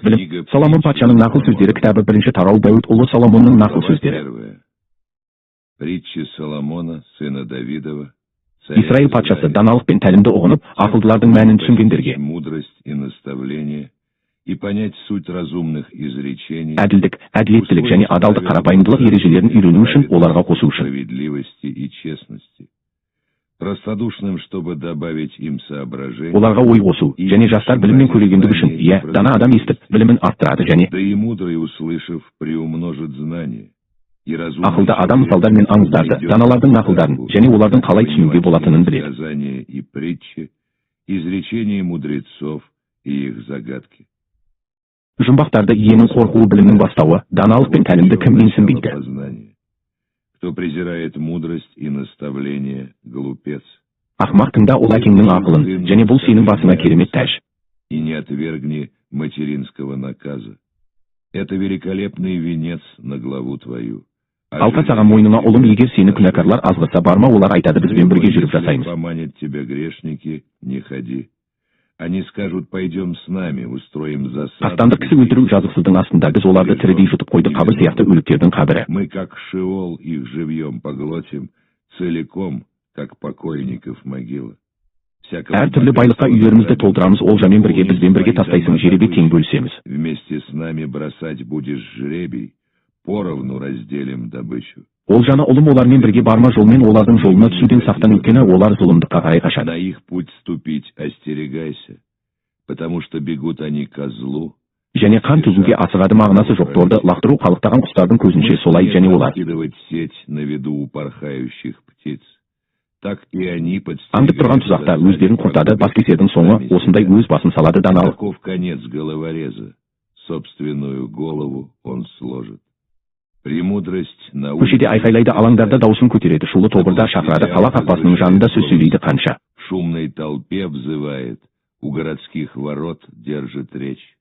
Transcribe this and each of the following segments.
Білім. Книга Соломон притчи патшаның нақыл сөздері Соломона. кітабы, бірінші тарау. Дәуіт ұлы Соломонның нақыл Глава сөздері. первая. Притчи Соломона, сына Давидова, царя Израиль патшасы, Израиля. даналық пен тәлімді ұғынып, ақылдылардың мәнін түсінгендерге. Мудрость и наставление, и понять суть разумных изречений, Әділдік, әділеттілік және адалдық, қарапайымдылық ережелерін үйрену үшін, оларға қосу үшін. справедливости и честности. Простодушным, чтобы добавить им соображение, Оларға ой қосу және жастар білім мен көрегендік үшін. Иә, дана адам естіп, білімін арттырады және да и мудрый, услышав, приумножит знание. И разумный ақылды адам человек мысалдар мен аңыздарды, найдет даналардың нақылдарын разгадку, және олардың қалай түсінуге понимать болатынын біледі. Сказания и притчи, изречения мудрецов и их загадки. Жұмбақтарды. Иенің қорқуы — білімнің бастауы, даналық пен тәлімді кім менсінбейді? Познание. Кто презирает мудрость и наставление, глупец, Ақымақ, тыңда ол әкеңнің ақылын, және бұл сенің басыңа керемет тәж. и не отвергни материнского наказа. Это великолепный венец на главу твою. Алқа саған мойныңа, ұлым, егер сені күнәкарлар азғырса, барма. Олар айтады: «Бізбен бірге жүріп Если жасаймыз». поманят тебя грешники, не ходи. Они скажут: «Пойдем с нами, устроим засаду». Қастандық кісі өлтіру жазықсыздың астында. Біз оларды тірідей жұтып қойдық, қабір сияқты өліктердің қабірі. Мы, как Шеол, их живьем поглотим, целиком, как покойников могила. Всякого Әртүрлі байлыққа үйлерімізді толтырамыз. Олжамен бірге, бізбен бірге тастайсың жеребе, тең бөлісеміз. Вместе с нами бросать будешь жребий, поровну разделим добычу. Олжаны, ұлым, олармен бірге барма, жолмен олардың жолына түсуден сақтан, өйткені олар зұлымдыққа қарай қашады. На их путь ступить остерегайся, потому что бегут они ко злу. Және қан төгуге асығады. Мағынасы жоқ торды лақтыру қалықтаған құстардың көзінше солай және олар Раскидывать сеть на виду у порхающих птиц. Так и они аңдып тұрған тұзақта өздерін құртады. Баскесердің соңы осындай, өз басын салады. Даналық. Таков конец головореза. Собственную голову он сложит. Премудрость на Көшеде айқайлайды, алаңдарда даусын көтереді, шулы тобырда шақырады, қала қақпасының жанында сөз сөйлейді қанша. В шумной толпе взывает, у городских ворот держит речь.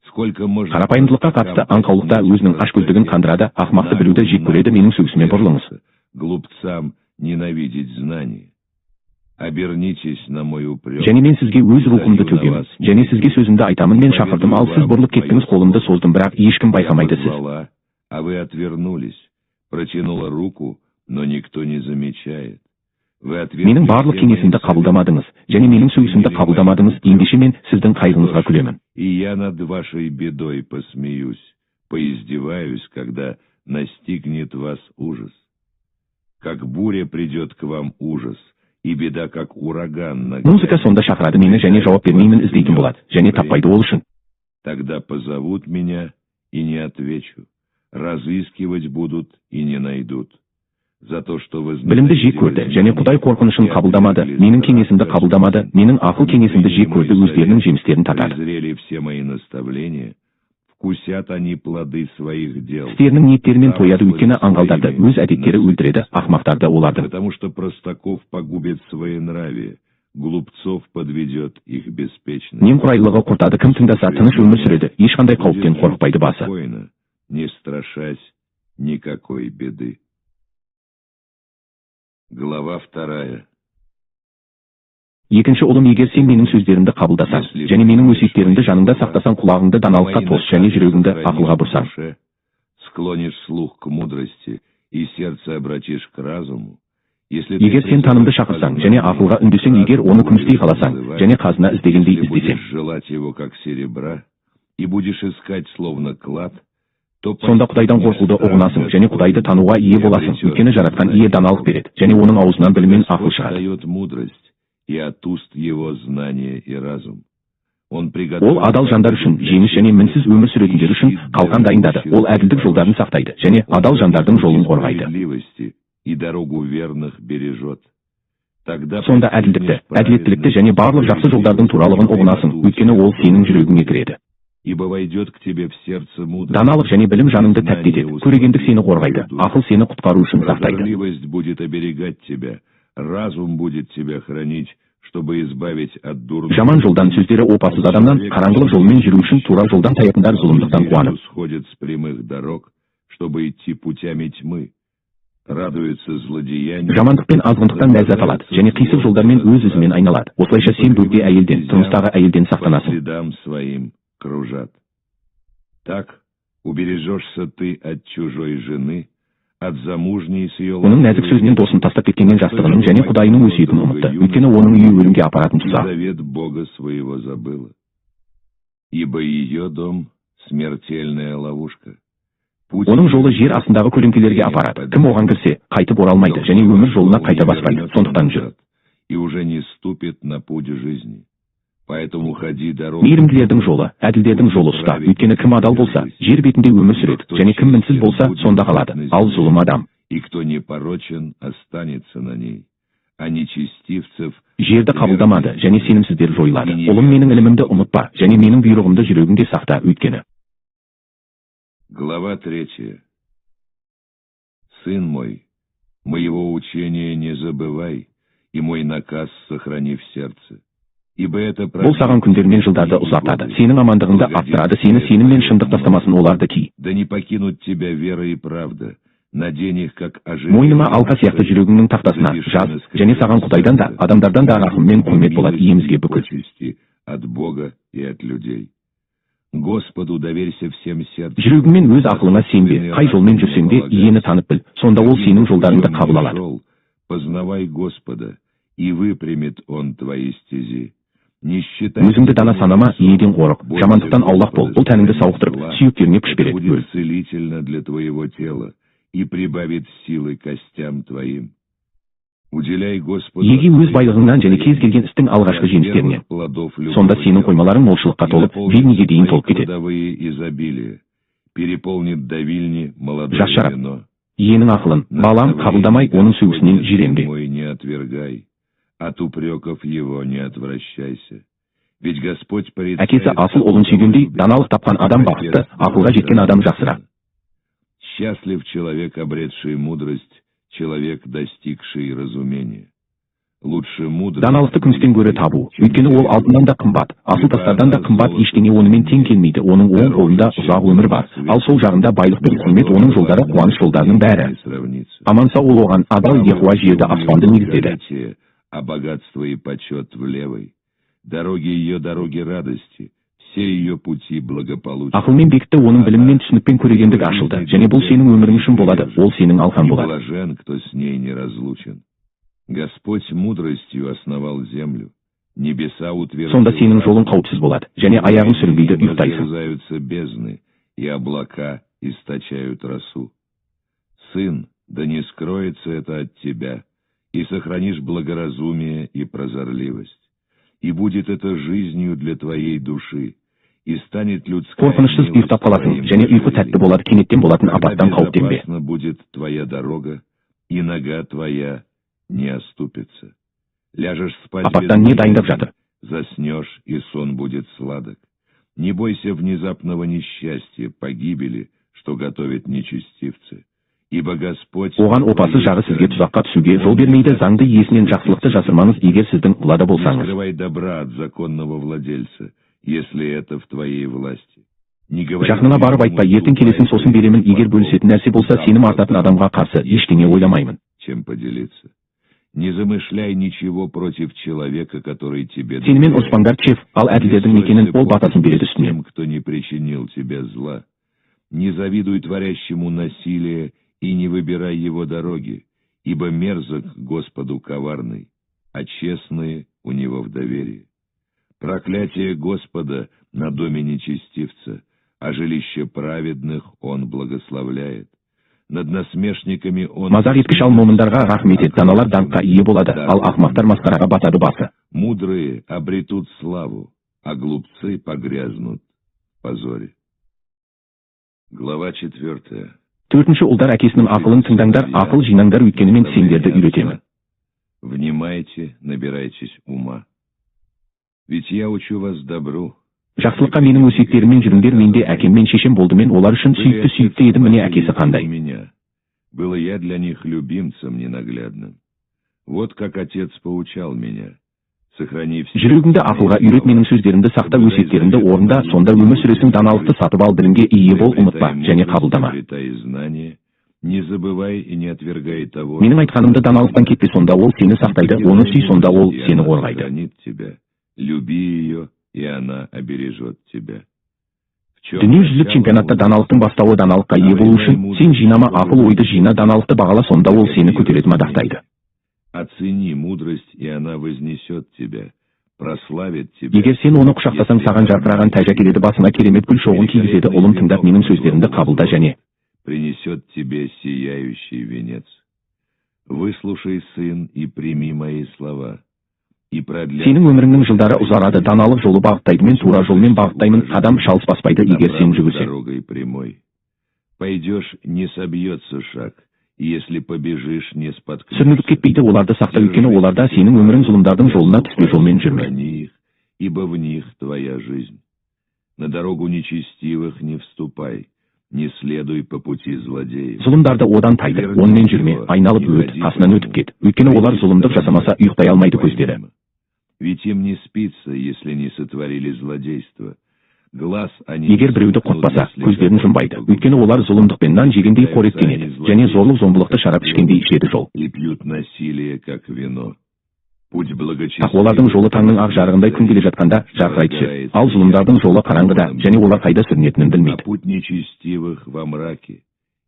Сколько можно Қарапайымдылыққа қатысты аңқаулықта өзінің ашкөздігін қандырады, ақымақты білуді жек көреді. Менің сөгісіме бұрылыңыз. Глупцам ненавидеть знание. Обернитесь на мой упрек. Және мен сізге өз рухымды төгемін және сізге сөзімді айтамын. Мен шақырдым, ал сіз бұрылып кеттіңіз, қолымды создым, бірақ ешкім Я байқамайды сіз. позвала, а вы отвернулись. Протянула руку, но никто не замечает. Вы отвергли Менің барлық все мои кеңесімді советы. қабылдамадыңыз және менің сөгісімді қабылдамадыңыз. Ендеше мен сіздің қайғыңызға күлемін. И я над вашей бедой посмеюсь, поиздеваюсь, когда настигнет вас ужас. Как буря придет к вам ужас, и беда, как ураган Музыка нагрянет. Сонда шақырады мені және жауап бермеймін, іздейтін болады және таппайды ол үшін. Тогда позовут меня, и не отвечу. Разыскивать будут, и не найдут. За то, что вы Білімді жек көрді және Құдай қорқынышын қабылдамады, менің кеңесімді қабылдамады, менің ақыл кеңесімді жек көрді, өздерінің жемістерін татады. Презрели все мои наставления, вкусят они плоды своих дел. Істерінің ниеттерімен тояды, өйткені аңғалдарды өз әдеттері өлтіреді, ақымақтарды олардың Потому что простаков погубит своенравие, глупцов подведет их беспечность. немқұрайлығы құртады. Кім тыңдаса, тыныш өмір сүреді, ешқандай қауіптен Будет қорықпайды басы. спокойно, не страшась никакой беды. Глава вторая. Екінші, ұлым, егер сен менің сөздерімді қабылдасаң және менің өсиеттерімді жаныңда сақтасаң, құлағыңды даналыққа Мои тос және наказы жүрегіңді сохранишь ақылға в бұрсаң, душе, склонишь слух к мудрости и сердце обратишь к разуму. Если ты егер сен танымды шақырсаң және ақылға үндесең, егер оны күмістей қаласаң және қазына іздегендей Если іздесең, будешь желать его, как серебра, и будешь искать, словно клад, то сонда Құдайдан қорқуды ұғынасың және Құдайды тануға ие боласың, өйткені Жаратқан Ие даналық береді және оның аузынан білім мен ақыл Господь шығады. дает мудрость, и от уст его знание и разум. Он приготовил Ол адал жандар үшін жеңіс және мінсіз өмір сүретіндер үшін қалқан дайындады. Ол әділдік жолдарын сақтайды және адал жандардың жолын қорғайды. Справедливости и дорогу верных бережет. Тогда Сонда әділдікті, әділеттілікті және барлық жақсы жолдардың туралығын ұғынасың, өйткені ол сенің жүрегіңе кіреді. Ибо войдет к тебе в сердце мудрость. Даналық және білім жаныңды тәтті етеді, көрегендік сені қорғайды, ақыл сені құтқару үшін сақтайды. Прозорливость будет оберегать тебя, разум будет тебя хранить, чтобы избавить от дурного. Жаман жолдан, сөздері опасыз адамнан, қараңғылық жолмен жүру үшін тура жолдан таятындар, зұлымдықтан қуанып, Сходят с прямых дорог, чтобы идти путями тьмы. Радуются злодеянию. Жамандық пен азғындықтан ләззат алады және қисық жолдармен өз ізімен айналады. Осылайша сен бөгде әйелден, тұрмыстағы әйелден По сақтанасың. следам своим кружат. Так убережешься ты от чужой жены, от замужней с ее Оның нәзік сөзінен досын тастап кеткеннен жастығының және Құдайының өсиетін ұмытты. Өйткені оның үйі өлімге апаратын И тұзақ. завет Бога своего забыла. Ибо ее дом — смертельная ловушка. Путь Оның жолы жер астындағы көлеңкелерге апарады. Кім оған кірсе, қайтып оралмайды және өмір жолына қайта баспайды. Сондықтан жүр. И уже не ступит на путь жизни. Поэтому ходи дорогой. Мейірімділердің жолы, әділдердің жолы ұста. Өйткені кім адал болса, жер бетінде өмір сүреді, және кім мінсіз болса, сонда қалады. Ал зұлым адам И кто не порочен, останется на ней. А нечестивцев жерді қабылдамады және сенімсіздер жойылады. Ұлым, менің ілімімді ұмытпа және менің бұйрығымды жүрегіңде сақта, өйткені Глава 3. Сын мой, моего учения не забывай, и мой наказ сохрани в сердце. Ибо это бұл саған күндер мен жылдарды ұзартады, сенің амандығыңды арттырады, сені сенім мен шындық тастамасын, оларды ки. Да не покинут тебя вера и правда, надень их, как ожерелье. Мойныңа алқа сияқты, жүрегіңнің тақтасына жаз, және саған Құдайдан да, адамдардан да рахым мен құрмет болады. Иемізге бүкіл Почести от Бога и от людей. Господу доверься всем сердцем. Жүрегіңмен өз ақылыңа сенбе. Қай жолмен жүрсең де, Иені танып біл, сонда ол сенің жолдарыңды қабыл алады. Шел, познавай Господа, и выпрямит Он твои стези. Не считай Өзіңді дана санама, Иеден қорық, жамандықтан аулақ бол. Бұл тәніңді сауықтырып, сүйектеріңе күш Это береді. Өл. будет целительно для твоего тела и прибавит силы костям твоим. Уделяй Господу Иеге өз байлығыңнан және кез келген істің алғашқы жемістерінен. Плодов любого Сонда сенің дела. қоймаларың молшылыққа И толып, наполнит вилниге дейін твои толып кетеді. кладовые изобилие, переполнит давильни молодое Жас шарап. вино. Иенің ақылын, балам, қабылдамай, оның сөгісінен жиренбе. Мой не отвергай, от упреков его не отвращайся. Ведь Господь порицает Әкесі асыл ұлын сүйгендей, даналық тапқан адам бақытты, ақылға жеткен адам жақсырақ. Счастлив человек, обретший мудрость, человек, достигший разумения. Лучше мудрость. Даналықты күмістен гөрі табу, өйткені ол алтыннан да қымбат, асыл тастардан да қымбат. Ештеңе онымен тең келмейді. Оның оң қолында ұзақ өмір бар, ал сол жағында байлық пен құрмет. Оның жолдары қуаныш жолдарының бәрі Не сравнится. аман сау ол оған адал. Яхуа жерді, аспанды негіздеді. А богатство и почет в левой. Дороги ее — дороги радости, все ее пути благополучия. Ақылмен бекітті оның біліммен, түсінікпен көрегендік ашылды, және бұл сенің өмірің үшін болады, ол сенің алқаң И болады. блажен, кто с ней не разлучен. Господь мудростью основал землю, небеса утвердил. Сонда сенің жолың қауіпсіз болады және аяғың сүрінбейді, ұйықтайсың. Разверзаются бездны, и облака источают росу. Сын, да не скроется это от тебя, и сохранишь благоразумие и прозорливость. И будет это жизнью для твоей души, и станет людская Қорқынышсыз милость ұйықтап қаласың твоим және ұйқы тәтті ожерельем. болады. Кенеттен болатын Тогда апаттан қауіптенбе. безопасна будет твоя дорога, и нога твоя не оступится. Ляжешь спать Апаттан без не дайындап боязни, жатыр? заснешь, и сон будет сладок. Не бойся внезапного несчастья, погибели, что готовят нечестивцы. Ибо Господь Оған опасыз жағы сізге тұзаққа түсуге жол бермейді. Заңды иесінен жақсылықты жасырмаңыз, егер сіздің құлада Не болсаңыз. скрывай добра от законного владельца, если это в твоей власти. Не говори Жақыныңа барып айтпа: «Ертең келесің, сосын беремін». Егер бөлісетін нәрсе болса, сенім артатын адамға қарсы ештеңе ойламаймын. Чем поделиться. Не замышляй ничего против человека, который тебе Сенімен доверяет. ұрыспаңдар чеф, ал әділдердің мекенін ол батасын береді С үстінен. тем, кто не причинил тебе зла. Не завидуй творящему насилие и не выбирай его дороги, ибо мерзок Господу коварный, а честные у него в доверии. Проклятие Господа на доме нечестивца, а жилище праведных он благословляет. Над насмешниками он Мазақ еткіш, ал момындарға рахым етеді. Даналар даңққа ие болады, ал ақымақтар масқараға батады басы. Мудрые обретут славу, а глупцы погрязнут в позоре. Глава 4. Төртінші, ұлдар, әкесінің ақылын тыңдаңдар, ақыл жинаңдар, өйткені мен сендерді үйретемін. Внимайте, набирайтесь ума. Ведь я учу вас добру. Жақсылыққа менің өсиеттеріммен жүріңдер. Менде әкем мен шешем болды, мен олар үшін Были сүйікті отец сүйікті и едім. Міне, мать әкесі қандай. у меня. Было я для них любимцем ненаглядным. Вот как отец поучал меня. Сохрани все. Жүрегіңді ақылға үйрет, менің сөздерімді сақта, өсиеттерімді орында, сонда өмір сүресің. Даналықты сатып ал, білімге ие бол, ұмытпа және қабылдама. Приобретай знания, не забывай и не отвергай того, Менің айтқанымды даналықтан кетпе, сонда ол сені сақтайды. Оны сүй, сонда ол и сені она қорғайды. сохранит тебя. Люби ее, и она обережет тебя. В чем Дүниежүзілік начало чемпионатта мудрости? Даналықтың бастауы даналыққа ие болу үшін сен жинама, ақыл ойды жина, даналықты бағала, сонда ол сені көтереді, мадақтайды. Оцени мудрость, и она вознесет тебя, прославит тебя. Егер сен оны құшақтасаң, саған жарқыраған тәж әкеледі, басыңа керемет гүл шоғын кигізеді. Ұлым, тыңдап, менің сөздерімді қабылда және Принесет тебе сияющий венец. Выслушай, сын, и прими мои слова, и продлят Сенің өміріңнің жылдары ұзарады. Даналық жолы бағыттайды, мен тура жолмен бағыттаймын, қадам шалыс баспайды, егер сен жүгірсең. Дорогой прямой. Пойдешь, не собьется шаг, и если побежишь, не споткнешься. Сүрнігіп кетпейді. Оларды сақта, өйткені оларда сенің өмірің. Зұлымдардың жолына түспе, жолмен жүрме. Храни их, ибо в них твоя жизнь. На дорогу нечестивых не вступай, не следуй по пути злодеев. Зұлымдарды одан тайдыр, онымен жүрме, айналып өт, қасынан өтіп кет, өйткені олар зұлымдық жасамаса, ұйықтай алмайды көздері. Ведь им не спится, если не сотворили злодейство. Глаз они Егер біреуді құртпаса, көздерін жұмбайды, өйткені олар зұлымдықпен нан жегендей қоректенеді және зорлық зомбылықты шарап ішкендей ішеді жол. И пьют насилие, как вино. Путь благочестивых Тақуалардың жолы таңның ақ жарығындай, күн келе жатқанда жарқырай түседі, ал зұлымдардың жолы қараңғыда және олар қайда сүрінетінін А білмейді. Путь нечестивых во мраке,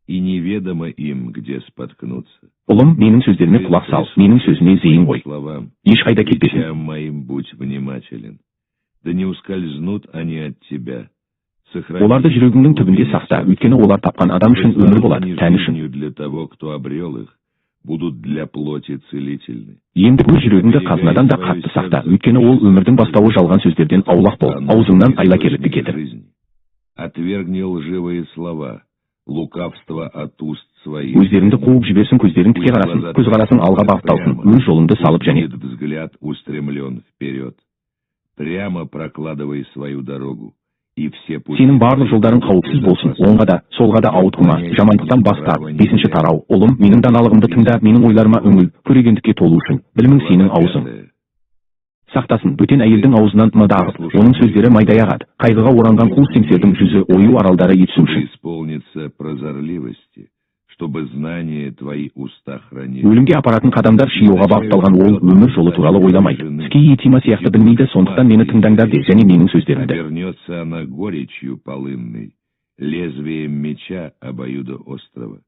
и неведомо им, где споткнуться. Ұлым, менің сөздеріме құлақ сал, менің сөзіме зейін қой, Словам, ешқайда кетпесін. Речам моим будь внимателен. Да не ускользнут они от тебя. Сохрани Оларды жүрегіңнің түбінде сақта, өйткені олар тапқан адам үшін өмір болады, Они тән үшін. Жизнью для того, кто обрел их, будут для плоти целительны. Енді өз жүрегіңді қазынадан да қатты сақта, өйткені ол өмірдің бастауы. Жалған сөздерден аулақ бол, аузыңнан айлакерлікті кетір. Жизни. Отвергни лживые слова, лукавство от уст своих. Өздеріңді қуып жіберсін, көздерің тіке қарасын, көзқарасың алға бағытталсын, өз жолыңды салып және Будет взгляд устремлен вперед. Прямо прокладывай свою дорогу, и все пути Сенің барлық жолдарың қауіпсіз болсын, оңға да, солға да ауытқыма, жамандықтан бас тарт. Бесінші тарау. Ұлым, менің даналығымды тыңда, менің ойларыма үңіл, көрегендікке толу үшін білімің сенің Глава аузың пятая. Сақтасын, бөтен әйелдің аузынан мыда ағып, оның сөздері майдай ағады. Қайғыға оранған қу семсердің жүзі ою аралдары етсу үшін. Исполнится прозорливости, чтобы знание твои уста хранили. Өлімге апаратын қадамдар Шиоға бағытталған, ол өмір жолы туралы ойламайды, Ски Тима сияқты білмейді. Сондықтан мені тыңдаңдар де және менің сөздерімді. Обернется она горечью полынной, лезвием меча обоюдоострого.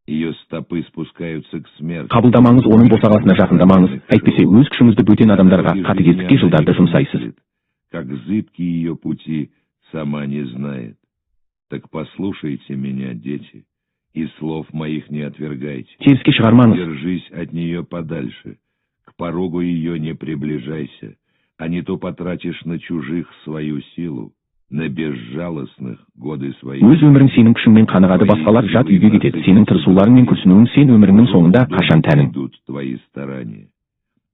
Ее стопы спускаются к смерти. Қабылдамаңыз, оның босағасына жақындамаңыз, әйтпесе өз күшіңізді бөтен адамдарға, қатыгездікке жылдарды жұмсайсыз. Как зыбки ее пути, сама не знает. Так послушайте меня, дети, и слов моих не отвергайте. Теріске шығармаңыз. Держись от нее подальше, к порогу ее не приближайся, а не то потратишь на чужих свою силу, на безжалостных годы свои. Өз өмірің сенің күшіңмен қанығады, басқалар жат үйге кетеді. Сенің тырысуларың мен күрсінуің, сен өміріңнің соңында қашан тәнің Идут твои старания.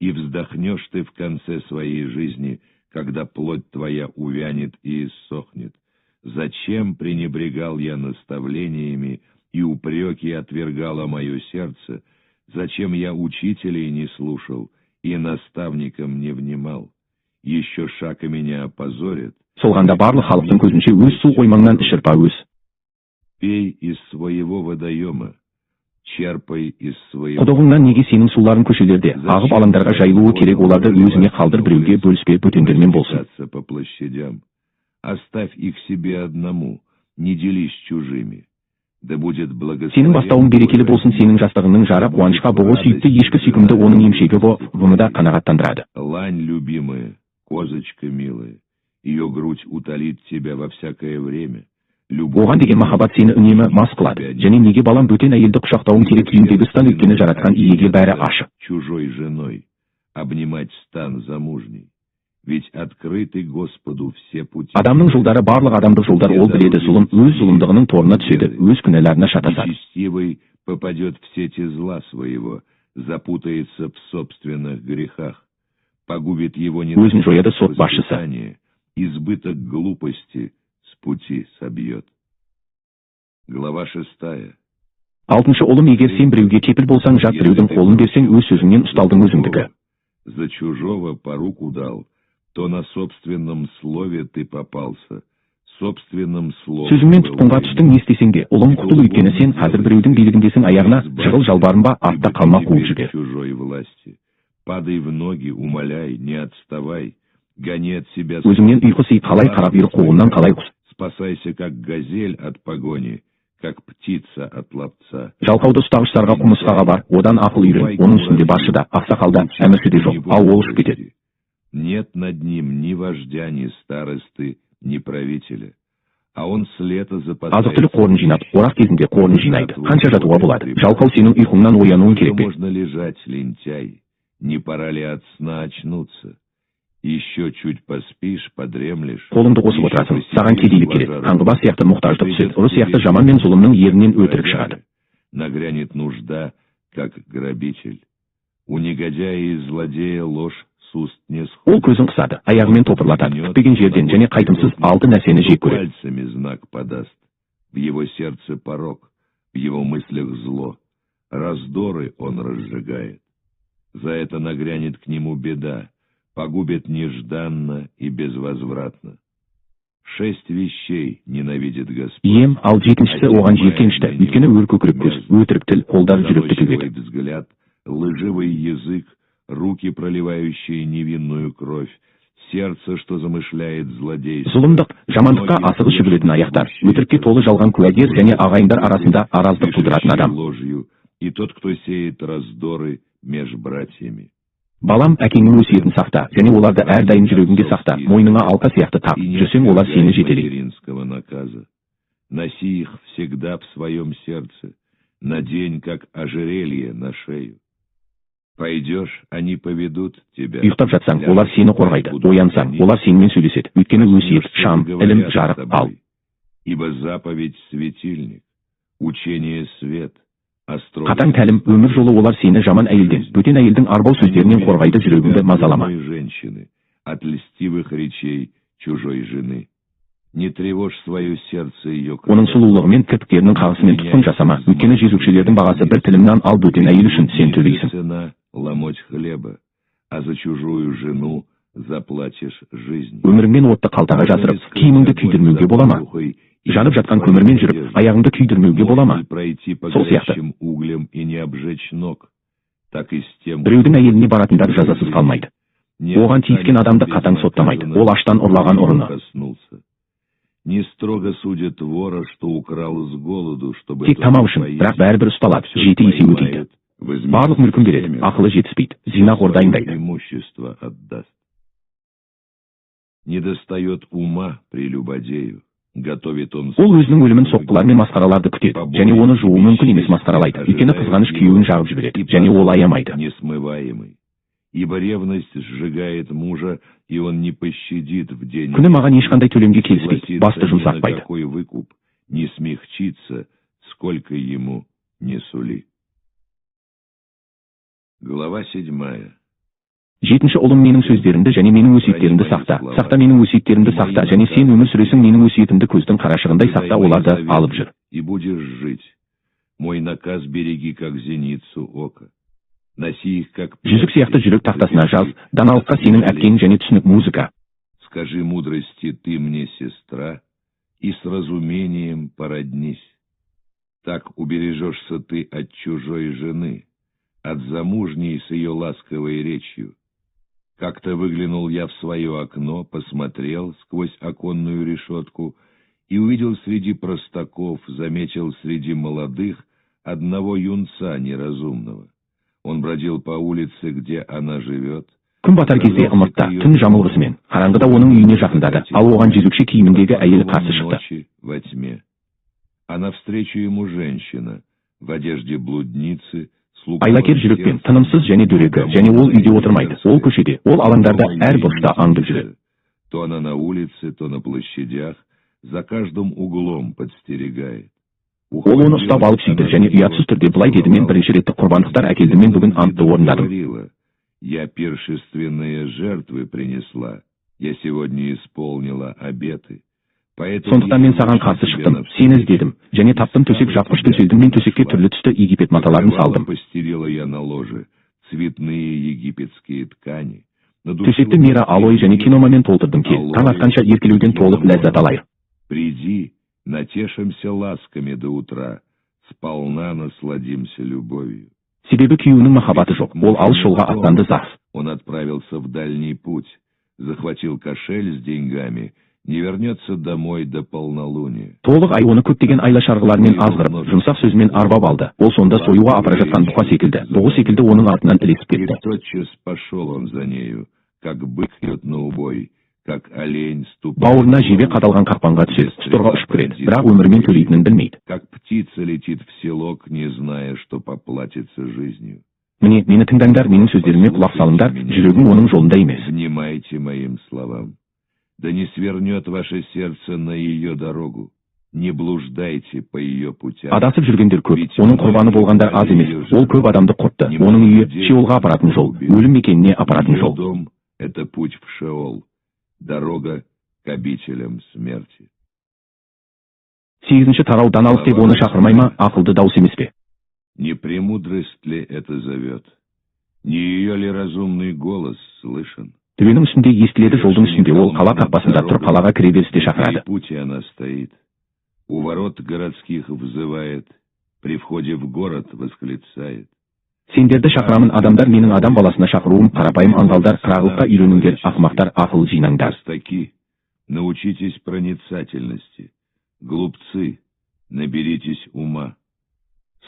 И вздохнешь ты в конце своей жизни, когда плоть твоя увянет и иссохнет. Зачем пренебрегал я наставлениями, и упреки отвергало мое сердце? Зачем я учителей не слушал и наставникам не внимал? Еще шаг, и меня опозорят. Солғанда барлық халықтың көзінше өз су қоймаңнан ішірпа өз Пей из своего водоема, черпай из своего. Құдығыңнан. Неге сенің суларың көшелерде ағып, алаңдарға жайылуы керек? Оларды өзіңе қалдыр, біреуге бөліспе, бөтендермен болсын. Растекаться по площадям. Оставь их себе одному, не делись с чужими. Да будет благословен Сенің бастауың берекелі болсын, сенің жастығыңның жары қуанышқа бұғы. Сүйікті ешкі сүйкімді, оның емшегі бұны да қанағаттандырады. Лань любимая, козочка милая, ее грудь утолит тебя во всякое время. Любовь Оған деген махаббат сені үнемі мас қылады. Және неге, балам, бөтен әйелді құшақтауың керек, үйіңдегі стан? Өйткені Жаратқан Иеге бәрі ашық. Чужой женой, обнимать стан замужний. Ведь открыты Господу все пути. Адамның жолдары барлық адамдық жолдар, ол біледі. Зұлым өз зұлымдығының торына түседі, өз күнәларына шатасады. Нечестивый попадет в сети зла своего, запутается в собственных грехах, погубит его не Өзін жояды сот басшысы. Воспитание, избыток глупости с пути собьет. Глава шестая. Алтыншы. Ұлым, егер сен біреуге кепіл болсаң, жат біреудің қолын берсең, өз сөзіңнен ұсталдың өзіңдікі. За чужого поруку дал, то на собственном слове ты попался, собственным словом. Сөзіңмен был тұтқынға пойман. түстің. Не істесең де, ұлым, құтыл, өйткені сен қазір біреудің билігіндесің. Аяғына жығыл, жалбарынба, артта Ибо ты қалма, қуып теперь жібер. в чужой власти. Падай в ноги, умоляй, не отставай, гони от себя Өзіңнен ұйқы сый қалай қара бұйрық, қуғыннан қалай құс. Спасайся, как газель от погони, как птица от ловца. Жалқауды ұстағыш сарға құмырсқаға бар, одан ақыл үйрен. Оның үстінде басшы да, ақсақал да, әмірші де жоқ, ал ол ұшып кетеді. Нет над ним ни вождя, ни старосты, ни правителя. А он с лета запасается. Азық-түлік қорын жинап, орақ кезінде қорын жинайды. Қанша жатуға болады? Жалқау, сенің ұйқыңнан оянуың керек пе? Можно лежать, лентяй? Не пора ли от сна очнуться? Еще чуть поспишь, подремлешь. Қолыңды қосып отырасың, саған кедейлік келеді. Қаңғыбас сияқты мұқтаждық түседі. Ұры сияқты жаман мен зұлымның ернінен өтірік шығады. Нагрянет нужда, как грабитель. У негодяя и злодея ложь с уст не Ол сходит. көзін қысады, аяғымен топырлатады, күтпеген жерден және қайтымсыз алты нәрсені жек көреді. Пальцами знак подаст. В его сердце порок, в его мыслях зло. Раздоры он разжигает. За это нагрянет к нему беда, погубит нежданно и безвозвратно. Шесть вещей ненавидит Господь. Ием, ал жетіншісі оған жиіркенішті, өйткені өркөкірек көз, өтірік тіл, қолдар жүректі Заносчивый төгеді. Взгляд, лживый язык, руки, проливающие невинную кровь, сердце, что замышляет злодейство. Зұлымдық, жамандыққа асығыс жүгіретін аяқтар, өтірікке толы жалған куәгер және ағайындар арасында араздық тудыратын адам. Ложью, и тот, кто сеет раздоры меж братьями. Балам, әкеңнің өсиетін сақта және оларды әрдайым жүрегіңде сақта, мойныңа алқа сияқты тақ, И не жүрсең, олар отвергай сені жетелейді. Материнского наказа. Носи их всегда в своем сердце, надень, как ожерелье на шею. Пойдешь, они поведут тебя. Ұйықтап жатсаң, олар сені қорғайды, оянсаң, олар сенімен сөйлеседі, өйткені өсиет, шам, ілім, Говорят с жарық, ал. Тобой. Ибо заповедь — светильник, учение — свет, а Қатаң тәлім, өмір жолы. Олар сені жаман әйелден, бөтен әйелдің арбау сөздерінен қорғайды. Жүрегіңді мазалама. Женщины, от льстивых речей чужой жены. Не тревожь свое сердце ее. Оның сұлулығымен, кірпіктерінің қағысымен тұтқын жасама, өйткені жезөкшелердің бағасы бір тілім нан, ал бөтен әйел үшін сен төлейсің. Цена ломоть хлеба, а за чужую жену заплатишь жизнью. Өміріңмен отты қалтаға жасырып, киіміңді күйдірмеуге бола ма? Жанып жатқан көмірмен жүріп, аяғыңды күйдірмеуге бола ма? Можно ли пройти по Сол сияқты. Горящим углям и не обжечь ног? Так и с тем, Біреудің әйеліне баратындар жазасыз қалмайды. Не Оған тиіскен адамды қатаң соттамайды. Ол аштан ұрлаған ұрыны. Коснулся. Не строго судят вора, что украл с голоду, чтобы Тек тот тамақ үшін, поесть. Бірақ бәрібір ұсталады, Всё жеті есе өтейді. поймают, возместит Барлық мүлкін береді, семеро, ақылы жетіспейді, зинақор свое дайындайды. Имущество отдаст. Не достает ума прелюбодею. Готовит он Ол өзінің өлімін соққылар мен масқараларды күтеді және оны жуу мүмкін емес масқаралайды, өйткені қызғаныш күйеуін жағып жібереді және ол аямайды. Несмываемый. Ибо ревность сжигает мужа, и он не пощадит в день. Күні маған ешқандай төлемге келіспейді, басты Согласится ни на жұмсартпайды. Какой выкуп, не смягчится, сколько ему не сули. Глава седьмая. Жетінші ұлым, менің сөздерімді және менің өсиеттерімді сақта. Сақта менің өсиеттерімді, сақта, және сен өмір сүресің. Менің өсиетімді көздің қарашығындай сақта, оларды алып жүр. И будешь жить. Мой наказ береги, как зеницу ока. Носи их, как Жүзік сияқты жүрек тақтасына жаз. Даналыққа сенің әпкең және түсінік музыка. Скажи мудрости: ты мне сестра, и с разумением породнись. Так убережешься ты от чужой жены, от замужней с ее ласковой речью. Как-то выглянул я в свое окно, посмотрел сквозь оконную решетку и увидел среди простаков, заметил среди молодых одного юнца неразумного. Он бродил по улице, где она живет. Күн батар кезде ымыртта, түн жамылғысымен қараңғыда оның үйіне жақындады, ал оған жезөкше киіміндегі әйел қарсы шықты. Ночи во тьме. А навстречу ему женщина в одежде блудницы, с лукавым Айлакер жүрекпен, сердцем, тынымсыз және дөрекі, және ол үйде отырмайды, ол көшеде, ол алаңдарда, әр бұрышта аңдып жүреді. То она на улице, то на площадях, за каждым углом подстерегает. Ол оны ұстап алып сүйді және ұятсыз түрде былай деді: «Мен бірінші реттік құрбандықтар әкелдім, мен бүгін антты орындадым». Говорила: «Я пиршественные жертвы принесла, я сегодня исполнила обеты. Поэтому Сондықтан мен саған қарсы шықтым, сені іздедім және таптым, төсек жапқыш төселдім мен, төсекке түрлі түсті египет маталарын салдым. Постелила я на ложе цветные египетские ткани. Төсекті мира, алой және киномамен толтырдым. Кел, таң атқанша еркелеуден толық ләззат алайық. Приди, натешимся ласками до утра, сполна насладимся любовью. Себебі күйеуінің махаббаты жоқ, ол алыс жолға аттанды, зас. Он отправился в дальний путь, захватил кошель с деньгами, не вернется домой до полнолуния. Толық ай оны көптеген айла-шарғылармен азғырып, жұмсақ сөзімен арбап алды. Ол сонда союға апара жатқан бұқа секілді, бұғы секілді оның артынан ілесіп И кетті. Тотчас пошел он за нею, как бык идет на убой, как олень ступает. Бауырына жебе қадалған қақпанға түседі, құс торға ұшып кіреді, бірақ өмірімен төлейтінін білмейді. Как птица летит в силок, не зная, что поплатится жизнью. Міне, мені тыңдаңдар, менің сөздеріме құлақ салыңдар, жүрегің оның жолында емес. Внимайте моим словам. Да не свернет ваше сердце на ее дорогу. Не блуждайте по ее путям. Адасып жүргендер көп, оның құрбаны болғандар аз емес. Ол көп адамды құртты. Оның үйі Шеолға апаратын жол, өлім мекеніне апаратын Ее жол. Дом — это путь в Шеол, дорога к обителям смерти. Сегізінші тарау. Даналық деп оны шақырмай ма, ақылды дауыс емес пе? Не премудрость ли это зовет? Не ее ли разумный голос слышен? Төбенің үстінде естіледі, жолдың үстінде, ол қала қақпасында тұр, қалаға кіре берісте шақырады. Пути она стоит. У ворот городских взывает, при входе в город восклицает. Сендерді шақырамын, адамдар, менің адам баласына шақыруым. Қарапайым аңғалдар, қырағылыққа үйреніңдер, ақымақтар, ақыл жинаңдар. Простаки, научитесь проницательности. Глупцы, наберитесь ума.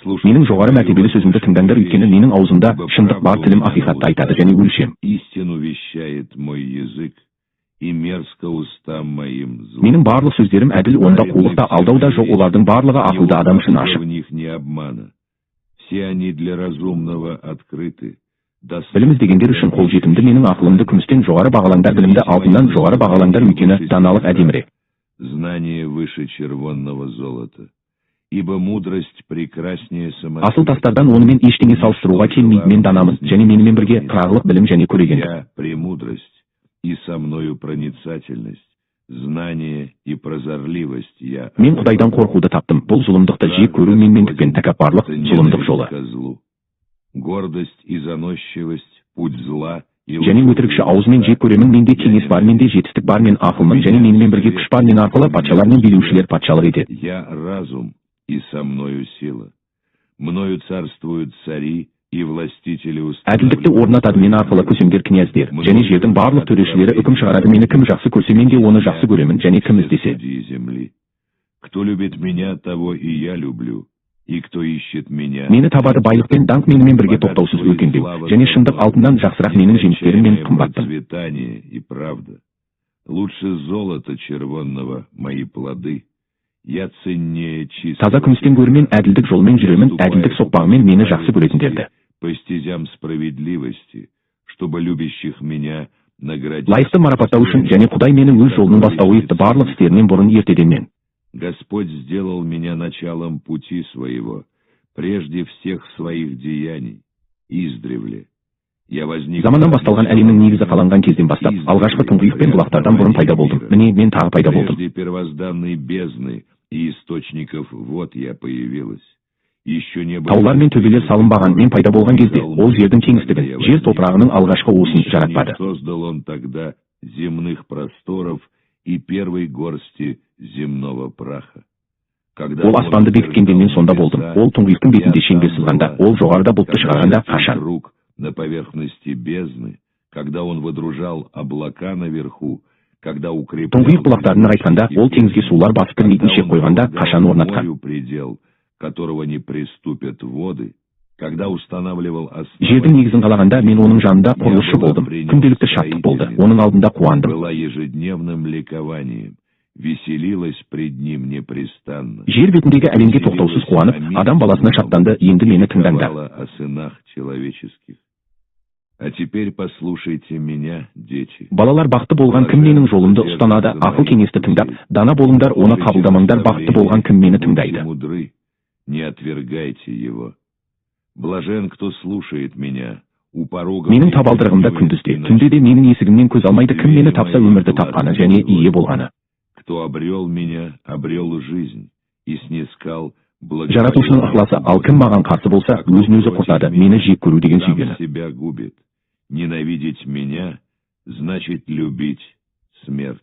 Слушайте Менің жоғары мәртебелі сөзімді тыңдаңдар, өйткені менің аузымда шындық бар, тілім ақиқатты айтады және өлшем. Истину вещает мой язык, и мерзко устам моим зло. Менің барлық сөздерім әділ, онда қулық та, алдау да жоқ, олардың барлығы ақылды адам үшін Ни ашық. В них ни обмана. Все они для разумного открыты. Білім іздегендер үшін қолжетімді. Менің ақылымды күмістен жоғары бағалаңдар, білімді алтыннан жоғары бағалаңдар, өйткені даналық әдемірек. Знание выше червонного золота, ибо мудрость прекраснее Асыл тастардан онымен ештеңе салыстыруға келмейді. Мен данамын және менімен бірге қырағылық, білім және көрегендік. Я премудрость, и со мною проницательность, знание и прозорливость я. Мен Құдайдан қорқуды таптым, бұл зұлымдықты жек көру, менмендік пен тәкаппарлық зұлымдық жолы. Злу. Гордость и заносчивость, путь зла и Және өтірікші аузымен жек көремін. Менде кеңес бар, менде жетістік бар, мен ақылмын және менімен бірге күш бар. Мен арқылы патшалар мен билеушілер патшалық етеді. Я разум, и со мною сила. Мною царствуют цари и властители. Әділдікті орнатады мен арқылы көсемдер, князьдер және жердің барлық төрешілері үкім шығарады. Мені кім жақсы көрсе, мен де оны жақсы көремін, және кім іздесе Судьи земли. Кто любит меня, того и я люблю, и кто ищет меня. Мені табады. Байлық пен даңқ менімен бірге, тоқтаусыз өркендеу және шындық алтыннан жақсырақ. Менің жемістерім мен қымбатпын. Процветание и правда. Лучше золота червонного мои плоды. Я ценнее чистого. Таза күмістен гөрі мен әділдік жолымен жүремін, әділдік соқпағымен мені жақсы көретіндерді. По стезям справедливости, чтобы любящих меня наградить. Лайықты марапаттау үшін, және Құдай мені өз жолының бастауы етті барлық істерінен бұрын, ертеден мен. Господь сделал меня началом пути своего, прежде всех своих деяний, издревле. Я возник. Заманнан басталған, әлемнің негізі қаланған кезден бастап, алғашқы тұңғиық пен бұлақтардан бұрын пайда болдым. Міне, мен тағы пайда болдым. Прежде первозданной бездны и источников вод я появилась. Еще не было. Таулар мен төбелер салынбаған, мен пайда болған кезде, ол жердің кеңістігін, жер топырағының алғашқы уысын Еще не жаратпады. Создал он тогда земных просторов и первой горсти земного праха. Когда Ол аспанды бекіткенде, мен сонда болдым. Ол тұңғиықтың бетінде шеңбер сызғанда, ол жоғарыда бұлтты шығарғанда қашан. Круг на поверхности бездны, когда он водружал облака наверху, когда укреплял. Тұңғиық бұлақтарын нығайтқанда, ол теңізге сулар басып кірмейтін шек қойғанда қашан орнатқан. Морю предел, которого не приступят воды, когда устанавливал Жердің негізін қалағанда, мен оның жанында құрылысшы болдым. Күнделікті шаттық болды, оның алдында қуандым. Была ежедневным ликованием, веселилась пред ним непрестанно. Жер бетіндегі әлемге тоқтаусыз қуанып, адам баласына шаттанды. Енді мені тыңдаңдар. Ликовала о сынах человеческих. А теперь послушайте меня, дети. Балалар, бақытты болған кім менің жолымды ұстанады, ақыл кеңесті тыңдап, дана болыңдар, оны қабылдамаңдар. Бақытты болған кім мені Будьте тыңдайды. Мудры, не отвергайте его. Блажен, кто слушает меня, у порога. Менің табалдырығымда күндіз де, түнде де менің есігімнен көз алмайды. Кім мені тапса, өмірді тапқаны және ие болғаны. Кто обрел меня, обрел жизнь и снискал Жаратушының ықыласы. Ал кім маған қарсы болса, өзін өзі құртады. Мені жек көру деген Сам сүйгені. Себя губит. Ненавидеть меня значит любить смерть.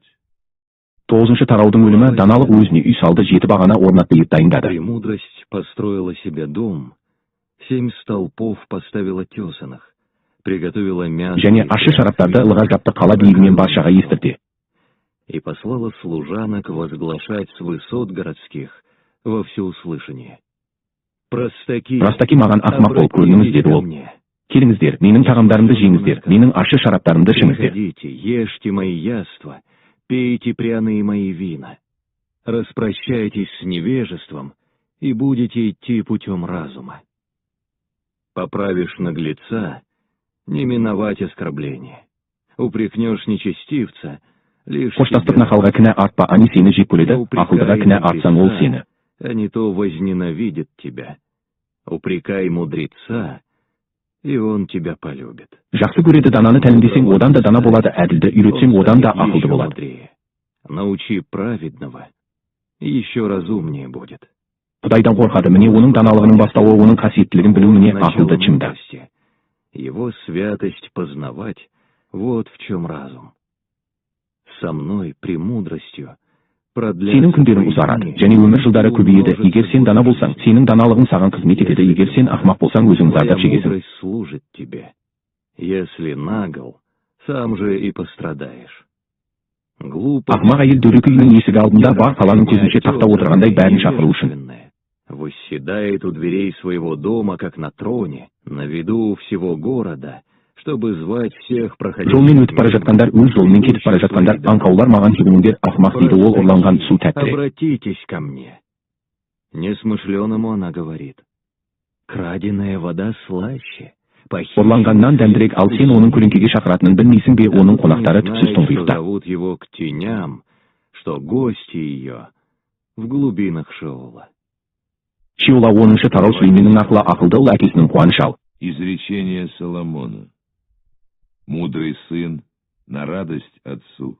Тоғызыншы тараудың өлімі. Даналық өзіне үй салды, жеті бағана орнатты, ет дайындады. Премудрость построила себе дом, семь столпов поставила тесанных, приготовила мясо Және и ащы шараптарды лыға жапты, қала биігінен баршаға естірте. И послала служанок возглашать с высот городских во всеуслышание. Простаки, Простаки, маған ақымақ болып көрініңіз, деді обратитесь ко ол. мне. Келіңіздер, менің тағамдарымды жеңіздер, менің ащы шараптарымды ішіңіздер. Приходите, ешьте мои яства, пейте пряные мои вина. Распрощайтесь с невежеством и будете идти путем разума. Поправишь наглеца, не миновать оскорбления. Упрекнешь нечестивца, лишь Қоштастық тебе нахалға кінә артпа, они сені жек көреді, Не ақылдыға упрекай кінә артсаң, ол мудреца, сені. а не то возненавидит тебя. Упрекай мудреца, и он тебя полюбит. Жақсы көреді. Дананы тәлімдесең, одан да дана болады, әділді үйретсең, Он одан да станет ақылды еще болады. мудрее. Научи праведного, еще разумнее будет. Құдайдан қорқады, міне, оның даналығының бастауы, оның қасиеттілігін білу, міне, Начало ақылды чымда. мудрости. Его святость познавать, вот в чем разум. Со мной премудростью продлятся Сенің күндерің твои ұзарады дни, және өмір жылдары көбейеді. Егер сен дана болсаң, сенің даналығың саған қызмет етеді, егер сен ақымақ болсаң, өзің Твоя зардап шегесің. мудрость служит тебе. Если нагл, сам же и пострадаешь. Глупость Ақымақ әйел дөрекі үйінің есігі алдында бар қаланың көзінше тақта отырғандай, бәрін шақыру үшін. невежественная, восседает у дверей своего дома, как на троне, на виду у всего города, чтобы звать всех проходящих Жолмен өтіп бара мимо. жатқандар, өз жолымен кетіп бара жатқандар, аңқаулар, маған жүгініңдер. Ақымақ, дейді ол, ұрланған су тәттірек. Обратитесь ко мне. Несмышленому она говорит: краденая вода слаще. Ұрланған нан дәмдірек, ал сен оның көлеңкеге шақыратынын білмейсің бе? Оның қонақтары түпсіз Знает, что тұңғиықта. зовут его к теням, что гости ее в глубинах Шеола. Шеола. 10-тарау. Сүлейменнің ақылы. Ақылды ұл әкесінің қуанышы ал Изречение Соломона. Мудрый сын на радость отцу,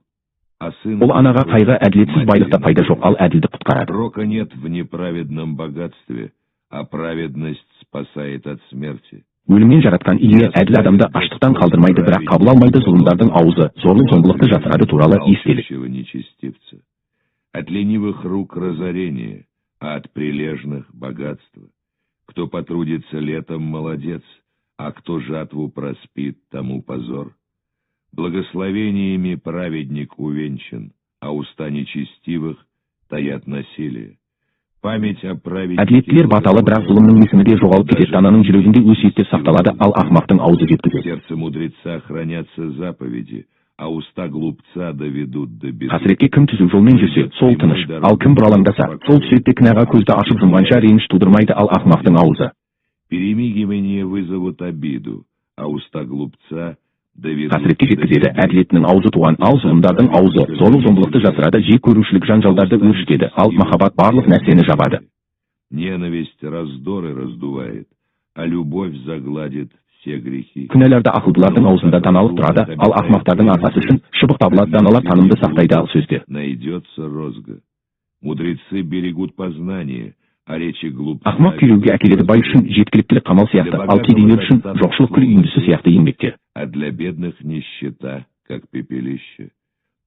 а сын Ол анаға қайғы. Әділетсіз байлықта пайда жоқ, ал әділдік құтқарады. Рока нет в неправедном богатстве, а праведность спасает от смерти. Өлімнен жаратқан Ие әділ адамды аштықтан қалдырмайды, бірақ қабыл алмайды. Зұлымдардың аузы зорлық зомбылықты жасырады туралы естелік. Алчущего нечестивца. От ленивых рук разорение, а от прилежных богатство. Кто потрудится летом, молодец, а кто жатву проспит, тому позор. Благословениями праведник увенчан, а уста нечестивых таят насилие. Память о праведнике Әділеттілер баталы, бірақ зұлымның есімі де жоғалып кетеді. Дананың жүрегінде өсиеттер сақталады, ал ақымақтың аузы В жеткізеді. сердце мудреца хранятся заповеди, а уста глупца доведут до беды. Қасіретке кім түзу жолмен жүрсе, сол тыныш, ал кім бұралаңдаса, сол түседі күнәға. Көзді ашып жұмғанша реніш тудырмайды, ал ақымақтың аузы Перемигивания вызовут обиду, а уста глупца доведут қасіретке до жеткізеді. беды. Әділеттінің аузы туған, ал зұлымдардың аузы зорлық зомбылықты жасырады. Жек көрушілік жанжалдарды өршітеді, ал махаббат барлық нәрсені жабады. Ненависть раздоры раздувает, а любовь загладит все грехи. Күнәларды ақылдылардың аузында даналық тұрады, ал ақымақтардың арқасы үшін шыбық табылады. Даналар танымды сақтайды, ал сөздер Найдется розга. Мудрецы берегут познание, а речи глупца Ақымақ күйреуге әкеледі. Бай үшін жеткіліктілік қамал сияқты, ал кедейлер үшін жоқшылық күл үйіндісі сияқты еңбектер. А для бедных нищета, как пепелище.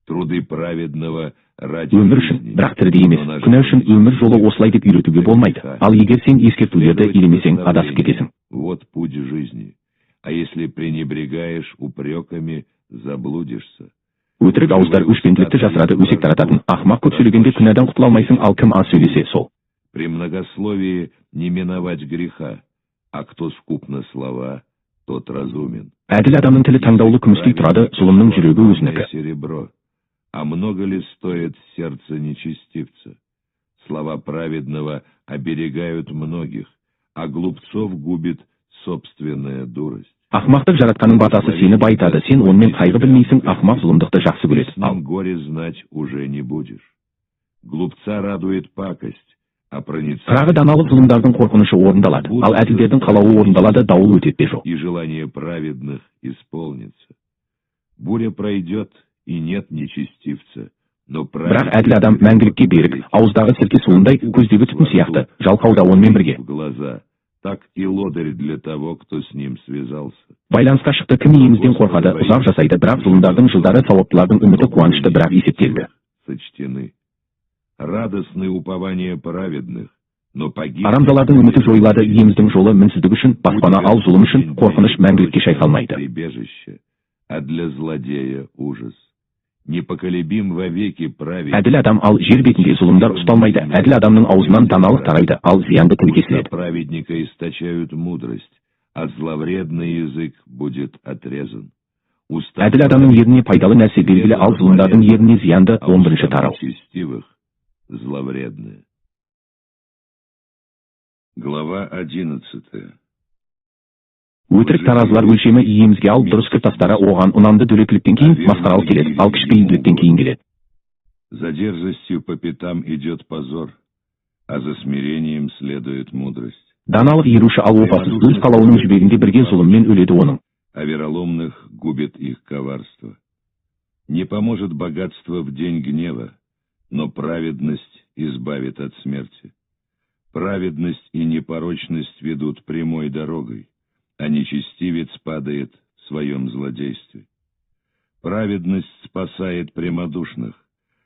Труды праведного ради Өмір үшін, жизни, бірақ тіріде емес. но Күнә үшін өмір жолы осылай деп үйретуге болмайды, ал егер сен ескертулерді елемесең, адасып кетесің. Вот путь жизни. А если пренебрегаешь упреками, заблудишься. Өтірік ауыздар өшпенділікті жасырады, өсек тарататын. Ақымақ көп сөйлегенде күнәдан құтыла алмайсың, ал кім аз сөйлесе, сол. При многословии не миновать греха, а кто скуп на слова, тот разумен. Әділ адамның тілі таңдаулы күмістей тұрады, зұлымның жүрегі өзінікі. Серебро. А много ли стоит сердце нечестивца? Слова праведного оберегают многих, а глупцов губит собственная дурость. Ақымақтық Жаратқанның батасы сені байытады, сен онымен қайғы білмейсің. Ақымақ зұлымдықты жақсы көреді, С ал ним горе знать уже не будешь. Глупца радует пакость, а проницательный Қырағы даналық зұлымдардың қорқынышы орындалады, ал әділдердің қалауы орындалады, дауыл өтеді де жоқ. И желание праведных исполнится. Буря пройдет, и нет нечестивца, но Бірақ әділ адам мәңгілікке берік. Ауыздағы сірке суындай, көздегі түтін сияқты, жалқау да онымен бірге. В глаза, так и лодырь для того, кто с ним связался. Байланысқа шықты. Кім Иемізден қорқады, ұзақ жасайды, бірақ зұлымдардың жылдары. Сауаптылардың үміті қуанышты, бірақ есептелді. Сочтены. Радостны упования праведных, но погибнет Арамзалардың үміті жойылады. Иеміздің жолы мінсіздік үшін баспана, ал зұлым үшін қорқыныш мәңгілікке шайқалмайды. Прибежище, а для злодея ужас. Непоколебим вовеки праведник. Әділ адам, ал жер бетінде зұлымдар ұсталмайды. Әділ адамның аузынан даналық тарайды, ал зиянды тіл Уста кесіледі. Праведника источают мудрость, а зловредный язык будет отрезан. Уста Әділ адамның ерніне пайдалы нәрсе белгілі, ал зұлымдардың ерніне зиянды. а 11 уста тарау. Нечестивых зловредное. Глава 11. Өтірік таразылар өлшемі иемізге, ал дұрыс пікір тастары оған ұнамды. Дөрекіліктен кейін масқаралық келеді, ал кішіпейілділіктен кейін келеді. За дерзостью по пятам идет позор, а за смирением следует мудрость. Даналық еруші, ал опасыз өз қалауының жібегінде бірге зұлыммен өледі оның. А вероломных губит их коварство. Не поможет богатство в день гнева, но праведность избавит от смерти. Праведность и непорочность ведут прямой дорогой, а нечестивец падает в своем злодействе. Праведность спасает прямодушных,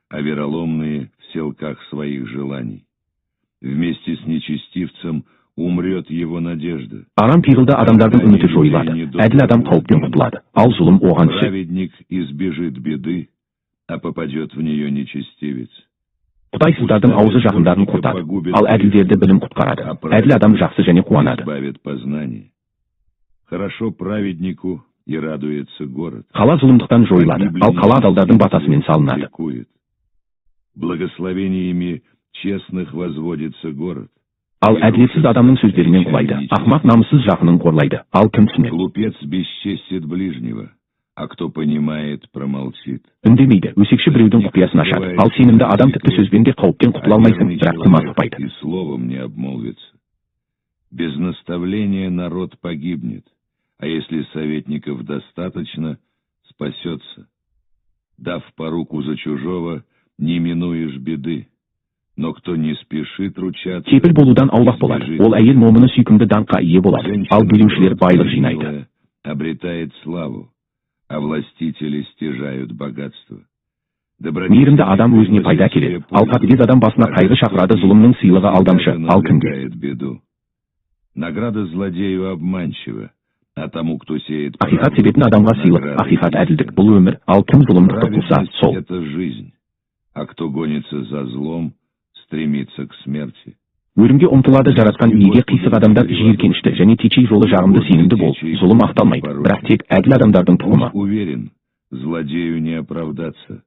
а вероломные в силках своих желаний. Вместе с нечестивцем умрет его надежда. Арам пиғылды адамдардың үміті жойылады. Әділ адам қауіптен құтылады, ал зұлым оған түседі. Праведник избежит беды, а попадет в нее нечестивец. Құдайсыздардың аузы жақындарын құртады, ал әділдерді білім құтқарады. Әділ адам жақсы және қуанады. Избавит познание. Хорошо праведнику, и радуется город. Қала зұлымдықтан жойылады, ал қала адалдардың батасымен салынады. Ликует. Благословениями честных возводится город. Ал әділетсіз адамның сөздерімен құлайды. Ақымақ намыссыз жақынын қорлайды, ал кім түсінеді? Глупец бесчестит ближнего, а кто понимает, промолчит. Үндемейді. Өсекші біреудің құпиясын ашады, ал сенімді адам тіпті сөзбен де қауіптен құтыла алмайсың, бірақ кім асықпайды? И словом не обмолвится. Без наставления народ погибнет, а если советников достаточно, спасется. Дав поруку за чужого, не минуешь беды. Но кто не спешит ручаться, Кепіл болудан аулақ болады. Ол әйел момыны сүйкімді даңққа ие болады, ал билеушілер байлық жинайды. Милая обретает славу, а властители стяжают богатство. Мейірімді адам өзіне пайда әкеледі, ал қатыгез адам басына қайғы шақырады. Зұлымның сыйлығы алдамшы, ал кімге Навлекает беду. Награда злодею обманчива, а тому, кто сеет Ақиқат правду, себетін адамға сыйлық. Награда Ақиқат, истина. әділдік — бұл өмір, ал кім зұлымдықты қуса, Праведность сол. — это жизнь, а кто гонится за злом, стремится к смерти. Өлімге ұмтылады. Жаратқан иеге қисық адамдар жиіркенішті және течей жолы жағымды. Сенімді бол, зұлым ақталмайды, бірақ тек әділ адамдардың тұқымы Будь уверен, злодею не оправдаться,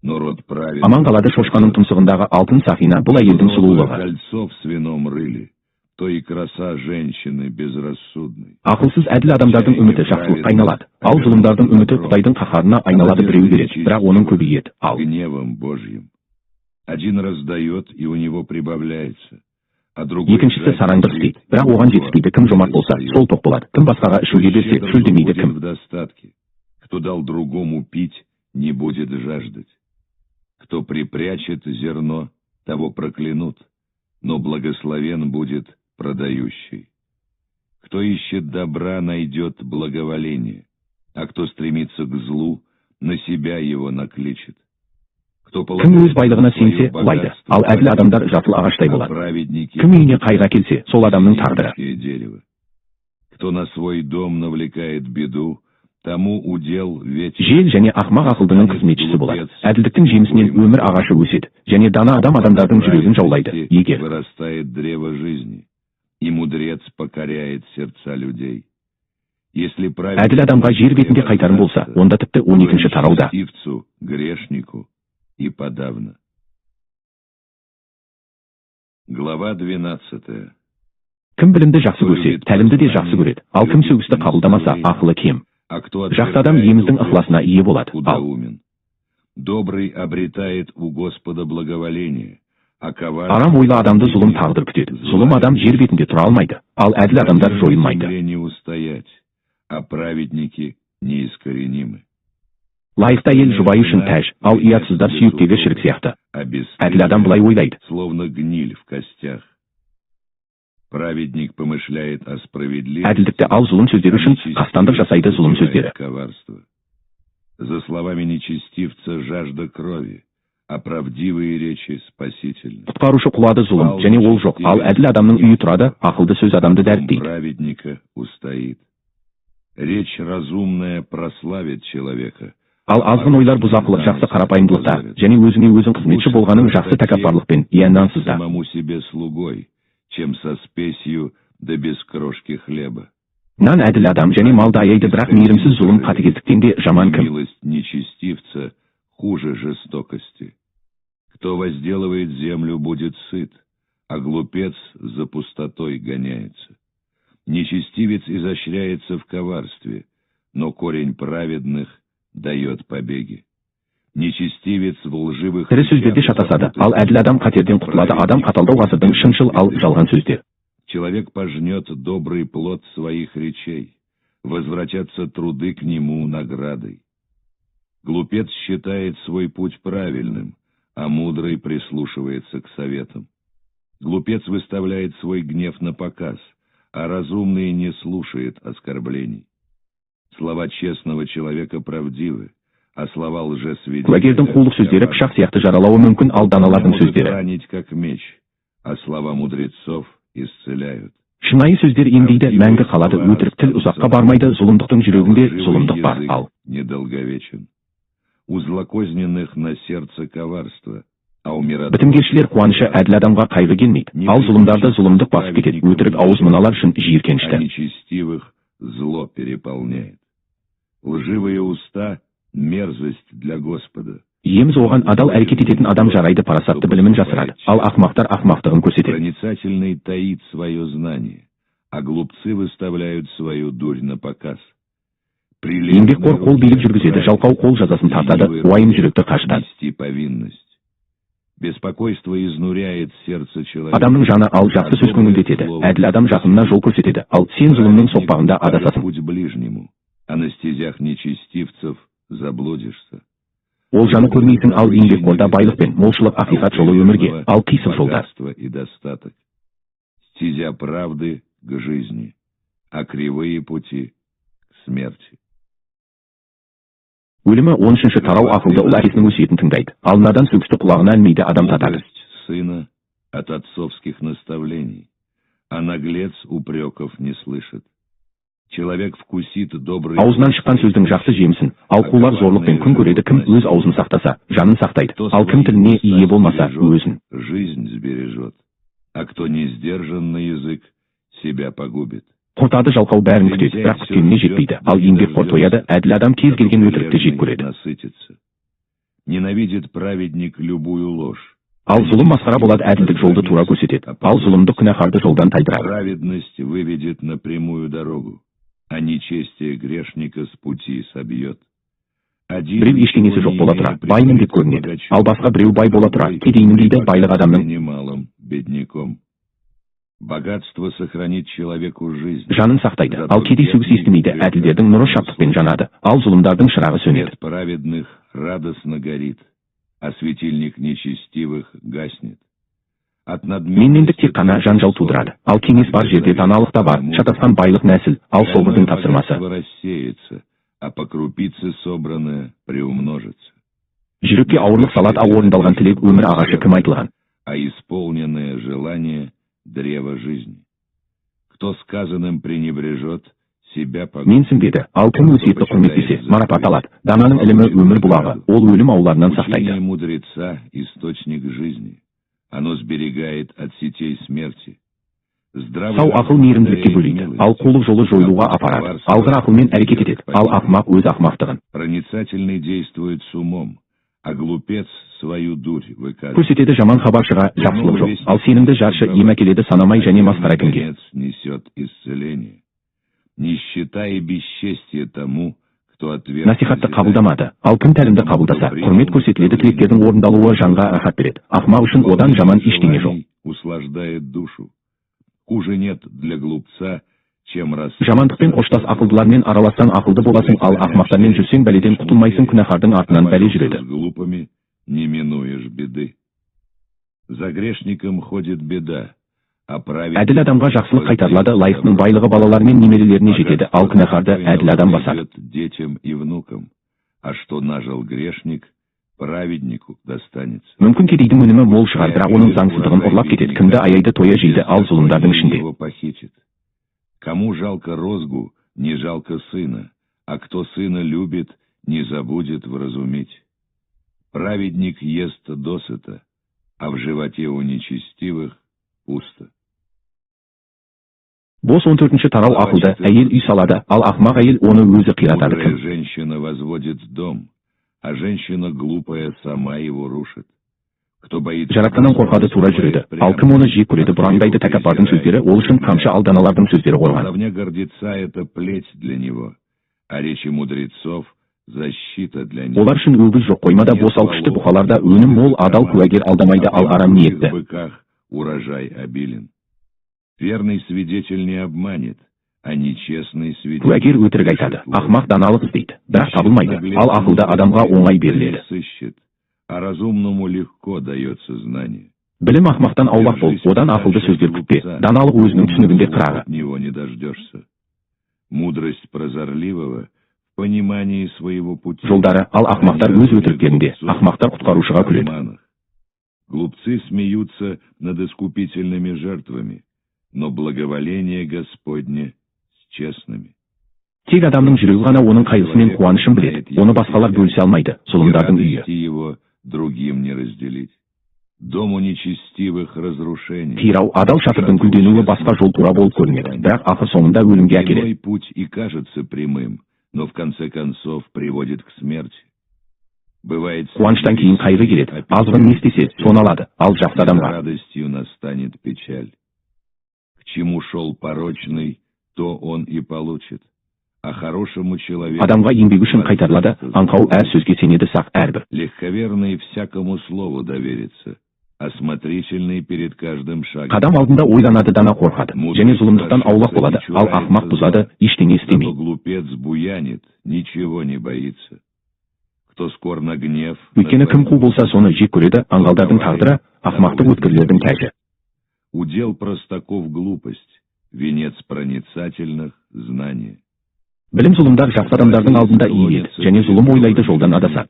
но род праведных аман қалады. Шошқаның тұмсығындағы алтын сақина — бұл әйелдің сұлулығы. Кольцо в свином рыле, то и краса женщины безрассудной. Ақылсыз әділ адамдардың үміті жақсылыққа айналады, ал зұлымдардың үміті құдайдың қаһарына айналады. Біреу береді, бірақ оның көбейеді, ал Гневом Божьим. Один раздает, и у него прибавляется, а другой екіншісі сараңдық істейді, бірақ оған жетіспейді. Кім жомарт болса, сол тоқ болады. Кім басқаға ішуге берсе, Щедр шөлдемейді. будет Кім в достатке. Кто дал другому пить, не будет жаждать. Кто припрячет зерно, того проклянут, но благословен будет продающий. Кто ищет добра, найдет благоволение, а кто стремится к злу, на себя его накличет. Кто Кім өз байлығына сенсе, құлайды, ал әділ адамдар жасыл ағаштай а болады. Праведники Кім үйіне қайғы әкелсе, сол адамның тағдыры. Дерево. Кто на свой дом навлекает беду, тому удел вечный. Жел және ақымақ ақылдының қызметшісі болады. Әділдіктің жемісінен өмір ағашы өседі және дана адам адамдардың жүрегін жаулайды. Егер Вырастает древо жизни, и мудрец покоряет сердца людей. Если әділ адамға жер бетінде қайтарым болса, онда тіпті 12-ші тарауда. Нечестивцу, грешнику и подавно. Глава 12. Кім білімді жақсы көрсе, тәлімді де жақсы көреді, ал кім сөгісті қабылдамаса, ақылы кем. А кто Жақсы адам отвергает иеміздің упрек, ықыласына ие болады, ал худоумен. Добрый обретает у Господа благоволение, а коварный арам ойлы адамды зұлым тағдыр күтеді. Зұлым адам жер бетінде тұра алмайды, ал әділ адамдар жойылмайды. Земле не устоять, а праведники неискоренимы. Лайықты әйел жұбайы үшін тәж, ал ұятсыздар сүйектегі шірік сияқты. А Әділ адам былай ойлайды: словно гниль в костях. Праведник помышляет о справедливости, әділдікті, ал зұлым сөздері үшін қастандық жасайды зұлым сөздері. Коварство. За словами нечестивца жажда крови, а правдивые речи спасительны. Құтқарушы құлады зұлым және ол жоқ, ал әділ адамның үйі тұрады. Ақылды сөз адамды Дом дәріптейді. Праведника устоит. Речь разумная прославит человека, Ал азғын ойлар бұзақылық, жақсы қарапайымдылықта және өзіңе өзің қызметші болғаның жақсы тәкаппарлықпен, иә, нансыз да. Самому себе слугой, чем со спесью да без крошки хлеба. Нан әділ адам және малды аяйды, бірақ мейірімсіз зұлым қатыгездіктен де жаман кім? Милость нечестивца хуже жестокости. Кто возделывает землю, будет сыт, а глупец за пустотой гоняется. Нечестивец изощряется в коварстве, но корень праведных дает побеги. Нечестивец в лживых Тірі сөздерде речах шатасады, ал запутается. Әділ адам қатерден құтылады. Адам қаталдау ғасырдың шыншыл, ал жалған сөздер. Человек пожнет добрый плод своих речей, возвратятся труды к нему наградой. Глупец считает свой путь правильным, а мудрый прислушивается к советам. Глупец выставляет свой гнев на показ, а разумный не слушает оскорблений. Слова честного человека правдивы, а слова лжесвидетеля Куәгердің қулық сөздері пышақ сияқты жаралауы мүмкін, ал даналардың могут сөздері. Ранить, как меч, а слова мудрецов исцеляют. Шынайы сөздер емдейді, мәңгі қалады, өтірік тіл ұзаққа бармайды, зұлымдықтың жүрегінде Лживый зұлымдық бар, язык ал. недолговечен. У злокозненных на сердце коварство, а у миротворцев Бітімгершілер қуанышы, әділ адамға қайғы келмейді, ал зұлымдарды зұлымдық басып кетеді, өтірік ауыз мыналар үшін а жиіркенішті. Нечестивых зло переполняет. Лживые уста — мерзость для Господа. Иеміз оған адал әрекет ететін адам жарайды, парасатты білімін жасырады, ал ақымақтар ақымақтығын көрсетеді. Проницательный таит свое знание, а глупцы выставляют свою дурь на показ. Еңбекқор қол билік жүргізеді, жалқау қол жазасын тартады, уайым жүректі қажытады. Нести повинность. Беспокойство изнуряет сердце человека. Адамның жаны, ал жақсы сөз көңілдетеді. Әділ адам жақынына жол көрсетеді, ал сен зұлымның соқпағында адасасың. Путь ближнему, а на стезях нечестивцев заблудишься. Олжаны көрмейсің, ал еңбекқорда байлық пен молшылық. Ақиқат жолы өмірге, ал қисық жолдар. Богатство и достаток. Стезя правды к жизни, а кривые пути к смерти. Өлімі 13-тарау. Ақылды ұл әкесінің өсиетін тыңдайды, ал надан сөгісті құлағына ілмейді, адам татады. Мудрость сына от отцовских наставлений, а наглец упреков не слышит. Человек вкусит добрый Аузынан шыққан сөздің жақсы жемісін, ал қулар зорлықпен күн көреді. Кім өз аузын сақтаса, жанын сақтайды, ал кім тіліне ие болмаса, өзін. Жизнь сбережет, а кто не сдержан на язык, себя погубит. Құртады жалқау бәрін күтеді, бірақ күткеніне жетпейді, ал еңбекқор тояды. Әділ адам кез келген өтірікті жек көреді. Насытится. Ненавидит праведник любую ложь. Ал зұлым масқара болады. Әділдік жолды тура көрсетеді, ал зұлымдық күнәһарды жолдан тайдырады. Праведность выведет на прямую дорогу, а нечестие грешника с пути собьет. Біреу ештеңесі жоқ бола тұра, баймын деп көрінеді, ал басқа біреу бай бола тұра, кедеймін дейді. Байлық адамның Немалым бедняком. Богатство сохранит человеку жизнь. жанын сақтайды, ал кедей сөгіс естімейді. Әділдердің нұры шаттықпен жанады, ал зұлымдардың шырағы сөнеді. Свет праведных радостно горит, а светильник нечестивых гаснет. От Менмендік тек қана жанжал тудырады, ал кеңес бар жерде даналық та бар. Шатасқан байлық нәсіл, ал собырдың тапсырмасы. Богатство рассеется, а по крупице собранное приумножится. Жүрекке ауырлық салады, ал орындалған тілек өмір ағашы. Кім айтылған. А исполненное желание — древо жизни. Кто сказанным пренебрежет, себя погубит. Менсінбеді, ал кім өсиетті құрметтесе, марапат алады. Дананың ілімі өмір бұлағы, ол өлім ауларынан сақтайды. Учение мудреца — источник жизни. Оно сберегает от сетей смерти. Здравый Сау ақыл мейірімділікке бөлейді, ал қулық жолы жойылуға апарады. Алғыр ақылмен әрекет етеді, ал ақымақ өз ақымақтығын. Проницательный действует с умом, а глупец свою дурь выказывает. Көрсетеді. Жаман хабаршыға жақсылық жоқ, ал сенімді жаршы ем әкеледі. Санамай және масқара кімге? Конец несет исцеление. Нищета и бесчестие тому, кто отверг Насихатты назидание. Қабылдамады, ал кім тәлімді қабылдаса, құрмет көрсетіледі. Тілектердің орындалуы жанға рахат береді, ақымақ үшін одан жаман ештеңе жоқ. Желаний услаждает душу. Хуже нет для глупца, чем рас. Жамандықпен қоштас. Ақылдылармен аралассаң, ақылды боласың, ал ақымақтармен жүрсең, бәледен құтылмайсың. Күнәһардың артынан бәле жүреді. С глупыми не минуешь беды. За грешником ходит беда, а праведник Әділ адамға жақсылық қайтарылады. Лайықтың байлығы балалары мен немерелеріне жетеді, ал күнәһарды әділ адам басады. Идет детям и внукам, а что нажил грешник, праведнику достанется. Мүмкін, кедейдің өнімі мол шығар, бірақ оның заңсыздығын ұрлап кетеді. Кімді аяйды, тоя жейді, ал зұлымдардың ішінде. Его похитит. Кому жалко розгу, не жалко сына, а кто сына любит, не забудет вразумить. Праведник ест досыта, а в животе у нечестивых пусто. Бос 14-ші тарау. Ақылды әйел үй салады, ал ақымақ әйел оны өзі қиратады. Мудрая Кім женщина возводит дом, а женщина глупая сама его рушит. Кто боится Жаратқаннан қорқады, тура жүреді, ал кім оны жек көреді, бұраңдайды. Тәкаппардың сөздері ол үшін қамшы, ал даналардың сөздері қорған. Болтовня гордеца — это плеть для него, а речи мудрецов — защита для них. Олар үшін өгіз жоқ қоймада бос, ал күшті бұқаларда өнім мол. Адал куәгер алдамайды, ал арам ниетті В быках урожай обилен. Верный свидетель не обманет, а нечестный свидетель Куәгер өтірік айтады. Ақымақ даналық іздейді, бірақ табылмайды, ал ақылды адамға оңай беріледі. Сыщет, а разумному легко дается знание. Білім ақымақтан аулақ бол, одан ақылды сөздер күтпе. Даналық өзінің түсінігінде қырағы. От него не дождешься. Мудрость прозорливого в понимании своего пути. Жолдары, ал ақымақтар өз өтіріктерінде. Ақымақтар құтқарушыға күледі. Обманах. Глупцы смеются над искупительными жертвами, но благоволение Господне с честными. Тек адамның жүрегі ғана оның қайғысы мен қуанышын біледі, оны басқалар бөлісе алмайды. И Зұлымдардың үйі радости его другим не разделить. Дому нечестивых разрушение. қирау, адал шатырдың гүлденуі. Басқа жол тура болып көрінеді, бірақ ақыр соңында өлімге әкеледі. Иной путь и кажется прямым, но в конце концов приводит к смерти. Бывает, Қуаныштан кейін қайғы келеді. Азғын не істесе, соны алады, ал жақсы за адамға радостью настанет печаль. К чему шел порочный, то он и получит. А хорошему человеку Адамға еңбегі үшін қайтарылады. Аңқау әр сөзге сенеді, сақ әрбір Легковерный всякому слову доверится, осмотрительный перед каждым шагом. Қадам алдында ойланады. Дана қорқады және зұлымдықтан аулақ болады, ал ақымақ бұзады, ештеңе Зато істемей. глупец буянит, ничего не боится. Кто скор на гнев, Өйткені кім қу болса, соны жек көреді. Аңғалдардың тағдыры ақымақтық, өткірлердің тәжі. Удел простаков глупость, венец проницательных — знание. Білім зұлымдар жақсы адамдардың алдында иіледі және зұлым ойлайды, жолдан адасады.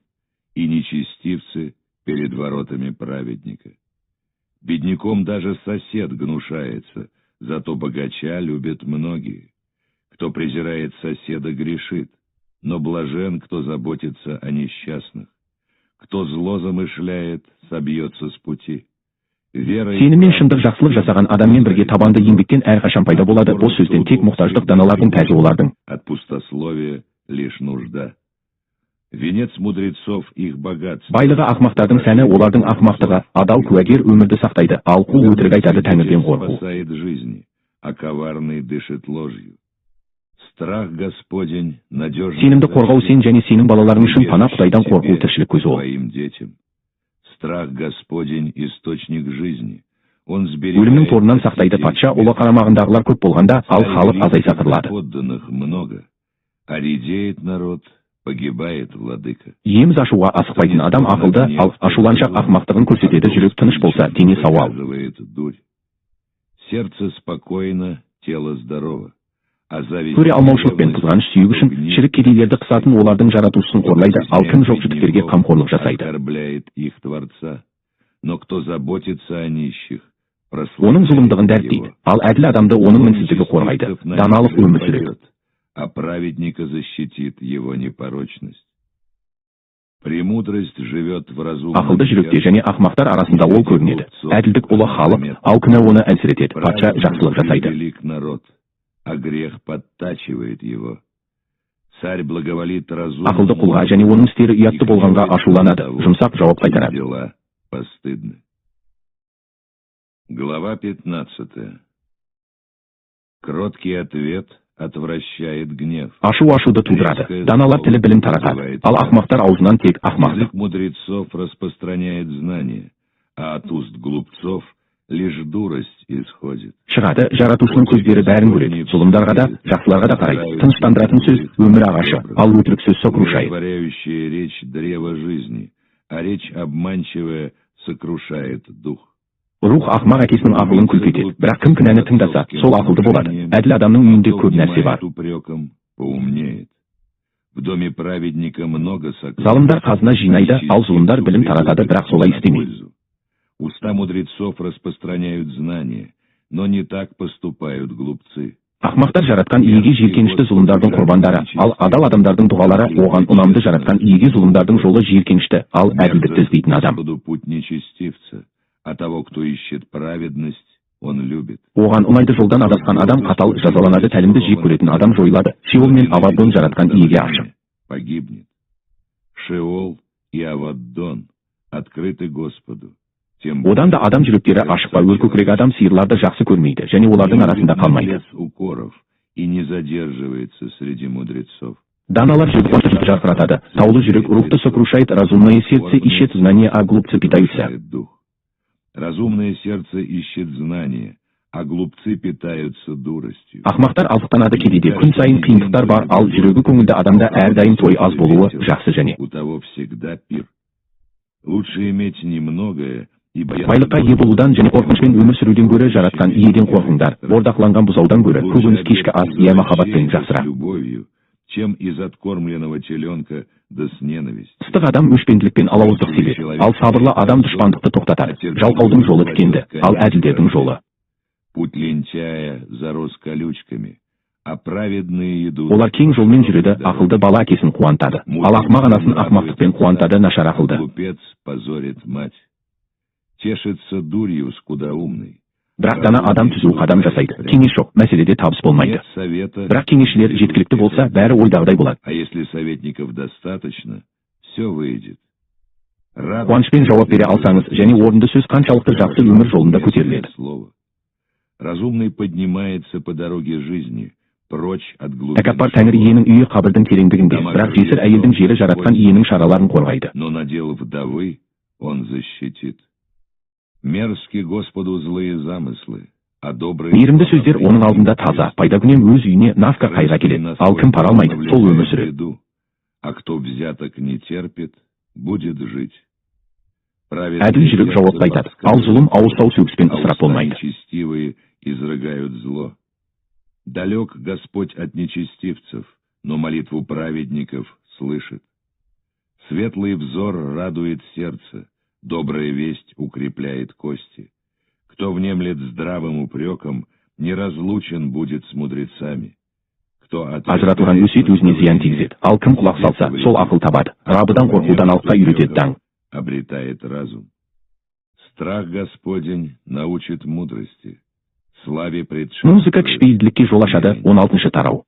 И нечестивцы перед воротами праведника. Бедняком даже сосед гнушается, зато богача любят многие. Кто презирает соседа, грешит, но блажен, кто заботится о несчастных. Кто зло замышляет, собьется с пути. Вера и Сенім мен шындық жақсылық жасаған адаммен бірге. Табанды еңбектен әрқашан пайда болады. Бос сөзден тек мұқтаждық. Даналардың тәжі олардың От пустословия лишь нужда. Венец мудрецов их богатство. байлығы, ақымақтардың сәні олардың ақымақтығы. Адал куәгер өмірді сақтайды, ал қу өтірік айтады. Тәңірден қорқу Спасает жизни, а коварный дышит ложью. Страх Господень надежный. Сенімді қорғау сен және сенің балаларың үшін пана. Құдайдан қорқу тіршілік көзі ол. Твоим детям. Страх Господень — источник жизни. Он сберегает Өлімнің торынан от сақтайды. сетей Патша ұлы смерти. қарамағындағылар көп болғанда, ал Царь халық великий, азайса, қырылады. Подданных много, а редеет народ, погибает владыка. Еміз ашуға асықпайтын адам ақылды, ал ашуланшақ ақымақтығын көрсетеді. Жүрек тыныш болса, дене сау ал. Показывает дурь. Сердце спокойно, тело здорово. А зависть Көре алмаушылық пен қызғаныш сүйек үшін шірік. Кедейлерді қысатын олардың жаратушысын қорлайды, ал кім жоқ жітіктерге қамқорлық жасайды, оскорбляет их Творца. Но кто заботится о нищих, оның зұлымдығын прославляет дәріптейді, его. Ал әділ адамды оның мінсіздігі қорғайды. Даналық өмір сүреді. А праведника защитит его непорочность. Премудрость живет в разумном Ақылды жүректе сердце. және ақымақтар арасында ол көрінеді. Әділдік ұлы халық, ал күнә оны әлсіретеді. Патша жақсылық жасайды. Велик народ, а грех подтачивает его. Царь благоволит разумному. Ақылды құлға және оның істері ұятты болғанға ашуланады, жұмсақ жауап қайтарады. Дела постыдны. Глава 15. Кроткий ответ отвращает гнев. Ашу ашуды тудырады. Даналар тілі білім таратады, ал ақымақтар аузынан тек ақымақтық. Язык мудрецов распространяет знания, а от уст глупцов лишь дурость исходит. Шығады. Жаратушының көздері бәрін көреді, зұлымдарға да, жақсыларға да қарайды. Тыныштандыратын сөз өмір ағашы, ал өтірік сөз сокрушает. Умиротворяющая речь — древо жизни, а речь обманчивая сокрушает дух. Рух ақымақ әкесінің ақылын күлкі етеді, бірақ кім кінәні тыңдаса, сол ақылды болады. Әділ адамның үйінде Кто көп нәрсе бар. внимает упрекам, поумнеет. В доме праведника много сокровищ. Залымдар қазына жинайды, ал зұлымдар білім таратады, бірақ солай істемейді. Пользу. Уста мудрецов распространяют знания, но не так поступают глупцы. Ақмақтар Жаратқан Иеге жиіркенішті, зұлымдардың құрбандары, ал адал адамдардың дұғалары оған ұнамды. Жаратқан Иеге зұлымдардың жолы жиіркенішті, ал әділдікті іздейтін адам Господу путь нечестивца, а того, кто ищет праведность, он любит. оған ұнайды. Жолдан адасқан адам қатал жазаланады, тәлімді жек көретін адам жойылады. Шеол мен Аваддон Жаратқан Иеге ашық. Погибнет. Шеол и Аваддон открыты Господу. Тем Одан да адам жүректері ашық па? Өркөкірек адам сиырларды жақсы көрмейді және олардың арасында қалмайды. Наглец укоров и не задерживается среди мудрецов. Даналар жүректі жарқыратады, таулы жүрек рухты сокрушает. Разумное сердце ищет знания, а глупцы питаются. Повышает дух. Разумное сердце ищет знания, а глупцы питаются дуростью. Ақмақтар азықтанады. Кедейде күн сайын қиындықтар бар, ал жүрегі көңілді адамда әрдайым той. Аз болуы жақсы және У того всегда пир. Лучше иметь немногое и бояться байлыққа ие болудан және қорқынышпен өмір сүруден гөрі Жаратқан Иеден қорқыңдар. Бордақыланған бұзаудан гөрі көкөніс кешкі ас иә махаббатпен жақсырақ. С любовью, чем из откормленного теленка да с ненавистью. Ыстық адам өшпенділік пен алауыздық себеді, ал сабырлы адам дұшпандықты тоқтатады. Жалқаудың жолы тікенді, ал әділдердің жолы Путь лентяя зарос колючками, а праведные идут. Олар кең жолмен жүреді. Ақылды бала әкесін қуантады, ал ақымақ анасын ақымақтықпен қуантады. Нашар ақылды Глупец позорит мать. Тешится дурью скудоумный. Бірақ дана адам түзу қадам жасайды. Кеңес жоқ мәселеде табыс болмайды. Нет совета, Бірақ кеңесшілер жеткілікті болса, бәрі ойдағыдай болады. а если советников достаточно, все выйдет. Радость Қуанышпен жауап бере алсаңыз және орынды сөз қаншалықты жақсы, өмір жолында көтеріледі. Слово. Разумный поднимается по дороге жизни, прочь от глубин. Тәкаппар Тәңір Иенің үйі қабірдің тереңдігінде, бірақ жесір әйелдің жері Жаратқан Иенің шараларын қорғайды. Но надел вдовы он защитит. Мерзки Господу злые замыслы, а добрые Мейірімді сөздер оның алдында таза. Пайдакүнем өз үйіне нафқа қайғы әкеледі, ал кім пара алмайды, сол өмір сүреді. Беду, а кто взяток не терпит, будет жить. Әділ жүрек жауапты айтады, ал зұлым ауыз тау сөгіспен А ысырап уста болмайды. нечестивые изрыгают зло. Далек Господь от нечестивцев, но молитву праведников слышит. Светлый взор радует сердце, добрая весть укрепляет кости. Кто внемлет здравым упреком, неразлучен будет с мудрецами. Кто Ажыратылған өсиет өзіне зиян тигізеді, ал кім құлақ салса, сол ақыл табады. Раббыдан қорқу даналыққа үйретеді даң. Обретает разум. Страх Господень научит мудрости. Славе предшествует. Музыка кішіпейілділікке жол ашады. 16 тарау.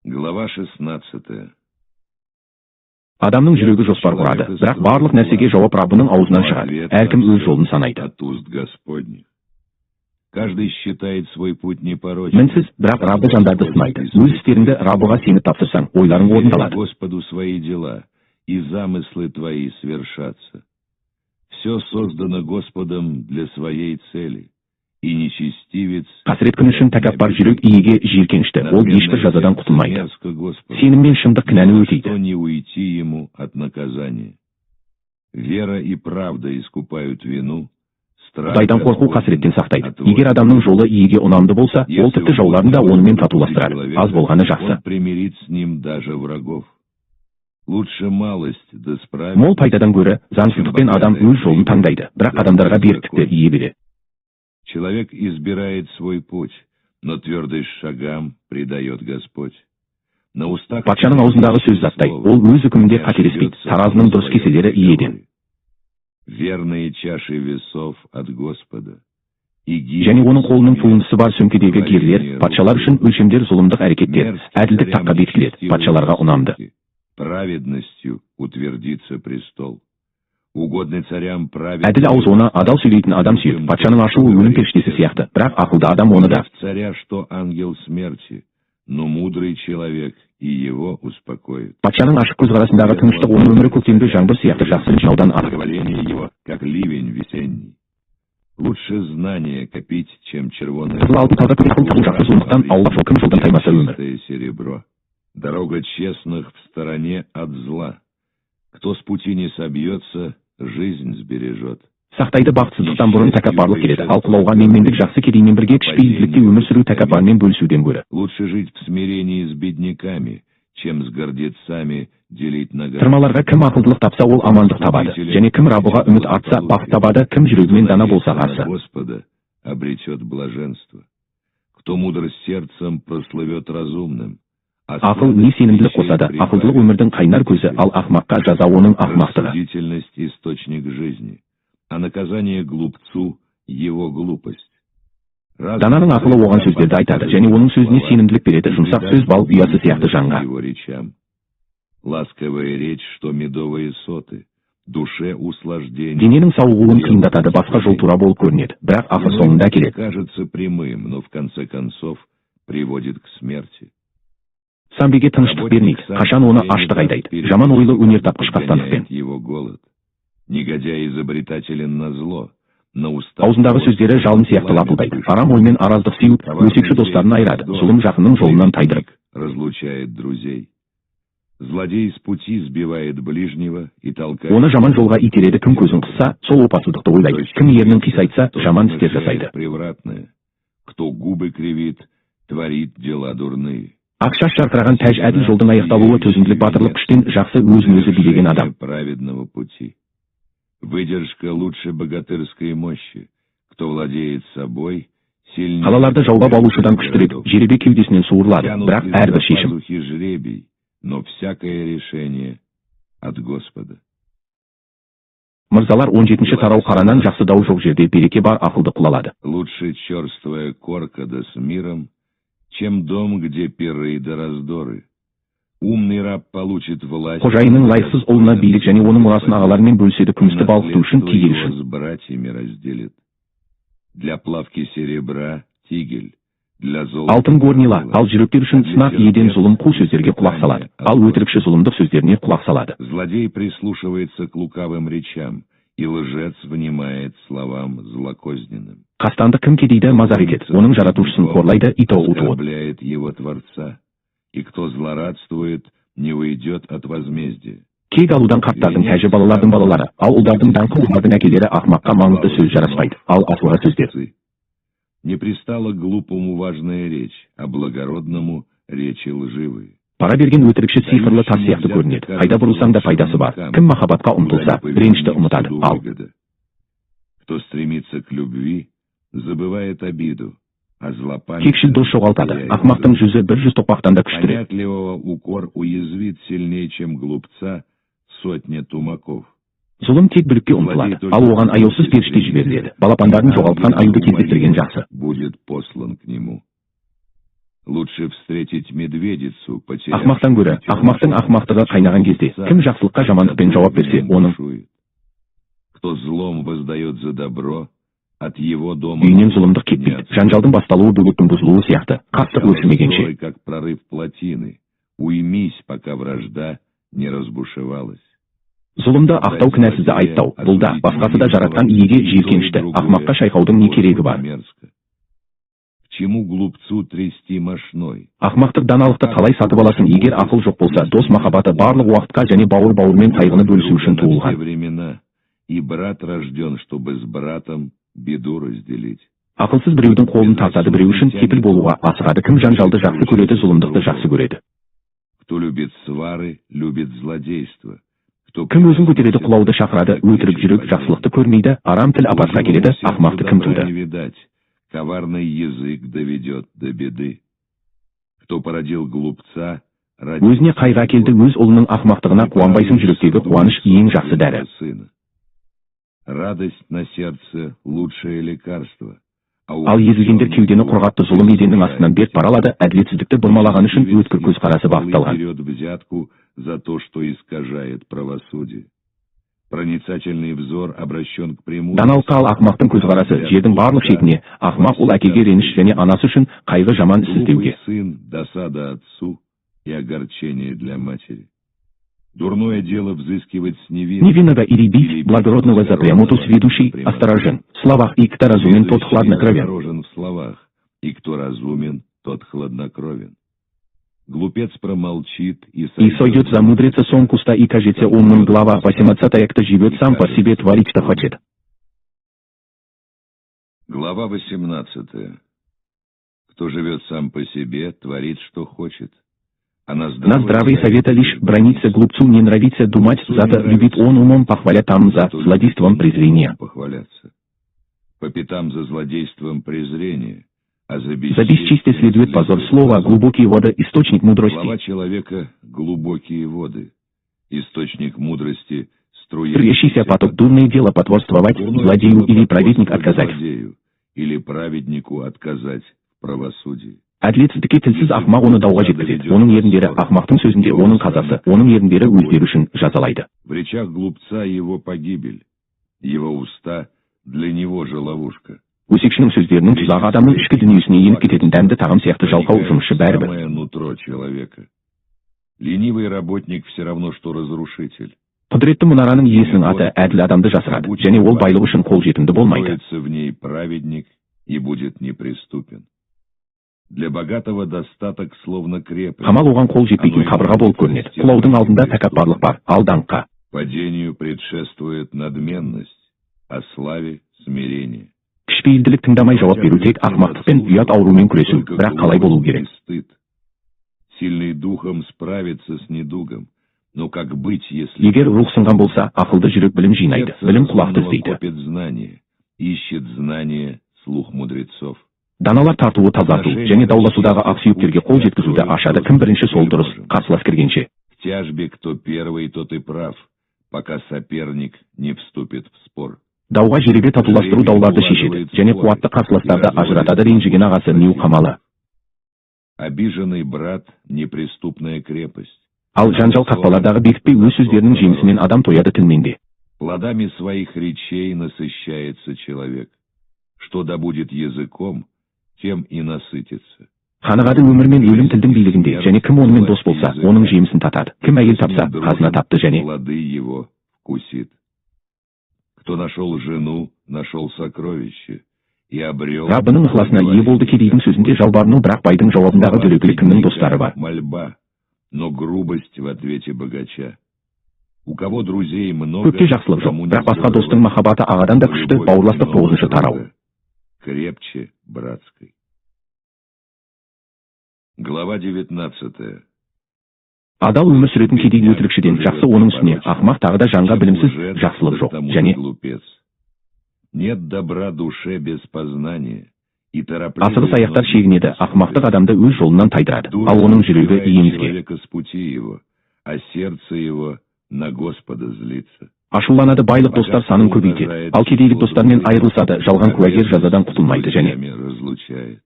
Глава 16. Адамның жүрегі жоспар құрады, бірақ барлық нәрсеге жауап Раббының аузынан шығады. Әркім өз жолын санайды. От уст Господних. Каждый считает свой путь непорочным. Мінсіз, бірақ Раббы жандарды сынайды. Өз істеріңді Раббыға сеніп тапсырсаң, ойларың Вверяй орындалады. Господу свои дела, и замыслы твои свершатся. Все создано Господом для своей цели, и нечестивец Қасірет күні үшін тәкаппар жүрек Иеге жиіркенішті, ол ешбір жазадан құтылмайды. Мерзко Господу, Сенім мен шындық кінәні өтейді. что не уйти ему от наказания. Вера и правда искупают вину, страх Құдайдан қорқу Господень қасіреттен сақтайды. отводит. Егер адамның жолы Иеге ұнамды болса, ол тіпті жауларын да онымен татуластырады. Аз болғаны жақсы. Он примирит с ним даже врагов. Лучше малость да справить, Мол пайдадан гөрі заңсыздықпен адам өз жолын таңдайды, бірақ адамдарға беріктікті Ие береді. Человек избирает свой путь, но твердость шагам придает Господь. На устах Патшаның аузындағы сөз заттай, ол өз үкімінде қателеспейді. Таразының дұрыс кеселері Иеден. Верные чаши весов от Господа. И Және оның қолының туындысы бар сөмкедегі герлер, патшалар үшін өлшемдер. Зұлымдық әрекеттер әділдік таққа бекітіледі, патшаларға ұнамды. Праведностью утвердится престол. Угодный царям праведный. Әділ ауыз оны адал сөйлейтін адам сүйеді. Патшаның ашуы өлім періштесі сияқты, бірақ ақылды адам оны да Гнев царя, что ангел смерти, но мудрый человек и его успокоит. Патшаның ашық көзқарасындағы тыныштық оның өмірі көктемгі жаңбыр сияқты жақсы жинаудан артық. Благоволение его, как ливень весенний. Лучше знание копить, чем червоное Қызыл алтын таза күміс ақыл табу жақсы, сондықтан аулақ жол. Кім жолдан таймаса, өмір чистое серебро. Дорога честных в стороне от зла. Кто с пути не собьется, жизнь сбережет. Сақтайды. Бақытсыздықтан бұрын тәкаппарлық келеді, ал құлауға менмендік. Жақсы кедеймен бірге кішіпейілділікте өмір сүру тәкаппармен бөлісуден гөрі. Лучше жить в смирении с бедняками, чем с гордецами делить награду. Тырмаларға кім ақылдылық тапса, ол амандық табады және кім Раббыға үміт артса, бақыт табады. Кім жүрегімен дана болса, Надеется на қарсы Господа, обретет блаженство. Кто мудр сердцем, прослывет разумным. Ақыл не сенімділік қосады. Ақылдылық өмірдің қайнар көзі, ал ақмаққа жаза оның ақмақтығы. Рассудительность – источник жизни, а наказание глупцу – его глупость. Дананың ақылы оған сөздерді айтады және оның сөзіне сенімділік береді. Жұмсақ сөз бал ұясы сияқты жанға. Его речам. Ласковая речь, что медовые соты, душе услаждение. Дененің сауығуын қиындатады, басқа жол тура болып көрінеді, бірақ ақыр соңында келеді. Кажется прямым, но в конце концов приводит к смерти. Самбеге тыныштық бермейді, қашан оны аштық айдайды. Жаман ойлы өнертапқыш қастандықпен. Его голод. Негодяй изобретателен на зло, на устах. Аузындағы сөздері жалын сияқты лапылдайды. Арам оймен араздық сүю өсекші достарын айырады, зұлым жақынның жолынан тайдырып. Разлучает друзей. Злодей с пути сбивает ближнего и толкает. Оны жаман жолға итереді. Кім көзін қысса, сол опасыздықты ойлайды. Кім ернін қисайтса, жаман істер жасайды. Превратное. Кто губы кривит, творит дела дурные. Ақ шаш жарқыраған тәж, әділ жолдың аяқталуы. Төзімділік батырлық күштен жақсы, өзін өзі билеген адам. Праведного пути. Выдержка лучше богатырской мощи. Кто владеет собой, сильнее. Қалаларды жаулап алушыдан күштірек. Жеребе кеудесінен суырылады, бірақ әрбір шешім. Пазухи жребий, но всякое решение от Господа. Мырзалар, 17 тарау. Қаранан жақсы дау жоқ жерде береке бар, ақылды құл алады. Лучше черствая корка да с миром, чем дом, где пиры да раздоры. Умный раб получит власть. Қожайынның лайықсыз ұлына билік және оның мұрасын ағаларымен бөліседі. Күмісті балқыту үшін тигель Наследство үшін. его с братьями разделит. Для плавки серебра тигель, для золота Алтын горнила, ал жүректер үшін сынақ. Иеден зұлым қу сөздерге құлақ салады, ал өтірікші зұлымдық сөздеріне құлақ салады. Злодей прислушивается к лукавым речам, и лжец внимает словам злокозненным. Қастандық кім кедейді мазақ етеді, оның жаратушысын қорлайды. Итоу. Оскорбляет его Творца, и кто злорадствует, не уйдет от возмездия. Кек алудан қарттардың тәжі балалардың балалары, ал ұлдардың даңқы олардың әкелері. Ақымаққа маңызды сөз жараспайды, ал асылға сөздер. Отцы. Не пристала глупому важная речь, а благородному речи лживые. Пара берген өтірікші сиқырлы тас сияқты көрінеді, қайда бұрылсаң да пайдасы бар. Кім махаббатқа ұмтылса, ренішті ұмытады, ал Выгода. Кто стремится к любви, забывает обиду, а злопамятный кекшіл дос жоғалтады. Ақымақтың жүзі бір жүз тоқпақтан да күштірек. Понятливого укор уязвит сильнее, чем глупца сотня тумаков. Зұлым тек бүлікке ұмтылады, ал оған аяусыз періште жіберіледі. Балапандарын жоғалтқан аюды кездестірген жақсы. Будет послан к нему. Лучше встретить медведицу, потерявшую Ақмақтан гөрі ақмақтың ақмақтығы қайнаған кезде. Кім жақсылыққа жамандықпен жауап берсе, оның бушует. Кто злом воздает за добро, от его дома үйінен зұлымдық кетпейді. Жанжалдың басталуы бөгеттің бұзылуы сияқты, қастық өршімегенше. Ссоры, как прорыв плотины. Уймись, пока вражда не разбушевалась. Зұлымды ақтау, кінәсізді айыптау, бұл да, басқасы да жаратқан иеге жиіркенішті. Ақмаққа шайқаудың не керегі бар? Мерзко. К чему глупцу трясти мошной? Ақмақтық даналықты қалай сатып аласың, егер ақыл жоқ болса? Дос махаббаты барлық уақытқа және бауыр бауырмен қайғыны бөлісу үшін Друга на все туылған. времена, и брат рожден, чтобы с братом беду разделить. Ақылсыз біреудің қолын тартады, біреу үшін кепіл болуға асығады. Кім жанжалды жақсы көреді, зұлымдықты жақсы көреді. Кто любит свары, любит злодейство. Кто Кім өзін көтереді, құлауды шақырады. Өтірік жүрек жақсылықты көрмейді, арам тіл апатқа келеді. Ақмақты кім Добра туды? не видать, коварный язык доведет до беды. Кто породил глупца, родит Өзіне қайғы әкелді, өз ұлының ақмақтығына қуанбайсың. Жүректегі қуаныш ең жақсы дәрі. сына. Радость на сердце – лучшее лекарство. А Ал езілгендер кеудені құрғатты. Зұлым еденнің астынан бет пара алады. Әділетсіздікті бұрмалаған үшін өткір көзқарасы бағытталған. Берет взятку за то, что искажает правосудие. Проницательный взор обращен к премудрости. Даналыққа, ал ақымақтың көзқарасы жердің барлық шетіне. Ақымақ ұл әкеге реніш және анасы үшін қайғы. Жаман іс іздеуге. Глупый сын – досада отцу и огорчение для матери. Дурное дело взыскивать с невинных. Невинного или бить благородного за прямоту, сведущий осторожен в словах, и кто разумен, тот Сведущий хладнокровен. осторожен в словах, и кто разумен, тот хладнокровен. Глупец промолчит и И сойдет за мудреца сон куста и кажется умным. Глава 18. Кто живет сам по себе, творит, что хочет. Глава 18. Кто живет сам по себе, творит, что хочет. А на На здравые советы лишь бранится, глупцу не нравится думать, зато любит он умом похваля там за Зато злодейством любит презрение. Похваляться. По пятам за злодейством презрение, а за За бесчестие следует позор. Слово «глубокие воды» – источник мудрости. Слова человека — глубокие воды, источник мудрости — Струящийся поток. Дурное дело потворствовать Дурное злодею дело или праведник потворствовать отказать. злодею или праведнику отказать в правосудии. Әділетсіздікке тілсіз ақымақ оны дауға жеткізеді. Оның еріндері ақымақтың сөзінде оның қазасы, оның еріндері өздері үшін жазалайды. В речах глупца его погибель, его уста для него же ловушка. Өсекшінің сөздерінің тұзағы адамның ішкі дүниесіне еніп кететін дәмді тағам сияқты, жалқау Проникает жұмысшы в бәрібір. самое нутро человека. Ленивый работник все равно, что разрушитель. Құдіретті мұнараның иесінің аты әділ адамды жасырады және ол байлық үшін қолжетімді болмайды. Укроется в ней праведник и будет неприступен. Для богатого достаток словно крепость. Қамал оған қол жетпейтін қабырға болып көрінеді. Құлаудың алдында тәкаппарлық бар, ал даңққа Падению предшествует надменность, а славе — смирение. Кішіпейілділік тыңдамай жауап беру тек ақымақтық пен ұят аурумен күресу, Только бірақ қалай болу глупость керек? и стыд. Сильный духом справится с недугом, но как быть, если Егер рух сынған болса, ақылды жүрек білім жинайды, сердце білім құлақты разумного іздейді. копит знание, ищет знание слух мудрецов. Даналар тартуы тазарту және дауласудағы ақсүйектерге қол жеткізуді ашады. Кім бірінші, сол дұрыс, қарсылас кіргенше. В тяжбе кто первый, тот и прав, пока соперник не вступит в спор. Дауға жеребе татуластыру дауларды шешеді және қуатты қарсыластарды ажыратады. Ренжіген ағасы Нью қамалы. Обиженный брат — неприступная крепость. Ал жанжал қақпалардағы бекітпе. Өз сөздерінің жемісінен адам тояды тілмен де. Плодами своих речей насыщается человек. Что добудет языком, тем и насытится. Қанығады. Өмір мен өлім тілдің билігінде және кім онымен дос болса, оның жемісін татады. Кім әйел тапса, қазына тапты және Плоды его вкусит. Кто нашел жену, нашел сокровище и обрел. Раббының ықыласына ие болды. Кедейдің сөзінде жалбарыну, бірақ байдың жауабындағы дөрекілік. Кімнің достары бар? Мольба, но грубость в ответе богача. У кого друзей много, Көпте жақсылық жоқ, тому не бірақ басқа достың сдобровать. махаббаты ағадан да Но күшті. любовь Бауырластық, много тоғызыншы тарау. друга крепче братской. Глава 19. Адал өмір сүретін кедей өтірікшіден жақсы, оның үстіне ақымақ тағы да жанға білімсіз Лжец, жақсылық да к жоқ тому же және глупец. Нет добра душе без познания, и торопливые Асығыс аяқтар ноги шегінеді. Ақымақтық адамды өз жолынан тайдырады, ал оның жүрегі Сбивает иемізге. человека с пути его, а сердце его на Господа злится. Ашуланады. Байлық достар санын көбейтеді, ал кедейлік достармен айырылысады. Жалған куәгер жазадан құтылмайды және Друзьями разлучает.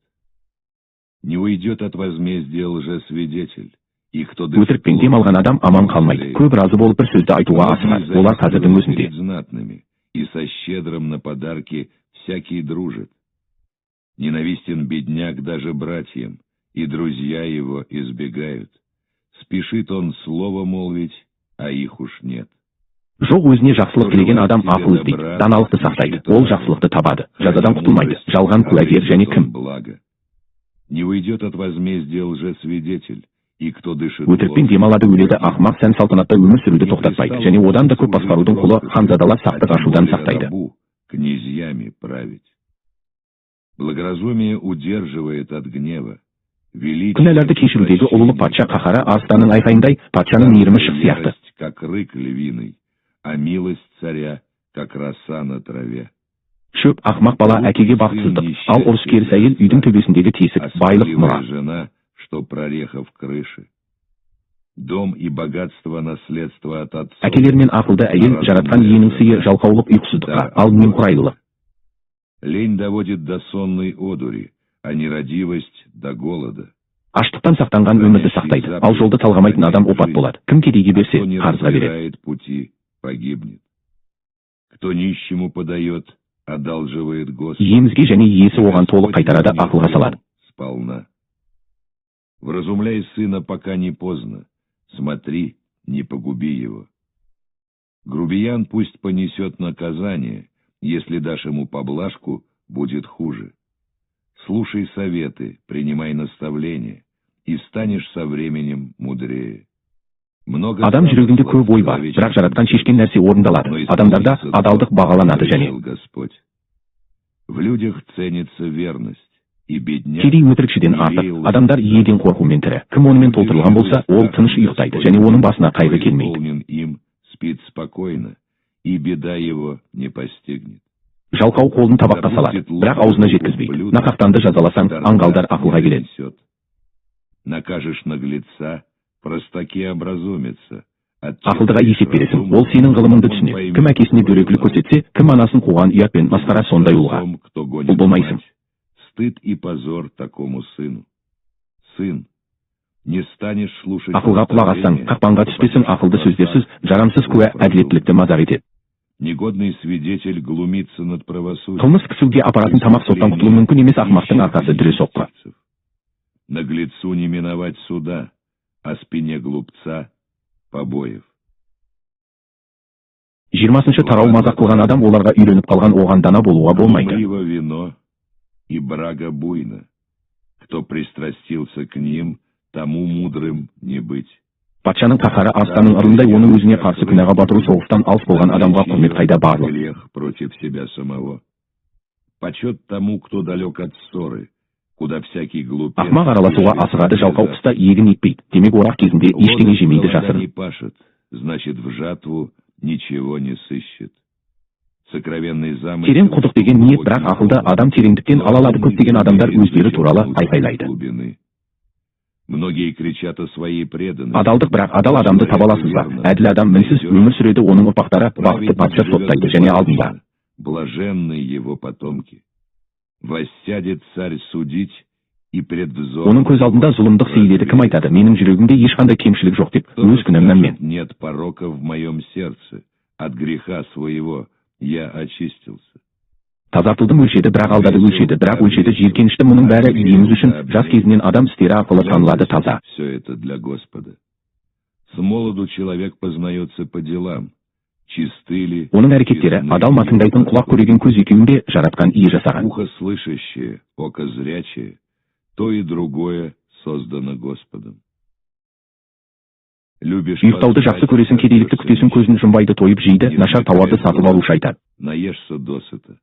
Не уйдет от возмездия лжесвидетель, и кто дышит Өтірікпен дем алған адам аман қалмайды. Көп разы болып бір сөзді айтуға асығады, олар қазірдің өзінде. Перед знатными, и со щедрым на подарки всякий дружит. Ненавистен бедняк даже братьям, и друзья его избегают. Спешит он слово молвить, а их уж нет. Жоқ, өзіне жақсылық тілеген адам ақыл іздейді, даналықты сақтайды, ол жақсылықты табады, жазадан құтылмайды жалған куәгер және кім Благо. Не уйдет от возмездия лжесвидетель, и кто дышит Өтірікпен ложью, демалады, өледі. Ақымақ сән салтанатта өмір сүруді тоқтатпайды және одан да көп басқарудың құлы. Ханзадалар сақтық а тем ашудан более сақтайды. рабу князьями править. Благоразумие удерживает от гнева. Величие Күнәларды кешірудегі ұлылық патша қаһары арыстанның айқайындай, патшаның мейірімі шық сияқты. Ярость, как рык львиный, а милость царя, как роса на траве. Шөп ақымақ бала әкеге бақытсыздық, ал ұрыс керіс әйел үйдің төбесіндегі тесік. А Байлық сопливая мұра. жена, что прореха в крыше. Дом и богатство — наследство от отцов. Әкелер мен ақылды әйел жаратқан иенің сыйы. Жалқаулық ұйқысыздыққа, ал немқұрайлылық Лень доводит до сонной одури, а нерадивость до голода. Аштықтан сақтанған өмірді сақтайды, ал жолды талғамайтын адам опат болады. Кім кедейге берсе, Кто не қарызға береді. разбирает пути, погибнет. Кто нищему подает, одалживает Господу. Иемізге және иесі оған толық қайтарады, ақылға салады. Сполна. Вразумляй сына, пока не поздно. Смотри, не погуби его. Грубиян пусть понесет наказание, если дашь ему поблажку, будет хуже. Слушай советы, принимай наставления, и станешь со временем мудрее. Много Адам жүрегінде көп ой бар, бірақ жаратқан шешкен нәрсе орындалады. Адамдарда адалдық бағаланады және решил Господь. В людях ценится верность, и бедняк Кедей өтірікшіден артық. Адамдар иеден қорқумен тірі. Кім онымен толтырылған болса, ол тыныш ұйықтайды және оның басына қайғы келмейді. Исполнен им, спит спокойно, и беда его не постигнет. Жалқау қолын табаққа салады, бірақ аузына жеткізбейді. Нақақтанды жазаласаң, аңғалдар ақылға келеді. Накажешь наглеца, простаки образумятся. Ақылдыға есеп бересің, ол сенің ғылымыңды түсінеді. Кім әкесіне дөрекілік көрсетсе, кім анасын қуған, ұят пен масқара сондай ұлға. Кто гонит Ұл болмайсың. Мать, стыд и позор такому сыну. Сын, не станешь слушать Ақылға құлақ ассаң, қақпанға түспесің. Ақылды сөздерсіз, жарамсыз куә әділеттілікті мазақ етеді. Негодный свидетель глумится над правосудием. Қылмыс кісуге апаратын тамақ, соттан құтылу мүмкін емес. Ақымақтың арқасы дүре соққы. Наглецу не миновать суда, а спине глупца побоев. 20-тарау. Мазақ қылған адам оларға үйреніп қалған, оған дана болуға болмайды. Глумливо вино и брага буйна. Кто пристрастился к ним, тому мудрым не быть. Патшаның қаһары арыстанның ырылындай, оны өзіне қарсы күнәға батыру. Соғыстан алыс болған адамға құрмет қайда барлық. Грех против себя самого. Почет тому, кто далек от ссоры, куда всякий глупец Ақымақ араласуға асығады. Жалқау қыста егін екпейді, демек орақ кезінде ештеңе жемейді Лодырь жасырын. Не пашет, значит, в жатву ничего не сыщет. Сокровенный замысел Терең құдық деген ниет, бірақ ақылды адам тереңдіктен ала алады. Көптеген адамдар өздері туралы айқайлайды. Глубины. Многие кричат о своей преданности. Адалдық, бірақ адал адамды таба аласыз ба? Әділ адам мінсіз өмір сүреді, оның ұрпақтары бақытты. Праведник Патша живет соттайды және алдында. Блаженны его потомки. Воссядет царь судить и пред взором Оның көз алдында зұлымдық сейіледі. Кім айтады: «Менің жүрегімде ешқандай кемшілік жоқ» деп, Кто-то өз күнәмнан мен. Скажет: «Нет порока в моем сердце, от греха своего я очистился». Тазартылдым. Өлшеді, бірақ алдады, өлшеді, бірақ өлшеді жиіркенішті. Мұның бәрі иеміз үшін. Жас кезінен адам істері арқылы танылады таза. Все это для Господа. Смолоду человек познается по делам. Чисты ли, Оның әрекеттері адал ма? Тыңдайтын құлақ, көреген көз екеуін де жаратқан ие жасаған. Ухо слышащее, око зрячее, то и другое создано Господом. Любишь Ұйықтауды жақсы көресің, кедейлікті күтесің. Көзін жұмбайды, тойып жейді. Нашар тауарды сатып алушы айтады: Наешься досыта.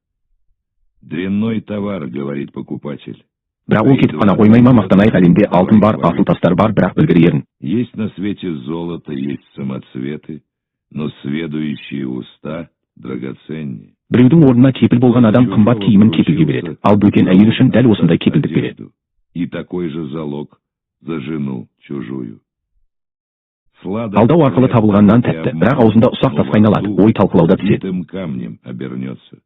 Дрянной товар, говорит покупатель. Бірақ ол кетіп қана қоймай ма? Мақтанайық, әлемде алтын бар, асыл тастар бар, бірақ білгір ерін. Есть на свете золото, есть самоцветы, но сведущие уста драгоценнее. Біреудің орнына кепіл болған адам қымбат киімін кепілге береді, ал бөтен әйел үшін дәл осындай кепілдік береді. Одежду и такой же залог за жену чужую. Сладок Алдау арқылы табылған нан тәтті, бірақ аузында ұсақ тасқа айналады. Ой талқылауда піседі. Битым камнем обернется.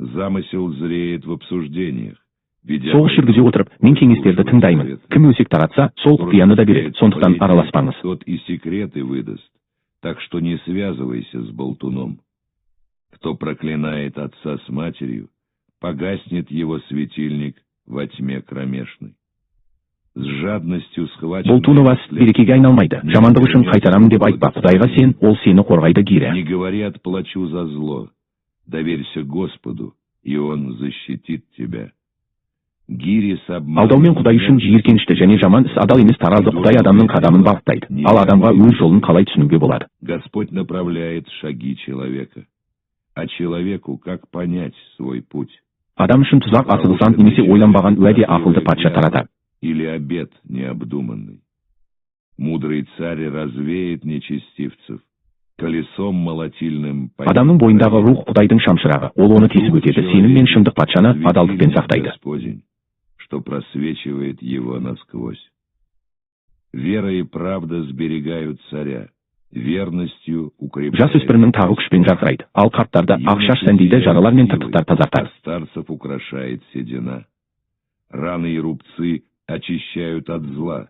Замысел зреет в обсуждениях, ведя Соғыс жүргізе отырып, мен кеңестерді тыңдаймын. Кім өсек таратса, сол құпияны да береді, сондықтан араласпаңыз. Тот и секреты выдаст, так что не связывайся с болтуном. Кто проклинает отца с матерью, погаснет его светильник во тьме кромешной. С жадностью схваченный Болтунова берекеге айналмайды. Жамандық үшін қайтарамын деп айтпа. Құдайға сен, ол сені қорғайды. Гиря. Не говори: «Отплачу за зло». Доверься Господу, и Он защитит тебя. Гири с обманом Алдаумен құдай үшін жиіркенішті және жаман іс адал емес. Таразы. Құдай адамның қадамын бағыттайды, ал адамға өз жолын қалай түсінуге болады? Господь направляет шаги человека. А человеку как понять свой путь? Адам үшін тұзақ, асығыс ант немесе ойланбаған уәде. Ақылды патша таратады. Или обет необдуманный? Мудрый царь развеет нечестивцев, колесом молотильным Адамның бойындағы рух құдайдың шамшырағы, ол оны тесіп өтеді. Сенім мен шындық патшаны адалдықпен сақтайды. Господень, что просвечивает его насквозь. Вера и правда сберегают царя, верностью укрепляет. Жасөспірімнің тағы күшпен жарқырайды, ал қарттарды ақ шаш сәндейді, жаралар мен тыртықтар тазартады. А старцев украшает седина. Раны и рубцы очищают от зла.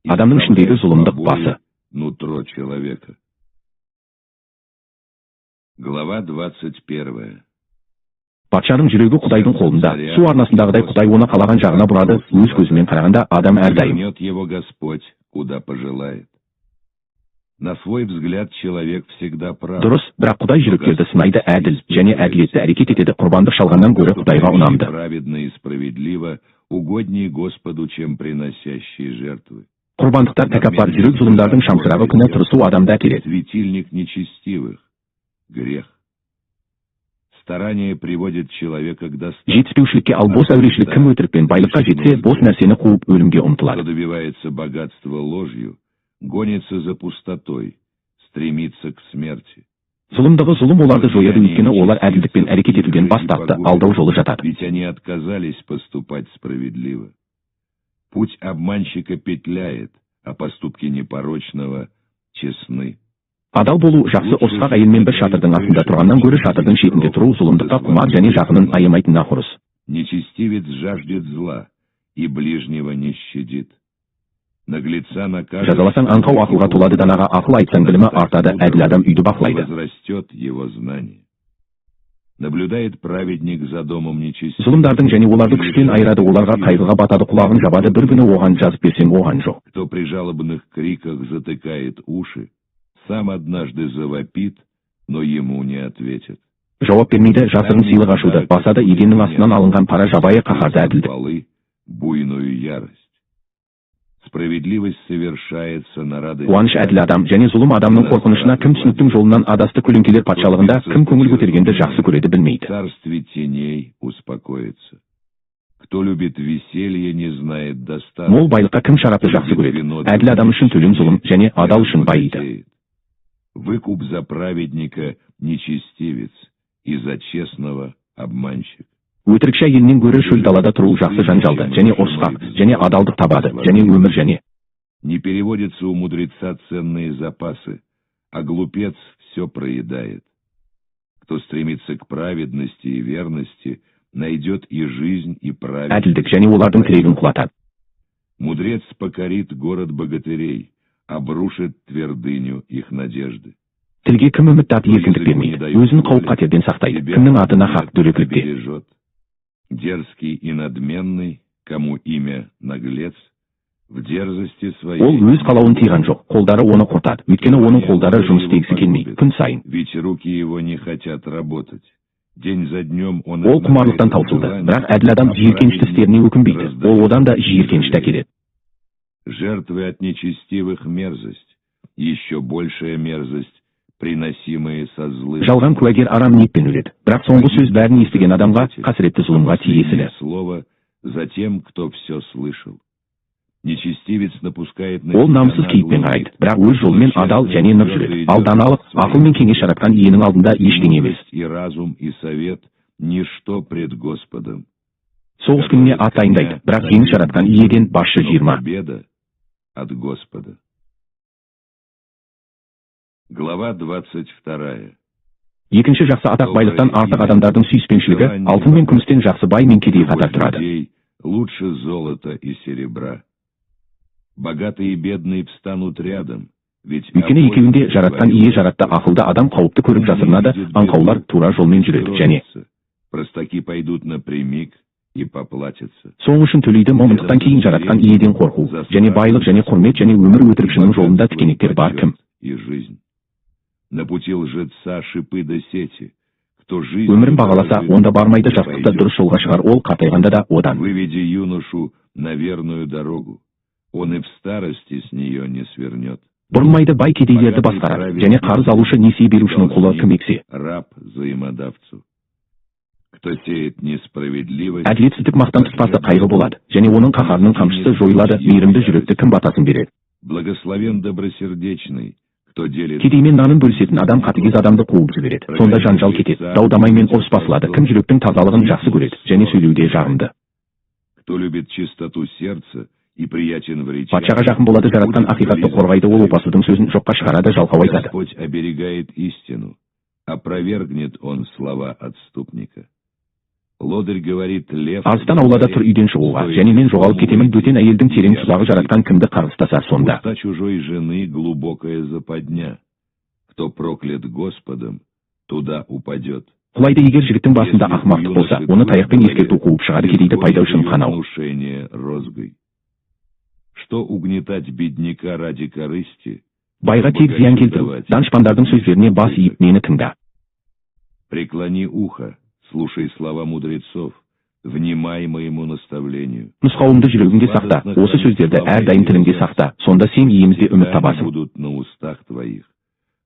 Адамның ішіндегі Исправляют зұлымдық побои басы. нутро человека. Глава 21. Патшаның жүрегі құдайдың қолында, су арнасындағыдай. Құдай оны қалаған жағына бұрады. Өз көзімен қарағанда адам әрдайым. Повернет его Господь, куда пожелает. На свой взгляд человек всегда прав. Дұрыс, бірақ құдай жүректерді сынайды. Әділ және әділетті әрекет етеді, құрбандық шалғаннан гөрі құдайға ұнамды. Праведно и справедливо угоднее Господу, чем приносящие жертвы. Құрбандықтар тәкаппар жүрек, зұлымдардың шамшырағы күнә. Тырысу адамды әкеледі. Светильник нечестивых — грех. Старание приводит человека к достатку. Жетіспеушілікке, ал бос әурешілік. Кім өтірікпен байлыққа жетсе, бос нәрсені қуып, өлімге Кто ұмтылады. Добивается богатства ложью, гонится за пустотой, стремится к смерти. Зұлымдығы зұлым оларды жояды, өйткені олар әділдікпен әрекет етуден бас тартты, алдау жолы жатады. Ведь они отказались поступать справедливо. Путь обманщика петляет, а поступки непорочного честны. Адал болу жақсы ұрысқақ әйелмен бір шатырдың астында тұрғаннан гөрі шатырдың шетінде тұру зұлымдыққа құмар және жақынын аямайтын нақұрыс. Нечестивец жаждет зла и ближнего не щадит. Наглеца накажет, Жазаласаң, аңқау ақылға толады, данаға ақыл айтсаң, білімі артады, әділ адам үйді бақылайды. Возрастет его знание. Наблюдает праведник за домом нечестивых. Зұлымдардың және оларды күштен айырады, оларға қайғыға батады, құлағын жабады, бір күні оған жазып берсең, оған жоқ. Кто при жалобных криках затыкает уши, сам однажды завопит, но ему не ответят. Жауап бермейді, жасырын сыйлық ашуды басады, еденнің астынан алынған пара жабайы қаһарды әділдік. Полы буйную ярость. Справедливость совершается на радость. Қуаныш әділ адам және зұлым адамның қорқынышына. Кім түсініктің жолынан адасты, көлеңкелер патшалығында кім көңіл көтергенді жақсы көреді, В білмейді. царстве теней успокоится. Кто любит веселье, не знает достатка. Мол байлыққа кім шарапты жақсы көреді? Әділ адам үшін төлем зұлым және адал үшін байиды. Разбогатеет. Выкуп за праведника нечестивец, и за честного обманщик. Өтірікші әйелінен гөрі шөл далада тұру жақсы, жанжалды және ұрысқақ және адалдық табады және өмір және Не переводятся у мудреца ценные запасы, а глупец все проедает. Кто стремится к праведности и верности, найдет и жизнь, и праведность. Әділдік және олардың тірегін құлатады. Мудрец покорит город богатырей, обрушит твердыню их надежды. Тілге кім үміт артады, еркіндік бермейді, өзін қауіп қатерден сақтайды. Кімнің аты нахақ дөрекілікте? Бережет. Дерзкий и надменный, кому имя наглец, в дерзости своей. Ол өз қалауын тыйған жоқ, қолдары оны құртады, өйткені оның қолдары жұмыс істегісі келмейді күн сайын. Ведь руки его не хотят работать. День за днем он Ол құмарлықтан таусылды, бірақ әділ адам жиіркенішті істеріне өкінбейді, ол одан да жиіркенішті әкеледі. Жертвы от нечестивых мерзость, еще большая мерзость, приносимые со злым. Жалған куәгер арам ниетпен өледі, бірақ соңғы сөз бәрін естіген адамға қасіретті зұлымға тиесілі. Последнее слово за тем, кто все слышал. Нечестивец напускает на Ол себя намыссыз наглый кейіппен вид. қарайды, бірақ өз жолымен адал және нық жүреді. Ал даналық, ақыл мен кеңес Жаратқан Иенің алдында ештеңе емес. Мудрость и разум и совет — ничто пред Господом. Соғыс күніне ат дайындайды, бірақ жеңіс Жаратқан Иеден. Басшы Но 20. победа от Господа. Глава 22. Екінші жақсы атақ байлықтан артық, адамдардың сүйіспеншілігі алтын мен күмістен жақсы. Бай мен кедей қатар Любовь тұрады. людей лучше золота и серебра. Богатый и бедный встанут рядом, ведь Өйткені обоих екеуін де Жаратқан Ие жаратты. Ақылды адам қауіпті көріп жасырынады, аңқаулар тура жолмен жүреді және скроются. Простаки пойдут напрямик и поплатятся. Соң үшін төлейді. Момындықтан кейін Жаратқан Иеден қорқу және байлық және құрмет және өмір. Өтірікшінің жолында тікенектер бар. Кім И жизнь. На пути лжеца шипы да сети. Кто жизнь өмірін бағаласа, онда бармайды, жастықта дұрыс жолға шығар, ол қартайғанда да одан. Выведи юношу на верную дорогу. Он и в старости с нее не свернет. Бұрылмайды. Бай кедейлерді басқарады және қарыз алушы несие берушінің құлы. Кім ексе Раб взаимодавцу. Кто сеет несправедливость, Әділетсіздік мақтан тұтпасы қайғы болады және оның қаһарының қамшысы жойылады. Мейірімді жүректі кім батасын береді? Благословен добросердечный, кто делит Кедеймен нанын бөлісетін адам қатыгез адамды қуып жібереді, сонда жанжал кетеді, дау дамай мен ұрыс басылады. Кім жүректің тазалығын жақсы көреді және сөйлеуде жағымды, Кто любит чистоту сердца и приятен в речах, патшаға жақын болады. Жаратқан ақиқатты қорғайды, ол опасыздың сөзін жоққа шығарады. Жалқау айтады. Господь оберегает истину, опровергнет он слова отступника. Лодырь говорит: лев. Арыстан аулада тұр үйден шығуға және мен жоғалып кетемін. Бөтен әйелдің терең тұзағы. Жаратқан кімді қарғыстаса, сонда Уста чужой жены глубокая западня. Кто проклят Господом, туда упадет. Құлайды. Егер жігіттің басында ақымақтық болса, оны таяқпен ескерту қуып шығады. Кедейді пайда үшін қанау. Внушение розгой. Что угнетать бедняка ради корысти? Байға тек зиян келтіру. Данышпандардың сөздеріне бас иіп, мені тыңда. Преклони ухо, слушай слова мудрецов, внимай моему наставлению. Нұсқауымды жүрегіңде сақта, осы сөздерді әрдайым тіліңде сақта, сонда сен Иемізде үміт Всегда они табасың. Будут на устах твоих,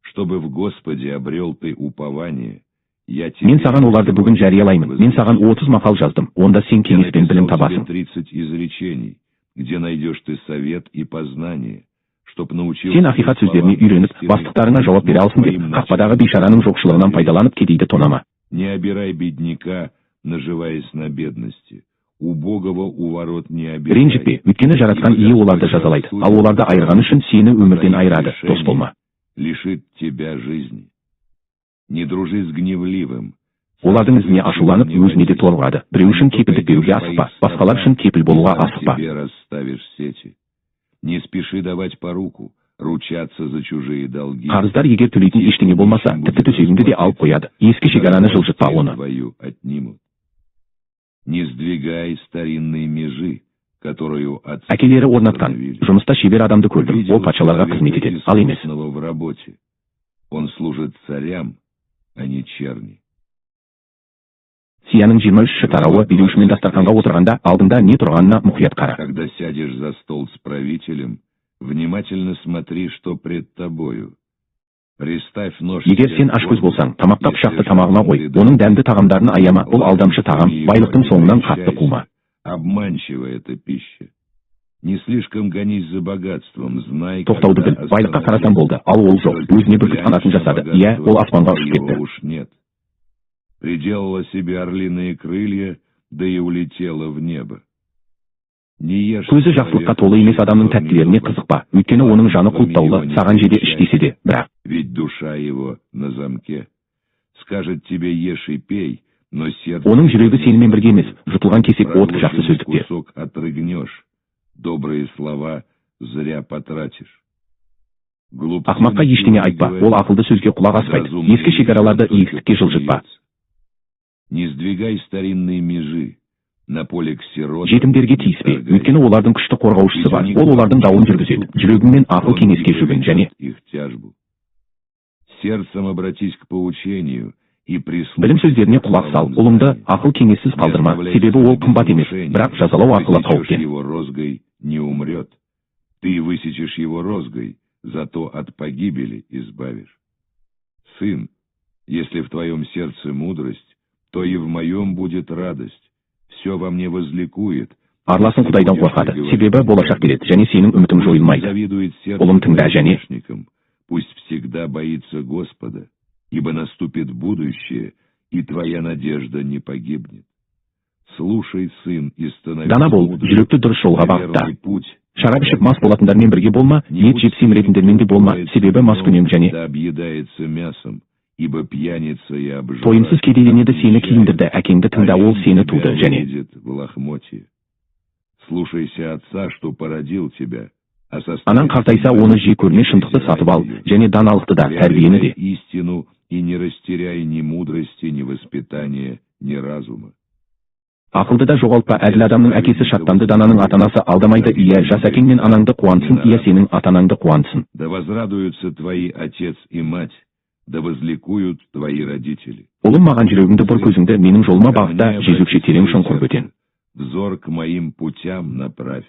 чтобы в Господе обрел ты упование. Я тебе Мен саған оларды бүгін жариялаймын. Мен саған 30 мақал жаздым, онда сен Я кеңес пен білім написал тебе табасың. 30 изречений, где найдешь ты совет и познание, Чтоб научился Сен ақиқат сөздеріне үйреніп, бастықтарыңа жауап бере алсын деп, қақпадағы бейшараның жоқшылығынан пайдаланып, кедейді тонама. Не обирай бедняка, наживаясь на бедности. Убогого у ворот не обирай. Ренжітпе, өйткені Жаратқан Ие оларды жазалайды, ал оларды айырғаны үшін сені өмірден айырады. Дос болма. Лишит тебя жизни. Не дружи с гневливым. Олардың ізіне ашуланып, өзіне де тор құрады. Біреу үшін кепілдік беруге асықпа, басқалар үшін кепіл болуға асықпа. Тебе расставишь сети. Не спеши давать поруку, ручаться за чужие долги. Қарыздар егер төлейтін ештеңе болмаса, тіпті төсегіңді де алып қояды. Ескі шекараны жылжытпа оны. Твою отнимут. Не сдвигай старинной межи, которую отцы Әкелері орнатқан. установили. Жұмыста шебер адамды көрдім. Видел Ол патшаларға қызмет человека етеді, ал емес. искусного в работе. Он служит царям, а не черни. Сияның 23-ші тарауы. Билеушімен дастарханға отырғанда, алдыңда не тұрғанына мұқият қара. Когда сядешь за стол с правителем, внимательно смотри, что пред тобою. Приставь нож Егер себе сен к ашкөз горлу, болсаң, тамақта пышақты если тамағыңа қой. жадный ты Оның дәмді тағамдарын аяма. Бұл алдамшы тағам, Его байлықтың не соңынан қатты прельщайся. қума. Обманчива эта пища. Не слишком гонись за богатством, знай, Тоқтауды когда біл. Байлыққа остановиться. қарасаң болды, ал ол жоқ. Только Өзіне бүркіт қанатын глянешь на жасады. Иә, богатство, ол аспанға ұшып его кетті. уж нет. Приделала себе орлиные крылья, да и улетела в небо. Не ешь Көзі жақсылыққа толы емес адамның тәттілеріне қызықпа, өйткені оның жаны құлыптаулы, саған же де іш десе де, бірақ Ведь душа его на замке. Скажет тебе: ешь и пей, но сердце оның жүрегі сенімен бірге емес. Жұтылған кесек от жақсы Проглоченный сөздіктер. кусок отрыгнешь, добрые слова зря потратишь. Глупцы Ақмаққа ештеңе айтпа, ол ақылды сөзге құлақ аспайды. Ескі шекараларды егістікке жылжытпа. Не сдвигай старинные межи, на поле к сиротам Жетімдерге не тиіспе, торгайся. өйткені олардың күшті қорғаушысы бар. Ол олардың дауын жүргізеді. Жүрегіңмен ақыл Он кеңеске жүгін және их тяжбу. Сердцем обратись к поучению и прислушайся білім сөздеріне құлақ сал. Ұлыңды ақыл кеңессіз Не қалдырма, оставляй себебі ол сына без қымбат емес, внушения. бірақ жазалау арқылы Высечешь қауіптен. его розгой, не умрет. Ты высечешь его розгой, зато от погибели избавишь. Сын, если в твоем сердце мудрость, то и в моем будет радость. Все во мне возликует. Арласың Құдайдан қорқады, себебі болашақ береді және сенің үмітің жойылмайды. Завидует сердце Ұлым, тыңда және грешникам, пусть всегда боится Господа, ибо наступит будущее, и твоя надежда не погибнет. Слушай, сын, и становись Дана бол, мудрым. жүректі дұрыс жолға На бағытта. верный путь Шарап ішіп мас болатындармен бірге болма, ет жеп семіретіндермен де болма, себебі маскүнем және Да объедается мясом, ибо пьяница и обжора. тойымсыз кедейленеді. Сені киіндірді, әкеңді тыңда, ол сені туды және выйдет в лохмотье. Слушайся отца, что породил тебя, а со Анаң қартайса, оны жек көрме. Шындықты сатып ал және даналықты да, тәрбиені де. Истину и не растеряй ни мудрости, ни воспитания, ни разума. Ақылды да жоғалтпа. Әділ адамның әкесі шаттанды, дананың ата-анасы алдамайды. Иә, жас әкең мен анаңды қуантсын, иә, сенің ата-анаңды қуантсын. Да возрадуются твои отец и мать, да возликуют твои родители. Ұлым, маған жүрегіңді бұр, көзіңді менің жолыма Ко бағытта. мне Жезөкше обрати терең свое шұңқыр сердце, бөтен. взор к моим путям направь.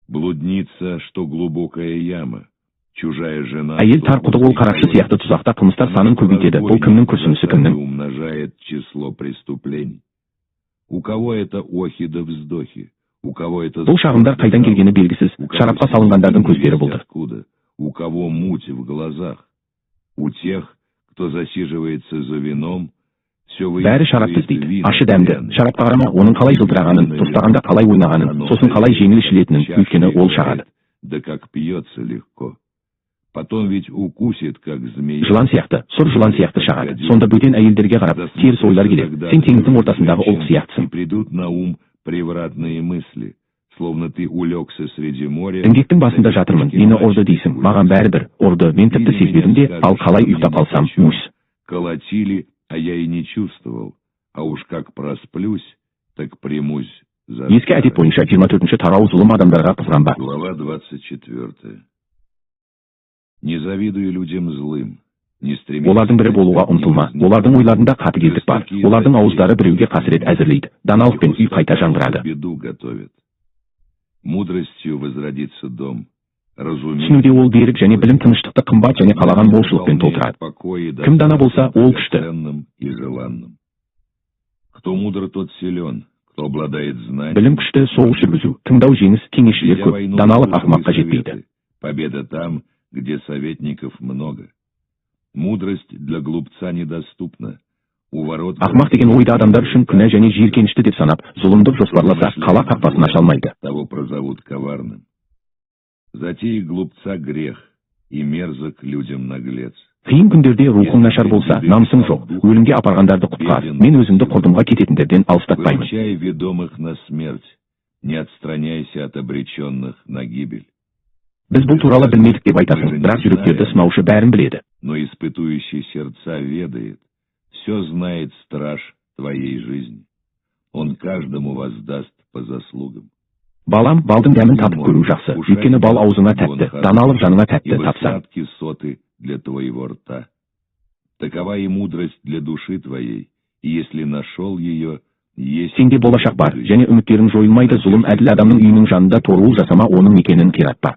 Блудница, что глубокая яма, чужая жена, Әйел что тар құдық, ол узкий қарақшы колодец. сияқты тұзақта. Қылмыстар санын көбейтеді. Бұл кімнің күрсінісі, кімнің? Умножает число преступлений. У кого это охи да вздохи? У кого это Бұл шағымдар қайдан келгені белгісіз. У кого Шарапқа салынғандардың көздері невесть бұлдыр. откуда? У кого муть в глазах? У тех, кто засиживается за вином, все Бәрі шарапты іздейді, ащы дәмді шарапқа. Қарама оның қалай жылтырағанын, тостағанда қалай ойнағанын, сосын қалай жеңіл ішілетінін, өйткені ол шағады. Да как пьется легко. Потом ведь укусит, как змея. Жылан сияқты, сұр жылан сияқты шағады. Сонда бөтен әйелдерге қарап, теріс ойлар келеді. Сен теңіздің ортасындағы ұлық сияқтысың. И придут на ум превратные мысли, словно ты улегся среди моря. Діңгектің басында жатырмын, мені ұрды дейсің, маған бәрібір, ұрды, мен тіпті сезбедім де, ал қалай ұйықтап қалсам, мусь. Колотили, а я и не чувствовал. А уж как просплюсь, так примусь за Ескі әдет старое. бойынша, 24-ші тарау. Зұлым адамдарға қызғанба. Глава 24. Не завидуй людям злым, не стремись Олардың бірі болуға ұмтылма. Олардың ойларында қатыгездік бар. Олардың ауыздары біреуге қасірет әзірлейді. Даналықпен үй қайта жаңғырады. Беду готовят. Мудростью возродится дом. Разумение Түсінуде ол берік және білім тыныштықты қымбат және қалаған молшылықпен толтырады. Кім дана болса, ол күшті. Ценным и желанным. Кто мудр, тот силен, кто обладает знанием. Білім күшті соғыс жүргізу, тыңдау жеңіс, кеңесшілер Ведя көп, войну даналық слушай ақымаққа жетпейді. советы, Победа там, где советников много. Мудрость для глупца недоступна. У ворот. Ақымақ деген ойды адамдар үшін күнә және жиіркенішті деп санап, зұлымдық жоспарласа, қала қақпасын аша алмайды. Того прозовут коварным. Затеи глупца грех, и мерзок людям наглец. Қиын күндерде рухың нашар болса, намысың жоқ, өлімге апарғандарды құтқар. Мен өзімді құрдымға кететіндерден алыстатпаймын. Выручай ведомых на смерть, не отстраняйся от обреченных на гибель. Біз бұл туралы білмедік деп айтасың, бірақ жүректерді сынаушы бәрін біледі. Но испытующий сердца ведает, все знает страж твоей жизни. Он каждому воздаст по заслугам. Балам, балдың дәмін татып көру жақсы, өйткені бал аузыңа тәтті, даналық жаныңа тәтті Ибо тапсаң. сладки соты для твоего рта. Такова и мудрость для души твоей, и если нашел ее, есть. Сенде болашақ бар, және үміттерің жойылмайды. Зұлым әділ адамның үйінің жанында торуыл жасама, оның мекенін қиратпа.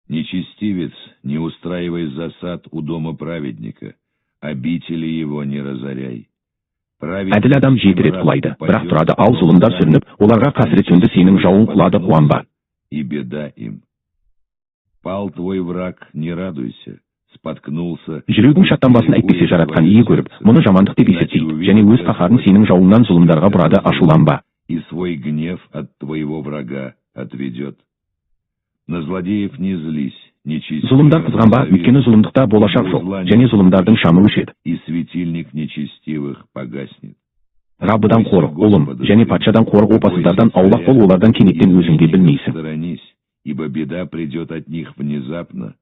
Нечестивец, не устраивай засад у дома праведника, обители его не разоряй. Әділ адам жеті рет құлайды, бірақ тұрады, ал зұлымдар сүрініп, оларға қасірет төнді. Сенің жауың құлады, қуанба. И беда им. Пал твой враг, не радуйся, споткнулся. Жүрегің шаттанбасын, әйтпесе Жаратқан Ие көріп, мұны жамандық деп есептейді және өз қаһарын сенің жауыңнан зұлымдарға бұрады, ашуланба. И свой гнев от твоего врага отведет. На злодеев не злись, нечестивых Зұлымдар қызғанба, өйткені зұлымдықта болашақ жоқ және зұлымдардың шамы өшеді. И светильник нечестивых погаснет. Раббыдан қорық, ұлым, және патшадан қорық. Опасыздардан аулақ бол, олардан кенеттен өзің де білмейсің. Сторонись, ибо беда придет от них внезапно,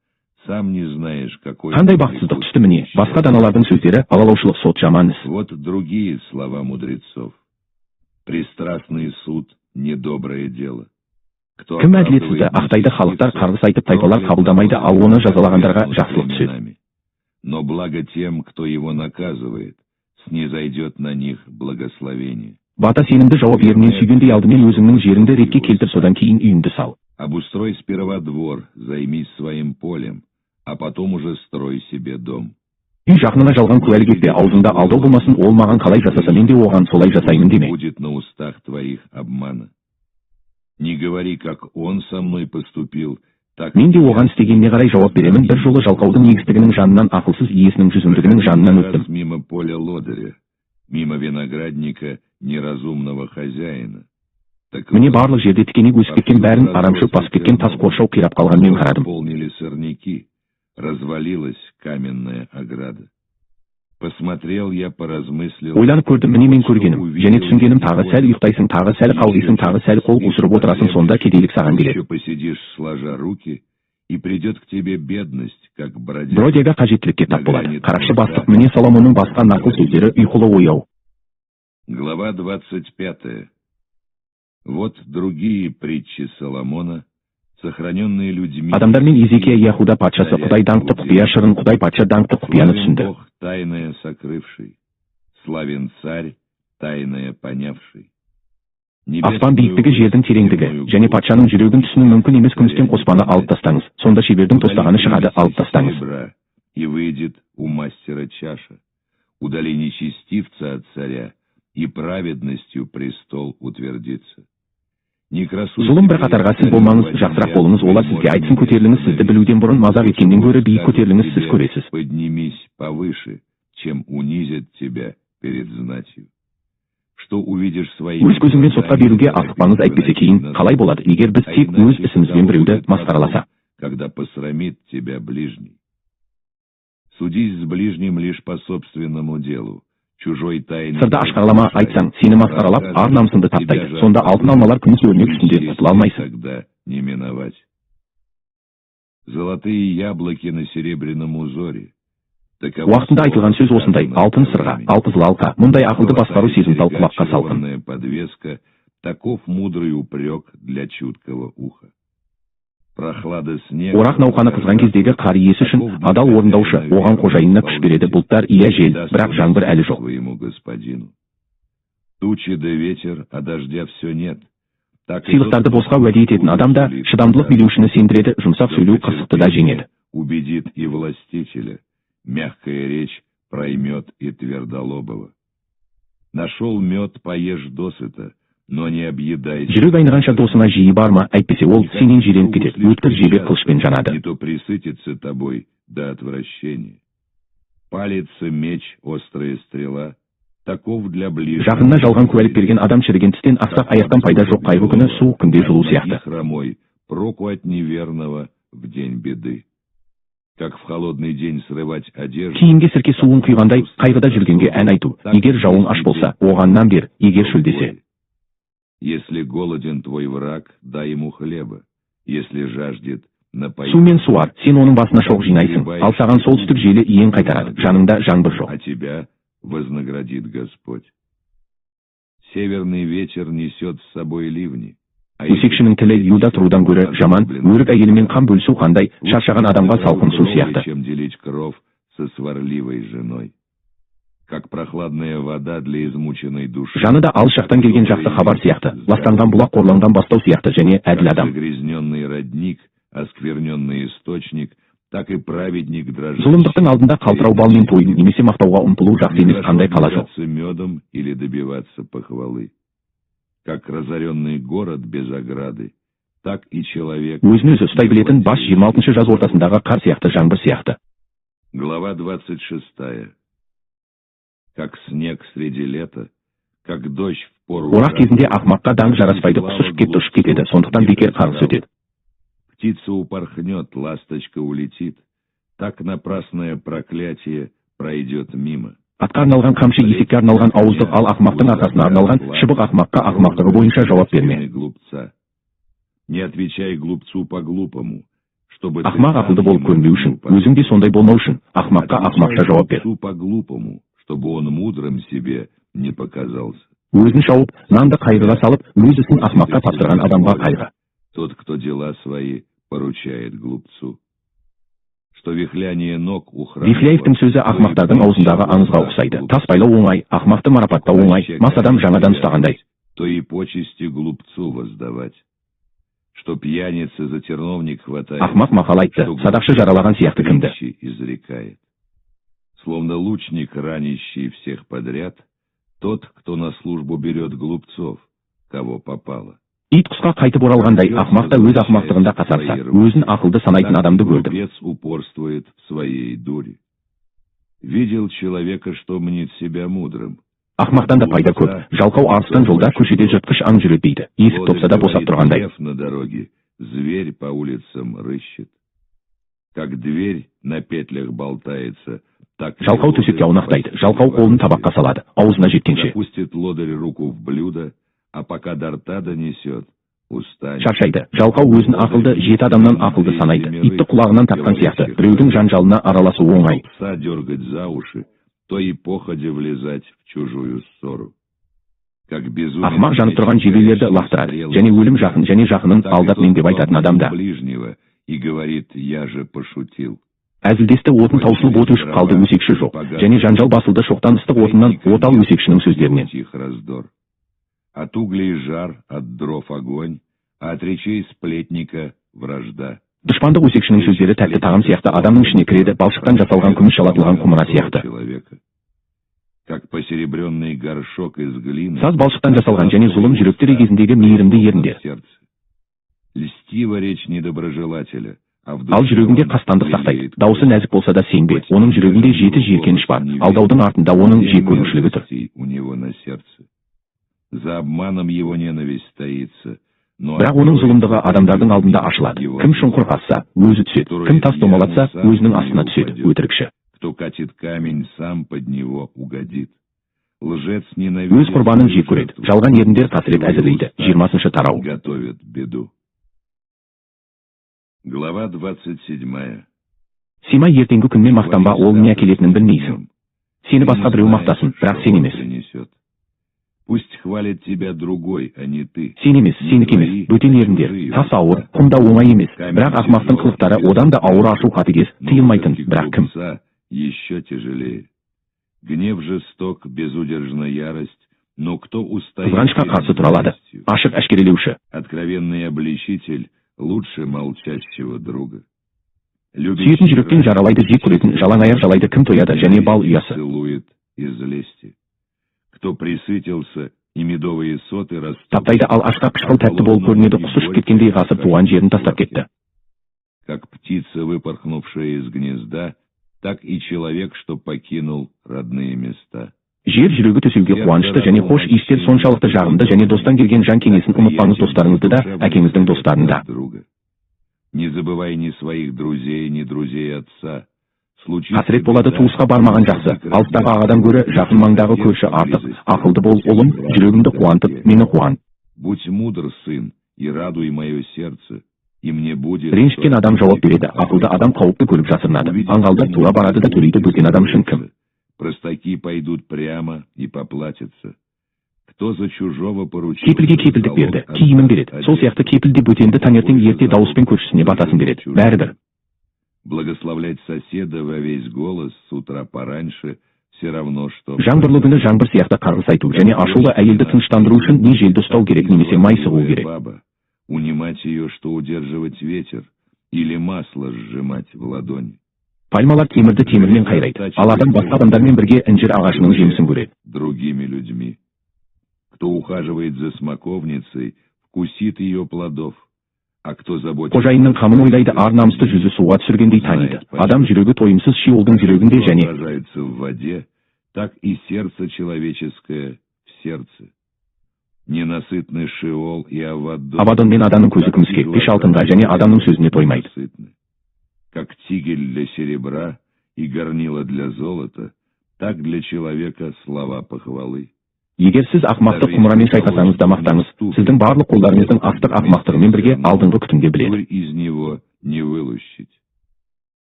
сам не знаешь, какой. Қандай бақытсыздық түсті! Міне, басқа даналардың сөздері: алалаушылық сот жаман іс. Вот другие слова мудрецов. Пристрастный суд — недоброе дело. Кто Кім әділетсізді ақтайды, халықтар қарғыс айтып, тайпалар қабылдамайды, ал оны жазалағандарға жақсылық түседі. Но благо тем, кто его наказывает, снизойдет на них благословение. Бата сенімді жауап еріннен сүйгендей, алдымен өзіңнің жеріңді ретке келтір, содан кейін үйіңді сал. Обустрой сперва двор, займись своим полем, а потом уже строй себе дом. Үй жақыныңа жалған куәлік етпе, аузыңда алдау болмасын. Ол маған қалай жасаса, мен де оған солай жасаймын деме. Будет на устах твоих обмана. Не говори: «Как он со мной поступил, так Мен де оған істегеніне қарай жауап беремін. Бір жолы жалқаудың егістігінің жанынан, ақылсыз иесінің жүзімдігінің жанынан Раз өттім. мимо поля лодыря, мимо виноградника неразумного хозяина. Так Міне, вот, барлық жерде тікенек өсіп кеткен, бәрін арамшөп басып кеткен, тас қоршау қирап қалған. Мен қарадым. Наполнили сорняки, развалилась каменная ограда. Посмотрел я, поразмыслил. Ойланып көрдім, міне, мен көргенім және түсінгенім: тағы сәл ұйықтайсың, тағы сәл қалғисың, тағы сәл қол қусырып отырасың, сонда кедейлік саған келеді. Еще посидишь сложа руки, и придет к тебе бедность, как бродяга. Бродяга қажеттілікке тап болады, қарақшы бастық. Міне, Соломонның басқа нақыл сөздері: ұйқылы ояу. Глава 25. Вот другие притчи Соломона, сохраненные людьми. Адамдармен Езекия, Яхуда патшасы, Құдай даңқты құпия шырын, Құдай патша даңқты құпияны Славен түсінді. Бог, тайное сокрывший, славен царь, тайное понявший. Аспан биіктігі, жердің тереңдігі және патшаның жүрегін түсіну мүмкін емес. Күмістен қоспаны алып тастаңыз, сонда шебердің тостағаны шығады, алып тастаңыз. Серебра, и выйдет у мастера чаша. Удали нечестивца от царя, и праведностью престол утвердится. Не красуйся Зұлым бір қатарға сіз болмаңыз, жақсырақ болыңыз, олар сізге айтсын: «Көтеріліңіз». Сізді білуден бұрын мазақ еткеннен гөрі, биік көтеріліңіз, сіз көресіз. Поднимись повыше, чем унизят тебя перед знатью. Что увидишь своими Өз көзіңмен сотқа беруге асықпаңыз, әйтпесе кейін қалай болады, егер біз тек өз ісімізбен біреуді масқараласа? Когда посрамит тебя ближний. Судись с ближним лишь по собственному делу. Чужой тайны. Сырды ашқаралама, айтсаң, сені масқаралап, ар намысыңды таптайды. Сонда алтын алмалар күміс өрнек үстінде құтыла алмайсың. Тогда не миновать. Золотые яблоки на серебряном узоре. Таково Уақытында айтылған сөз осындай: алтын сырға, алқызыл алқа. Мұндай ақылды басқару сезімтал құлаққа салқын. Червонная подвеска, таков мудрый упрек для чуткого уха. Прохлада снега. Орақ науқаны қызған кездегі қар иесі үшін адал орындаушы, оған қожайынына күш береді. Бұлттар, иә, жел, бірақ жаңбыр әлі жоқ. Своему господину. Тучи да ветер, а дождя все нет. Так и Сыйлықтарды тот, босқа уәде ететін адам да шыдамдылық билеушіні сендіреді, жұмсақ сөйлеу қырсықты да жеңеді. Убедит и властителя. Мягкая речь проймет и твердолобого. Нашел мед, поешь досыта. но не объедайся. Жүрек айнығанша досыңа жиі барма, әйтпесе ол сенен жиреніп кетеді. Өткір жебе қылышпен жанады. Не то пресытится тобой до отвращения. Палится меч, острая стрела, таков для ближнего. Жақынына жалған куәлік берген адам шіріген тістен, ақсақ аяқтан пайда жоқ қайғы күні суық күнде жылу сияқты. Хромой, проку от неверного в день беды. Как в холодный день срывать одежду. Киімге сірке суын құйғандай, қайғыда жүргенге ән айту. Егер жауың аш болса, оған нан бер, егер шөлдесе. Если голоден твой враг, дай ему хлеба. Если жаждет, напои. Сумен суар, сен оның басына шоқ жинайсың, ал саған солтүстік желі иен қайтарады, жаныңда жаңбыр жоқ. А тебя вознаградит Господь. Северный ветер несет с собой ливни. Өсекшінің тілі юда тұрудан гөрі жаман, өрік әйелімен қан бөлісу қандай, шаршаған адамға салқын су сияқты. Чем делить кров со сварливой женой. Как прохладная вода для измученной души. Жаны да алыс жақтан келген жақсы хабар сияқты, ластанған бұлақ қорланған бастау сияқты және әділ адам. Загрязненный родник, оскверненный источник, так и праведник дрожит. Зұлымдықтың алдында қалтырау балмен тойын немесе мақтауға ұмтылу жақсы емес қандай қала жоқ. Медом или добиваться похвалы. Как разоренный город без ограды, так и человек. Өзін өзі ұстай білетін бас 26-шы жаз ортасындағы қар сияқты, жаңбыр сияқты. Глава 26. Как снег среди лета, как дождь в пору. Орақ кезінде ақмаққа даңқ жараспайды, құс ұшып кетті, ұшып кетеді, сондықтан бекер қарғыс өтеді. Птица упорхнет, ласточка улетит, так напрасное проклятие пройдет мимо. Атқа арналған қамшы, есекке арналған ауыздық, ал ақмақтың арқасына арналған шыбық. Ақмаққа ақмақтығы бойынша жауап берме. Глупца. Не отвечай глупцу по-глупому, чтобы Ақмақ ақылды болып көрінбеу үшін, өзің де сондай болмау үшін, ақмаққа ақмақша жауап бер. По-глупому, чтобы он мудрым себе не показался. Өзін шауып, нанды қайғыға салып, өз ісін ақмаққа тапсырған адамға қайғы. Тот, кто дела свои поручает глупцу. Что вихляние ног у хромого, Вихляевтің сөзі ақмақтардың аузындағы аңызға ұқсайды. Тас байлау оңай, ақмақты марапаттау оңай, мас адам жаңадан ұстағандай. То и почести глупцу воздавать. Что пьяница за терновник хватает, Ақмақ мақал айтты, садақшы жаралаған сияқты кімді. Притчи изрекает. Словно лучник, ранящий всех подряд, тот, кто на службу берет глупцов, кого попало. Ит құсқа қайтып оралғандай, ақмақ та өз ақмақтығында қасарысады. Өзін ақылды санайтын адамды көрдім. Глупец упорствует в своей дури. Видел человека, что мнит себя мудрым. Ақмақтан да пайда көп. Жалқау арыстан жолда, көшеде жыртқыш аң жүреді дейді. Есік топса да босап тұрғандай. Лев на дороге, зверь по улицам рыщет. Как дверь на петлях болтается, так Жалқау төсекте аунақтайды. Жалқау қолын табаққа салады, аузына жеткенше. Запустит лодырь руку в блюдо, а пока до рта донесет, устанет. Шаршайды. Жалқау өзін ақылды, жеті адамнан ақылды санайды. Итті құлағынан тапқан сияқты. Біреудің жанжалына араласу оңай. Пса дергать за уши, то и походя влезать в чужую ссору. Как безумец. Ақмақ жанып тұрған жебелерді лақтырады. Және өлім жақын, және жақынын алдап мен деп айтатын адам да. Ближнего и говорит: я же пошутил. Әзілдесті, отын таусылып, от өшіп қалды, өсекші жоқ. Және жанжал басылды шоқтан ыстық отыннан, от ал өсекшінің сөздерінен. Их раздор. От углей жар, от дров огонь, а от речей сплетника вражда. Дұшпандық өсекшінің сөздері тәтті тағам сияқты адамның ішіне кіреді, балшықтан жасалған күміс жалатылған құмыра сияқты. Человека. Как посеребренный горшок из глины. Саз балшықтан жасалған және зұлым жүректер егезіндегі мейірімді еріндер. Сердце. Льстива речь недоброжелателя, а в Ал жүрегінде қастандық сақтайды. Даусы нәзік болса да, сенбе, оның жүрегінде жеті жиіркеніш бар. Алдаудың артында оның жек көрушілігі тұр. У него на сердце. За обманом его ненависть таится, но Бірақ оның зұлымдығы адамдардың алдында ашылады. Кім шұңқыр қазса, өзі түседі. Кім тас домалатса, өзінің астына түседі. Өтірікші. Кто катит камень, сам под него угодит. Лжец ненавидит Өз құрбанын жек көреді. Жалған еріндер қасірет әзірлейді. 20-тарау. Готовит беду. Глава 27. Симай, ертеңгі күнмен мақтанба, ол не әкелетінін білмейсің. Сені басқа біреу мақтасын, бірақ сен емес. Принесет. Пусть хвалит тебя другой, а не ты. Сен емес, сенікі емес, бөтен еріндер. Тас ауыр, құм да оңай емес, бірақ ақмақтың қылықтары одан да ауыр. Ашу қатыгез, тыйылмайтын, бірақ кім? Глупца еще тяжелее. Гнев жесток, безудержна ярость, но кто устоит Қызғанышқа перед қарсы тұра алады? ненавистью? Ашық әшкерелеуші. Откровенный обличитель лучше молчащего друга. Сүйетін жүректен жаралайды жек көретін, жалаң аяқ жалайды кім тояды? Және бал ұясы. Целует из лести. Кто пресытился И медовые соты растут. Таптайды, ал ашқа қышқыл тәтті болып көрінеді. Құс ұшып кеткендей, ғасыр туған жерін тастап кетті. Как птица, выпорхнувшая из гнезда, так и человек, что покинул родные места. Жер жүрегі төсеуге қуанышты және хош иістер соншалықты жағымды және достан келген жан кеңесін ұмытпаңыз, достарыңызды да, әкеңіздің достарын да. Друга. Не забывай ни своих друзей, ни друзей отца. Случится Қасірет болады, беда, туысқа бармаған жақсы. Алыстағы ағадан гөрі жақын маңдағы көрші артық. Ақылды бол, ұлым, жүрегімді қуантып, мені қуан. Будь мудр, сын, и радуй мое сердце, и мне будет... Ренжіткен адам жауап береді, ақылды адам қауіпті көріп жасырынады. Аңғалдар тура барады да төлейді, бөтен адам үшін кім? Простаки пойдут прямо и поплатятся. Кто за чужого поручился... Кепілге кепілдік берді, киімін береді. Сол сияқты кепіл де бөтенді таңертең ерте дауыспен көршісіне батасын береді. Бәрібір. Благословлять соседа во весь голос с утра пораньше все равно, что... Жаңбырлы күні жаңбыр сияқты қарғыс айту және ашулы әйелді тыныштандыру үшін не желді ұстау керек немесе май сығу керек. Баба, унимать ее, что удерживать ветер, или масло сжимать в ладони. Пальмалар темірді темірмен қайрайды, ал адам басқа адамдармен бірге інжір ағашының жемісін көреді. Другими людьми. Кто ухаживает за смоковницей, вкусит ее плодов, а кто заботится... Қожайынның қамын ойлайды, ар намысты жүзі суға түсіргендей таниды. Адам жүрегі тойымсыз шеолдың жүрегінде және отражается в воде, так и сердце человеческое в сердце. Ненасытный Шеол и Аваддон. Авадон мен адамның көзі күміске, пеш алтынға және адамның сөзіне тоймайды. Ненасытны. Как тигель для серебра и горнило для золота, так для человека слова похвалы. Егер сіз ақымақты құмырамен шайқасаңыз да мақтаңыз, сіздің барлық қолдарыңыздың астық ақымақтығымен бірге алдыңғы күтімде біледі. Дурь из него не вылущить.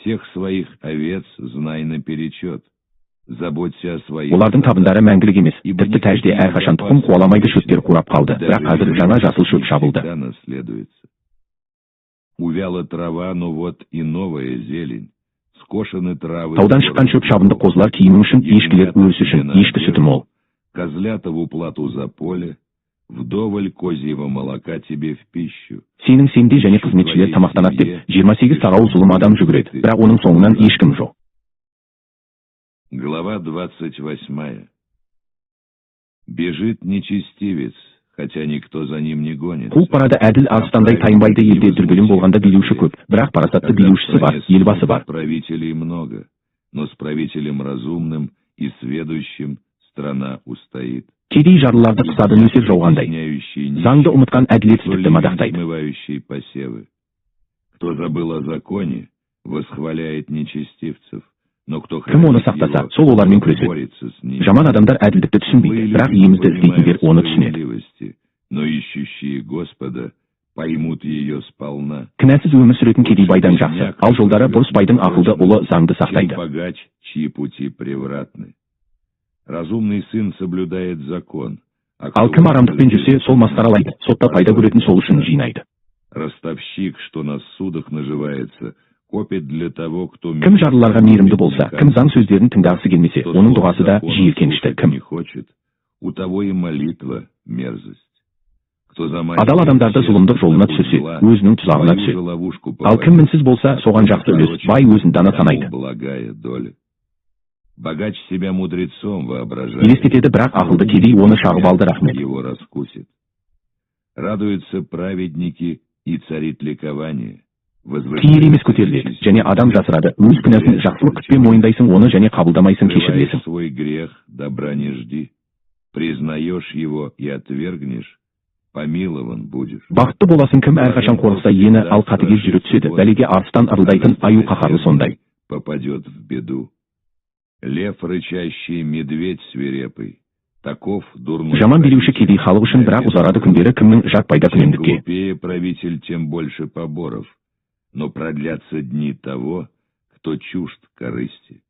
Всех своих овец знай наперечет. Заботься о своих... Олардың табындары мәңгілік емес, тіпті тәжде әрқашан тұқым қуаламайды. Шөптер қурап қалды, бірақ қазір жаңа жасыл шөп шабылды. Всегда наследуется. Увяла трава, но вот и новая зелень. Скошены травы. Таудан шыққан шөп шабынды қозылар киімің үшін, ешкілер өрісі үшін, ешкі сүті мол. Козлята в уплату за поле, вдоволь козьего молока тебе в пищу. Сенің сенде және қызметшілер тамақтанады деп 28 тарау зұлым адам жүгіреді, бірақ оның соңынан ешкім жоқ. Глава 28. Бежит нечестивец, хотя никто за ним не гонится. Қуып барады әділ арыстандай тайынбайды. Елде дүрбелең болғанда билеуші көп, бірақ парасатты Когда в билеушісі бар, стране елбасы бар. правителей много, но с правителем разумным и сведущим страна устоит. Кедей жарлыларды қысады нөсер жауғандай. Стесняющий нищих, Заңды ұмытқан кто әділетсіздікті ливень, мадақтайды. смывающий посевы. Кто забыл о законе, восхваляет нечестивцев, но кто Кім оны хранит сақтаса, его, сол олармен күреседі. борется с ним. Жаман адамдар әділдікті түсінбейді, Злые бірақ люди не иемізді іздейтіндер понимают оны түсінеді. справедливости, но ищущие Господа поймут ее сполна. Кінәсіз өмір сүретін кедей байдан жақсы, ал жолдары бұрыс байдың ақылды ұлы заңды Чем сақтайды. богач, чьи пути превратны. Разумный сын соблюдает закон, а Ал кто кім арамдықпен жүрсе, сол масқаралайды, сотта пайда көретін сол үшін жинайды. Ростовщик, что на ссудах наживается, копит для того, кто... Кім жарлыларға мейірімді болса, кім заң сөздерін тыңдағысы келмесе, Кто оның слов дұғасы да закона жиіркенішті. слушать Кім не хочет, у того и молитва мерзость. Кто заманивает адал адамдарды зұлымдық жолына честных на путь түсірсе, зла, өзінің тұзағына свою түседі. же ловушку Ал кім мінсіз болса, соған жақсы үлес, бай өзін дана тому санайды. благая доля. Богач себя мудрецом воображает. Елестетеді, бірақ ақылды кедей оны шағып алды, рахмет. Его раскусит. Радуются праведники, и царит ликование. Киелі емес көтеріледі және адам жасырады өз күнәсін. Жақсылық күтпе, мойындайсың оны және қабылдамайсың, Скрываешь кешірілесің. свой грех, добра не жди. Признаешь его и отвергнешь, помилован будешь. Бақытты боласың, кім әрқашан қорықса иені, ал қатыгез жүрек түседі бәлеге. Арыстан ырылдайтын аю қаһарлы сондай. Попадет в беду. Лев рычащий, медведь свирепый. Таков дурной Жаман билеуші правитель. Кедей халық үшін, бірақ ұзарады күндері, кімнің жат пайда Чем күнемдікке. глупее правитель, тем больше поборов. Но продлятся дни того, кто чужд корысти.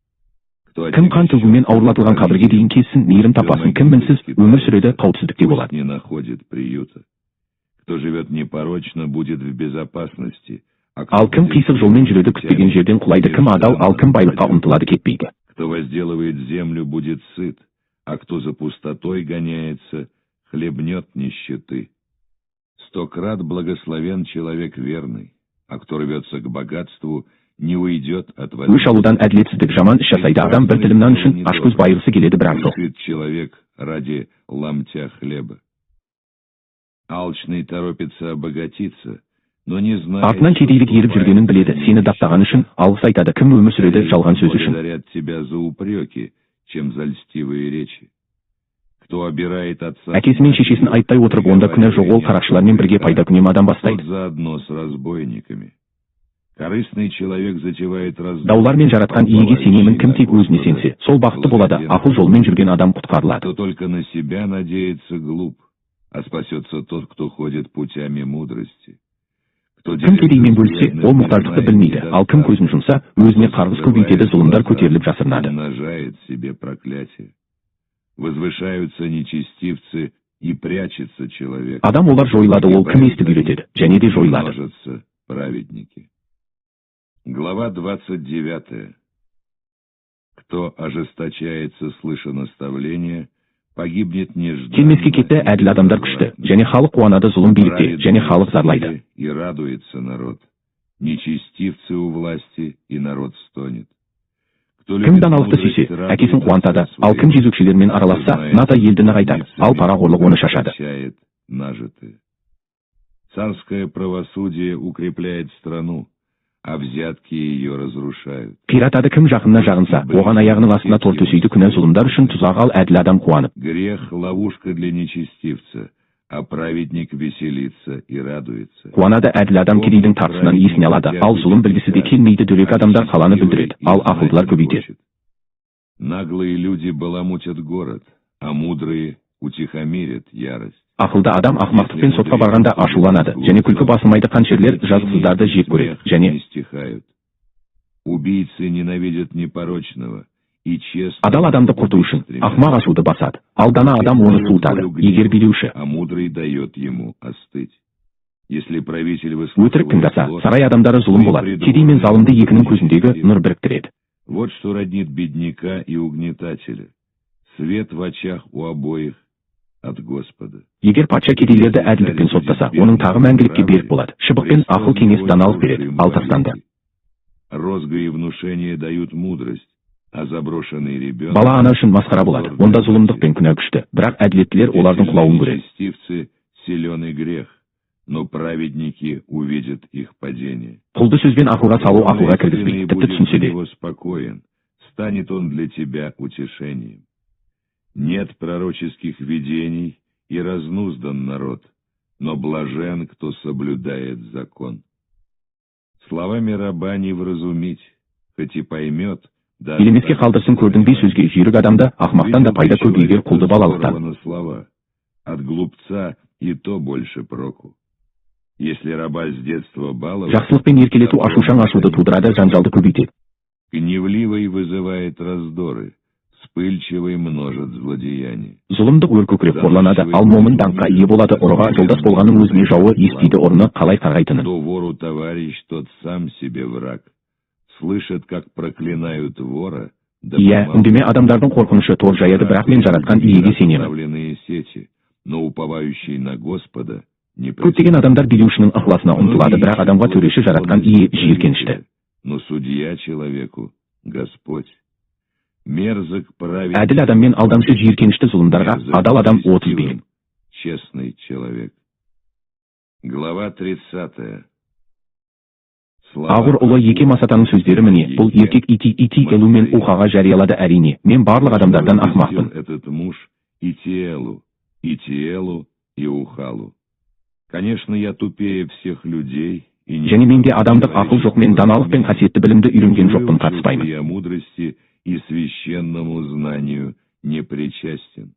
Кто Кім қан төгумен ауырлатылған, қабірге дейін кезсін, мейірім таппасын. Кім мінсіз өмір сүреді, қауіпсіздікте пусть болады. не находит приюта. Кто живет непорочно, будет в безопасности. А кто Ал кім ходит қисық жолмен жүреді, күтпеген жерден құлайды. Кім адал, ал кім байлыққа ұмтылады, кетпейді. Кто возделывает землю, будет сыт, а кто за пустотой гоняется, хлебнет нищеты. Сто крат благословен человек верный, а кто рвется к богатству, не уйдет от Өш алудан әділетсіздік, жаман іс жасайды адам бір тілім нан үшін, ашкөз байығысы келеді бірақ жоқ. Грешит человек ради ломтя хлеба. Алчный торопится обогатиться, но не знает, Артынан кедейлік еріп жүргенін біледі, сені даттаған үшін алғыс айтады кім өмір сүреді жалған сөз үшін. Благодарят тебя за упреки, чем за льстивые речи. Кто обирает отца, Әкесі мен шешесін айыптай отырып, онда күнә жоқ, ол қарақшылармен бірге пайдакүнем адам бастайды. Тот заодно с разбойниками. Корыстный человек затевает раздор. Даулармен Жаратқан Иеге сенемін, кім тек өзіне сенсе, сол бақытты болады, ақыл жолмен жүрген адам құтқарылады. Кто только на себя надеется, глуп, а спасется тот, кто ходит путями мудрости. Кто Кім кедеймен бөліссе, ол мұқтаждықты білмейді, ал кім көзін жұмса, өзіне қарғыс көбейтеді, зұлымдар көтеріліп жасырынады. Умножает себе проклятие. Возвышаются нечестивцы, и прячется человек. Адам олар жойылады, ол кім естіп үйретеді, және де жойылады. Множатся праведники. Глава 29. Кто ожесточается, слыша наставление, погибнет нежданно. Келмеске кетті әділ адамдар күшті, және халық қуанады зұлым билікте, және халық зарлайды. И радуется народ. Нечестивцы у власти, и народ стонет. Кто Кім даналықты сүйсе, әкесін қуантады, ал кім жезөкшелермен араласса, ната елді нығайтады, ал парақорлық оны шашады. Прощает нажитое. Царское правосудие укрепляет страну, а взятки ее разрушают. Қиратады кім жақынына жағынса, оған аяғының астына тор төсейді, күнә зұлымдар үшін тұзақ, ал әділ адам қуанып. Грех — ловушка для нечестивца, а праведник веселится и радуется. Қуанады әділ адам кедейдің тартысынан есіне алады, ал зұлым білгісі де келмейді. Дөрекі адамдар қаланы бүлдіреді, ал ақылдылар көбейтеді. Наглые люди баламутят город, а мудрые утихомирят ярость. Ақылды адам ақымақтықпен сотқа барғанда ашуланады және күлкі басылмайды. Қанішерлер жазықсыздарды жек көреді және Не стихают. Убийцы ненавидят непорочного и честно. Адал адамды құрту үшін ақымақ ашуды басады, ал дана адам оны суытады. Егер билеуші А мудрый дает ему остыть. Если правитель өтірік тыңдаса, выслушивает сарай адамдары зұлым болады. Кедей мен залымды екінің көзіндегі нұр біріктіреді. Вот что роднит бедняка и угнетателя. Свет в очах у обоих от Господа. Егер патша кедейлерді әділдікпен соттаса, оның тағы мәңгілікке берік болады. Шыбық пен ақыл кеңес даналық береді, ал тастанды Розга и внушение дают мудрость, а заброшенный ребенок... бала ана үшін масқара болады. Онда зұлымдық пен күнә күшті, бірақ әділеттілер олардың құлауын көреді. Нечестивцы силен и грех, но праведники увидят их падение. Құлды сөзбен ақылға салу ақылға кіргізбейді, тіпті түсінсе де. Его спокоен, станет он для тебя утешением. Нет пророческих видений, и разнуздан народ, но блажен, кто соблюдает закон. Словами раба не вразумить, хоть и поймет, да Елемеске қалдырсын көрдің бе сөзге жүйрік адамды, ақымақтан да пайда көп егер құлды балалықтан. На слова. От глупца и то больше проку. Если раба с детства баловать, Жақсылықпен еркелету ашушаң ашуды тудырады, жанжалды көбейтеді. Гневливый вызывает раздоры, вспыльчивый множит злодеяния. Зұлымдық өркөкірек қорланады, ал момын даңққа ие болады. Ұрыға жолдас болғанның өзіне жауы, естиді ұрыны қалай қарғайтынын. Кто вору товарищ, тот сам себе враг. Слышит, как проклинают вора, да Иә, помолчит. үндеме адамдардың қорқынышы тор жаяды, бірақ мен Жаратқан Иеге сенемін. Расставленные сети, но уповающий на Господа не Көптеген адамдар билеушінің ықыласына ұмтылады, бірақ адамға төреші Жаратқан Ие жиіркенішті. Но судья человеку Господь. Мерзок праведник. Әділ адам мен алдамшы жиіркенішті зұлымдарға, адал адам 30 биік. Честный человек. Глава 30. Ағур ұлы Еке Масатаның сөздері міне, бұл еркек Ити Элу мен Ухаға жариялады: әрине, мен барлық адамдардан ақымақпын. Этот муж Итиэлу, Итиэлу и Ухалу. Конечно, я тупее всех людей и не Және менде адамдық ақыл жоқ, мен даналық пен қасиетті білімді үйренген жоқпын, қатыспаймын. Я мудрости и священному знанию не причастен.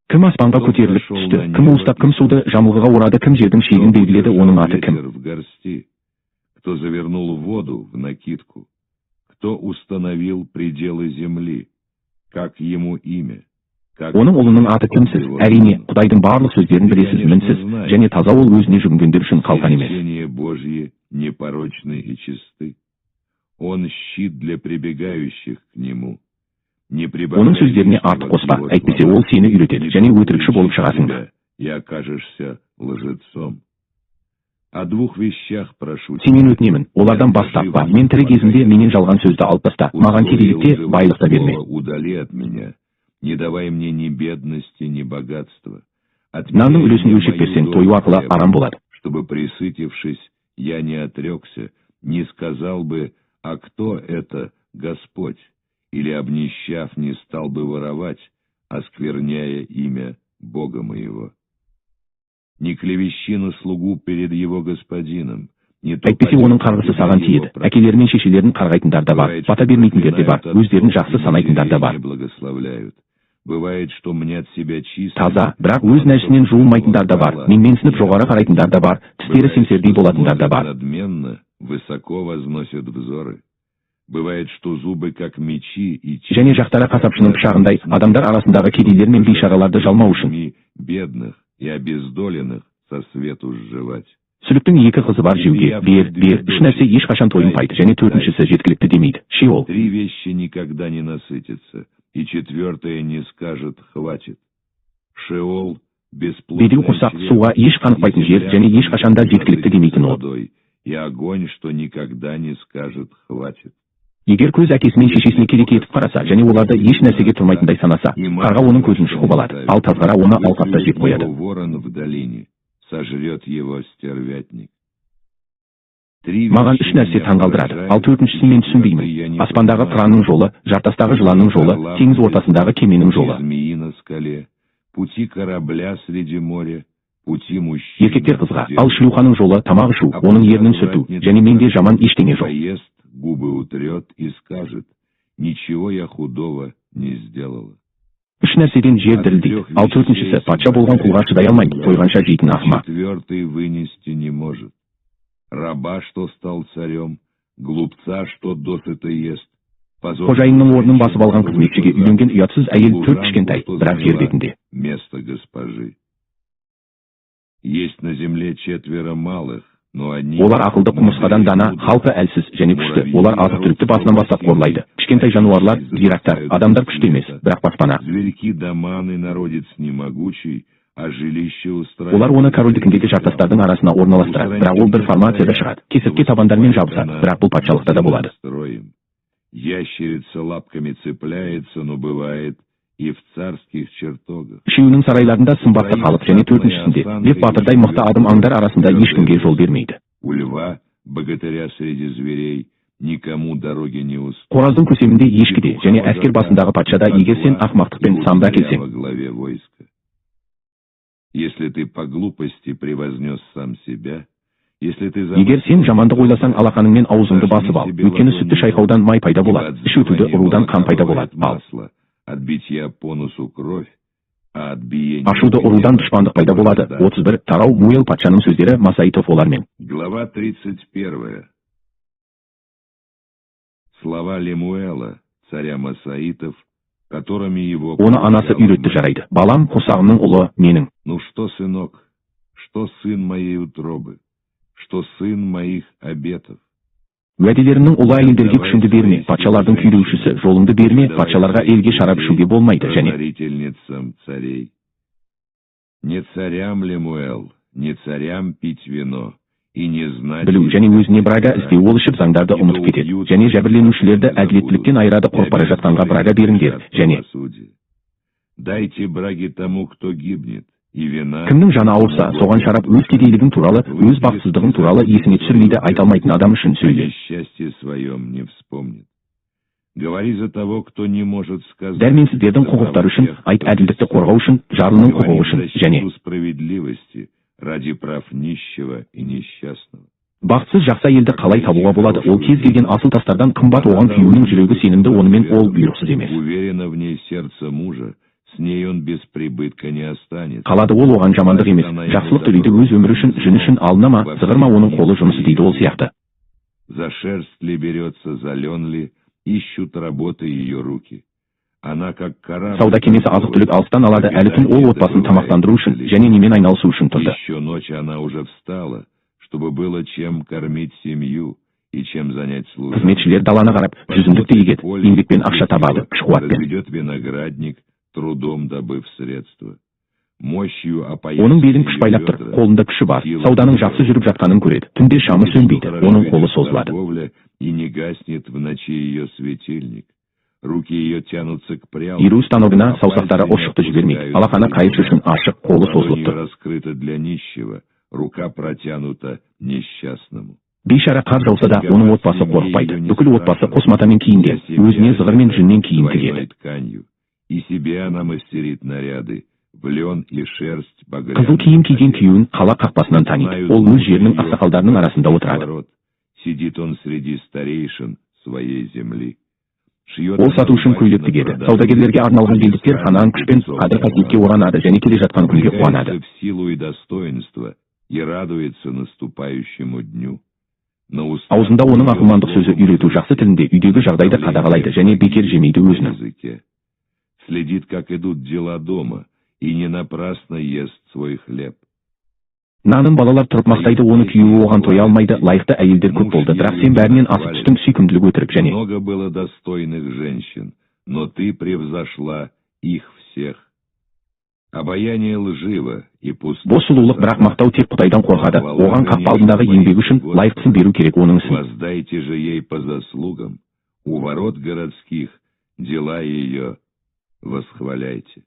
Кім аспанға көтеріліп түсті, кім уыстап, кім суды жамылғыға орады, кім жердің шегін белгіледі, оның аты кім? Ветер в горсти, кто завернул воду в накидку, кто установил пределы земли, как ему имя, как Оның ұлының аты кімсіз? Әрине, Құдайдың барлық сөздерін білесіз, мінсіз және таза, ол өзіне жүгінгендер үшін қалқан емес. Речения Божьи непорочны и чисты. Он щит для прибегающих к нему. Не Оның сөздеріне артық қоспа, әйтпесе ол сені үйретеді және өтірікші болып шығасың. И окажешься лжецом. О двух вещах прошу Сенен өтінемін, олардан бас тартпа. Мен тірі кезімде менен жалған сөзді алып таста. Маған Условие кедейлікте лживого байлық та берме. слова удали от меня. Не давай мне ни бедности, ни богатства. Отмеряй Нанның үлесін мне өлшеп мою берсең, долю тою арқылы хлеба, арам болады. чтобы, присытившись, я не отрекся, не сказал бы: а кто это, Господь? Или, обнищав, не стал бы воровать, оскверняя имя Бога моего. Не клевещи на слугу перед его господином, не то Әйтпесе падет оның қарғысы саған его тиеді. Әкелері мен шешелерін қарғайтындар да бар, бата бермейтіндер де бар, өздерін жақсы санайтындар да бар. Не благословляют. Бывает, что мнят себя чистыми, Таза, бірақ өз нәжісінен жуылмайтындар да бар. Менменсініп жоғары қарайтындар да бар, тістері Бывает, семсердей что болатындар да смотрят бар. надменно, высоко возносят взоры. Бывает, что зубы как мечи и Және жақтары қасапшының пышағындай, адамдар арасындағы кедейлер мен бейшараларды жалмау үшін. людьми бедных и обездоленных со свету сживать. Сүліктің екі қызы бар жеуге, бер, бер, үш нәрсе ешқашан тойынбайды, және төртіншісі жеткілікті демейді. Шеол. Три вещи никогда не насытятся, и четвертое не скажет «хватит». Шеол — бесплодное Бедеу құрсақ, чрево, суға еш қанықпайтын и жер, земля, және ешқашан да не жеткілікті насытится демейтін от. водой, и огонь, что никогда не скажет «хватит». Егер көз әкесі мен шешесіне келеке етіп қараса және оларды еш нәрсеге тұрмайтындай санаса, қарға оның көзін шұқып алады, ал тазғара оны алқапта жеп Выклюет қояды. его ворон в долине, сожрет его стервятник. Три Маған вещи үш нәрсе меня таңғалдырады, поражают, ал төртіншісін мен и я түсінбеймін. не Аспандағы понимаю. қыранның жолы, жартастағы жыланның жолы, теңіз ортасындағы кеменің жолы. Змеи на скале, пути корабля среди моря, пути мужчины. Еркектер қызға, ал шлюханың жолы тамақ ішу, оның ернін сүрту, және менде жаман ештеңе жоқ. Поест, губы утрет и скажет: ничего я худого не сделала. Үш нәрседен жер дірілдейді, ал төртіншісі патша болған құлға шыдай алмайды, тойғанша жейтін ақымақ. Четвертый вынести не может. Раба, что стал царем, глупца, что досыта ест. Позор Қожайынның орнын басып алған қызметшіге үйленген ұятсыз әйел төрт кішкентай, бірақ жер бетінде. Место госпожи. Есть на земле четверо малых, но они... Олар ақылды, құмырсқадан дана, халқы әлсіз және күшті. Олар азық-түлікті басынан бастап қорлайды. Кішкентай жануарлар, зирактар, адамдар күшті емес, бірақ баспана. Зверьки да маны народец не могучий, а жилище устраивает. Олар оны корольдігіндегі жартастардың арасына орналастырады, бірақ ол бір формацияда шығады. Кесіртке табандармен жабысады, бірақ бұл патшалықта да болады. Строем. Ящерица лапками цепляется, но бывает и в царских чертогах. Үшеуінің сарайларында сымбатты қалып, және төртіншісінде лев батырдай мықты адам аңдар арасында ешкімге жол бермейді. У льва, богатыря среди зверей, никому дороги не уступит. Қораздың көсемінде ешкі де және әскер басындағы патшада, егер сен ақымақтықпен самды әкелсең. Во главе войска. Если ты по глупости превознес сам себя, если ты Егер сен жамандық ойласаң, алақаныңмен аузыңды басып ал. Өйткені сүтті шайқаудан май пайда болады, іш өтуді ұрудан қан пайда болады, ал масло, от битья по носу кровь, а от биения ашуды ұрудан дұшпандық пайда болады. 31 тарау. Муэл патшаның сөздері, Масаитов олармен. Глава 31. Слова Лемуэла, царя Масаитов, которыми его... Оны анасы үйретті. Жарайды, балам, құрсағымның ұлы менің. Ну что, сынок, что сын моей утробы, что сын моих обетов? Уәделерімнің ұлы, әйелдерге күшіңді берме, патшалардың күйреушісі, жолыңды берме. Патшаларға елге шарап ішуге болмайды және Разорительницам царей. Не царям, Лемуэл, не царям пить вино, и не знать... білу және өзіне брага іздеу. Ол ішіп, заңдарды ұмытып кетеді және жәбірленушілерді әділеттіліктен айырады. Құрып бара жатқанға брага беріңдер және Правосудие. Дайте браги тому, кто гибнет, и вина... Кімнің жаны ауырса, соған шарап. Өз кедейлігің туралы, өз бақытсыздығың туралы есіңе түсірмейді, айта алмайтын адам үшін О сөйле. несчастье своем не вспомнит. Говори за того, кто не может сказать. Дәрменсіздердің құқықтары үшін айт, әділдікті қорғау үшін, жарлының Говори құқығы в үшін защиту және справедливости ради прав нищего и несчастного. Бақытсыз жақсы әйелді қалай табуға болады? Ол кез келген асыл тастардан қымбат. Оған күйеуінің жүрегі сенімді, онымен ол бұйрықсыз емес. Уверено в ней сердце мужа, с ней он без прибытка не останется. Қалады ол оған жамандық емес, жақсылық төлейді. Өз өмірі үшін, жүн үшін алына ма, зығыр ма, оның қолы жұмыс істейді ол сияқты. За шерсть ли берется, за лен ли, ищут работы ее руки. Она как корабль. Сауда кемесі азық түлік алыстан алады. Әлі түн ол отбасын тамақтандыру үшін және немен айналысу үшін тұрды. Еще ночь она уже встала, чтобы было чем кормить семью и чем занять службу. Қызметшілер даланы қарап, жүзімдікті егеді, еңбекпен ақша табады, күш қуатпен. Разведет виноградник, трудом добыв средства. Мощью Оның белін күш опоясывает байлап ее тұр, бедра. қолында күші бар. Сауданың жақсы жүріп жатқанын көреді. Түнде шамы Видит, что сөнбейді, хорошо оның қолы идет созылады. Торговля, и не гаснет в ночи ее светильник. Руки ее тянутся к прялке. Иіру станогына а саусақтары пальцы не ұршықты жібермейді. отпускают Алақаны қайыршы үшін ашық, қолы Ладонь созылып ее тұр. Раскрыта для нищего, рука протянута несчастному. Бейшара қар жауса да, оның отбасы қорықпайды. Бүкіл отбасы қос матамен киінген. Өзіне зығыр мен жүннен киім тігеді. Двойной тканью. И себе она мастерит наряды, в лен и шерсть Қызыл киім киген күйеуін қала қақпасынан таниды. Ол өз жерінің ақсақалдарының арасында отырады. Ворот. Сидит он среди старейшин своей земли. Шьет Ол сату үшін көйлек тігеді. Саудагерлерге арналған белдіктер Ханаан күшпен қадір қасиетке оранады және келе жатқан күнге қуанады. В силу и достоинство и радуется наступающему дню. На устах Аузында оның её ақылмандық сөзі, слово үйрету жақсы тілінде. Үйдегі жағдайды қадағалайды және бекер жемейді өзінің. Языке. Следит, как идут дела дома, и не напрасно ест свой хлеб. Нанын балалар тұрып мақтайды оны, күйеуі оған тоя алмайды. Лайықты әйелдер көп болды, бірақ сен бәрінен асып түстің. Сүйкімділік өтірік және Много было достойных женщин, но ты превзошла их всех. Обаяние лживо и пусто. Бос сұлулық, бірақ мақтау тек Құдайдан қорқады. Оған қақпа алдындағы еңбегі үшін лайықтысын беру керек оның ісін. Воздайте же ей по заслугам, у ворот городских дела ее восхваляйте.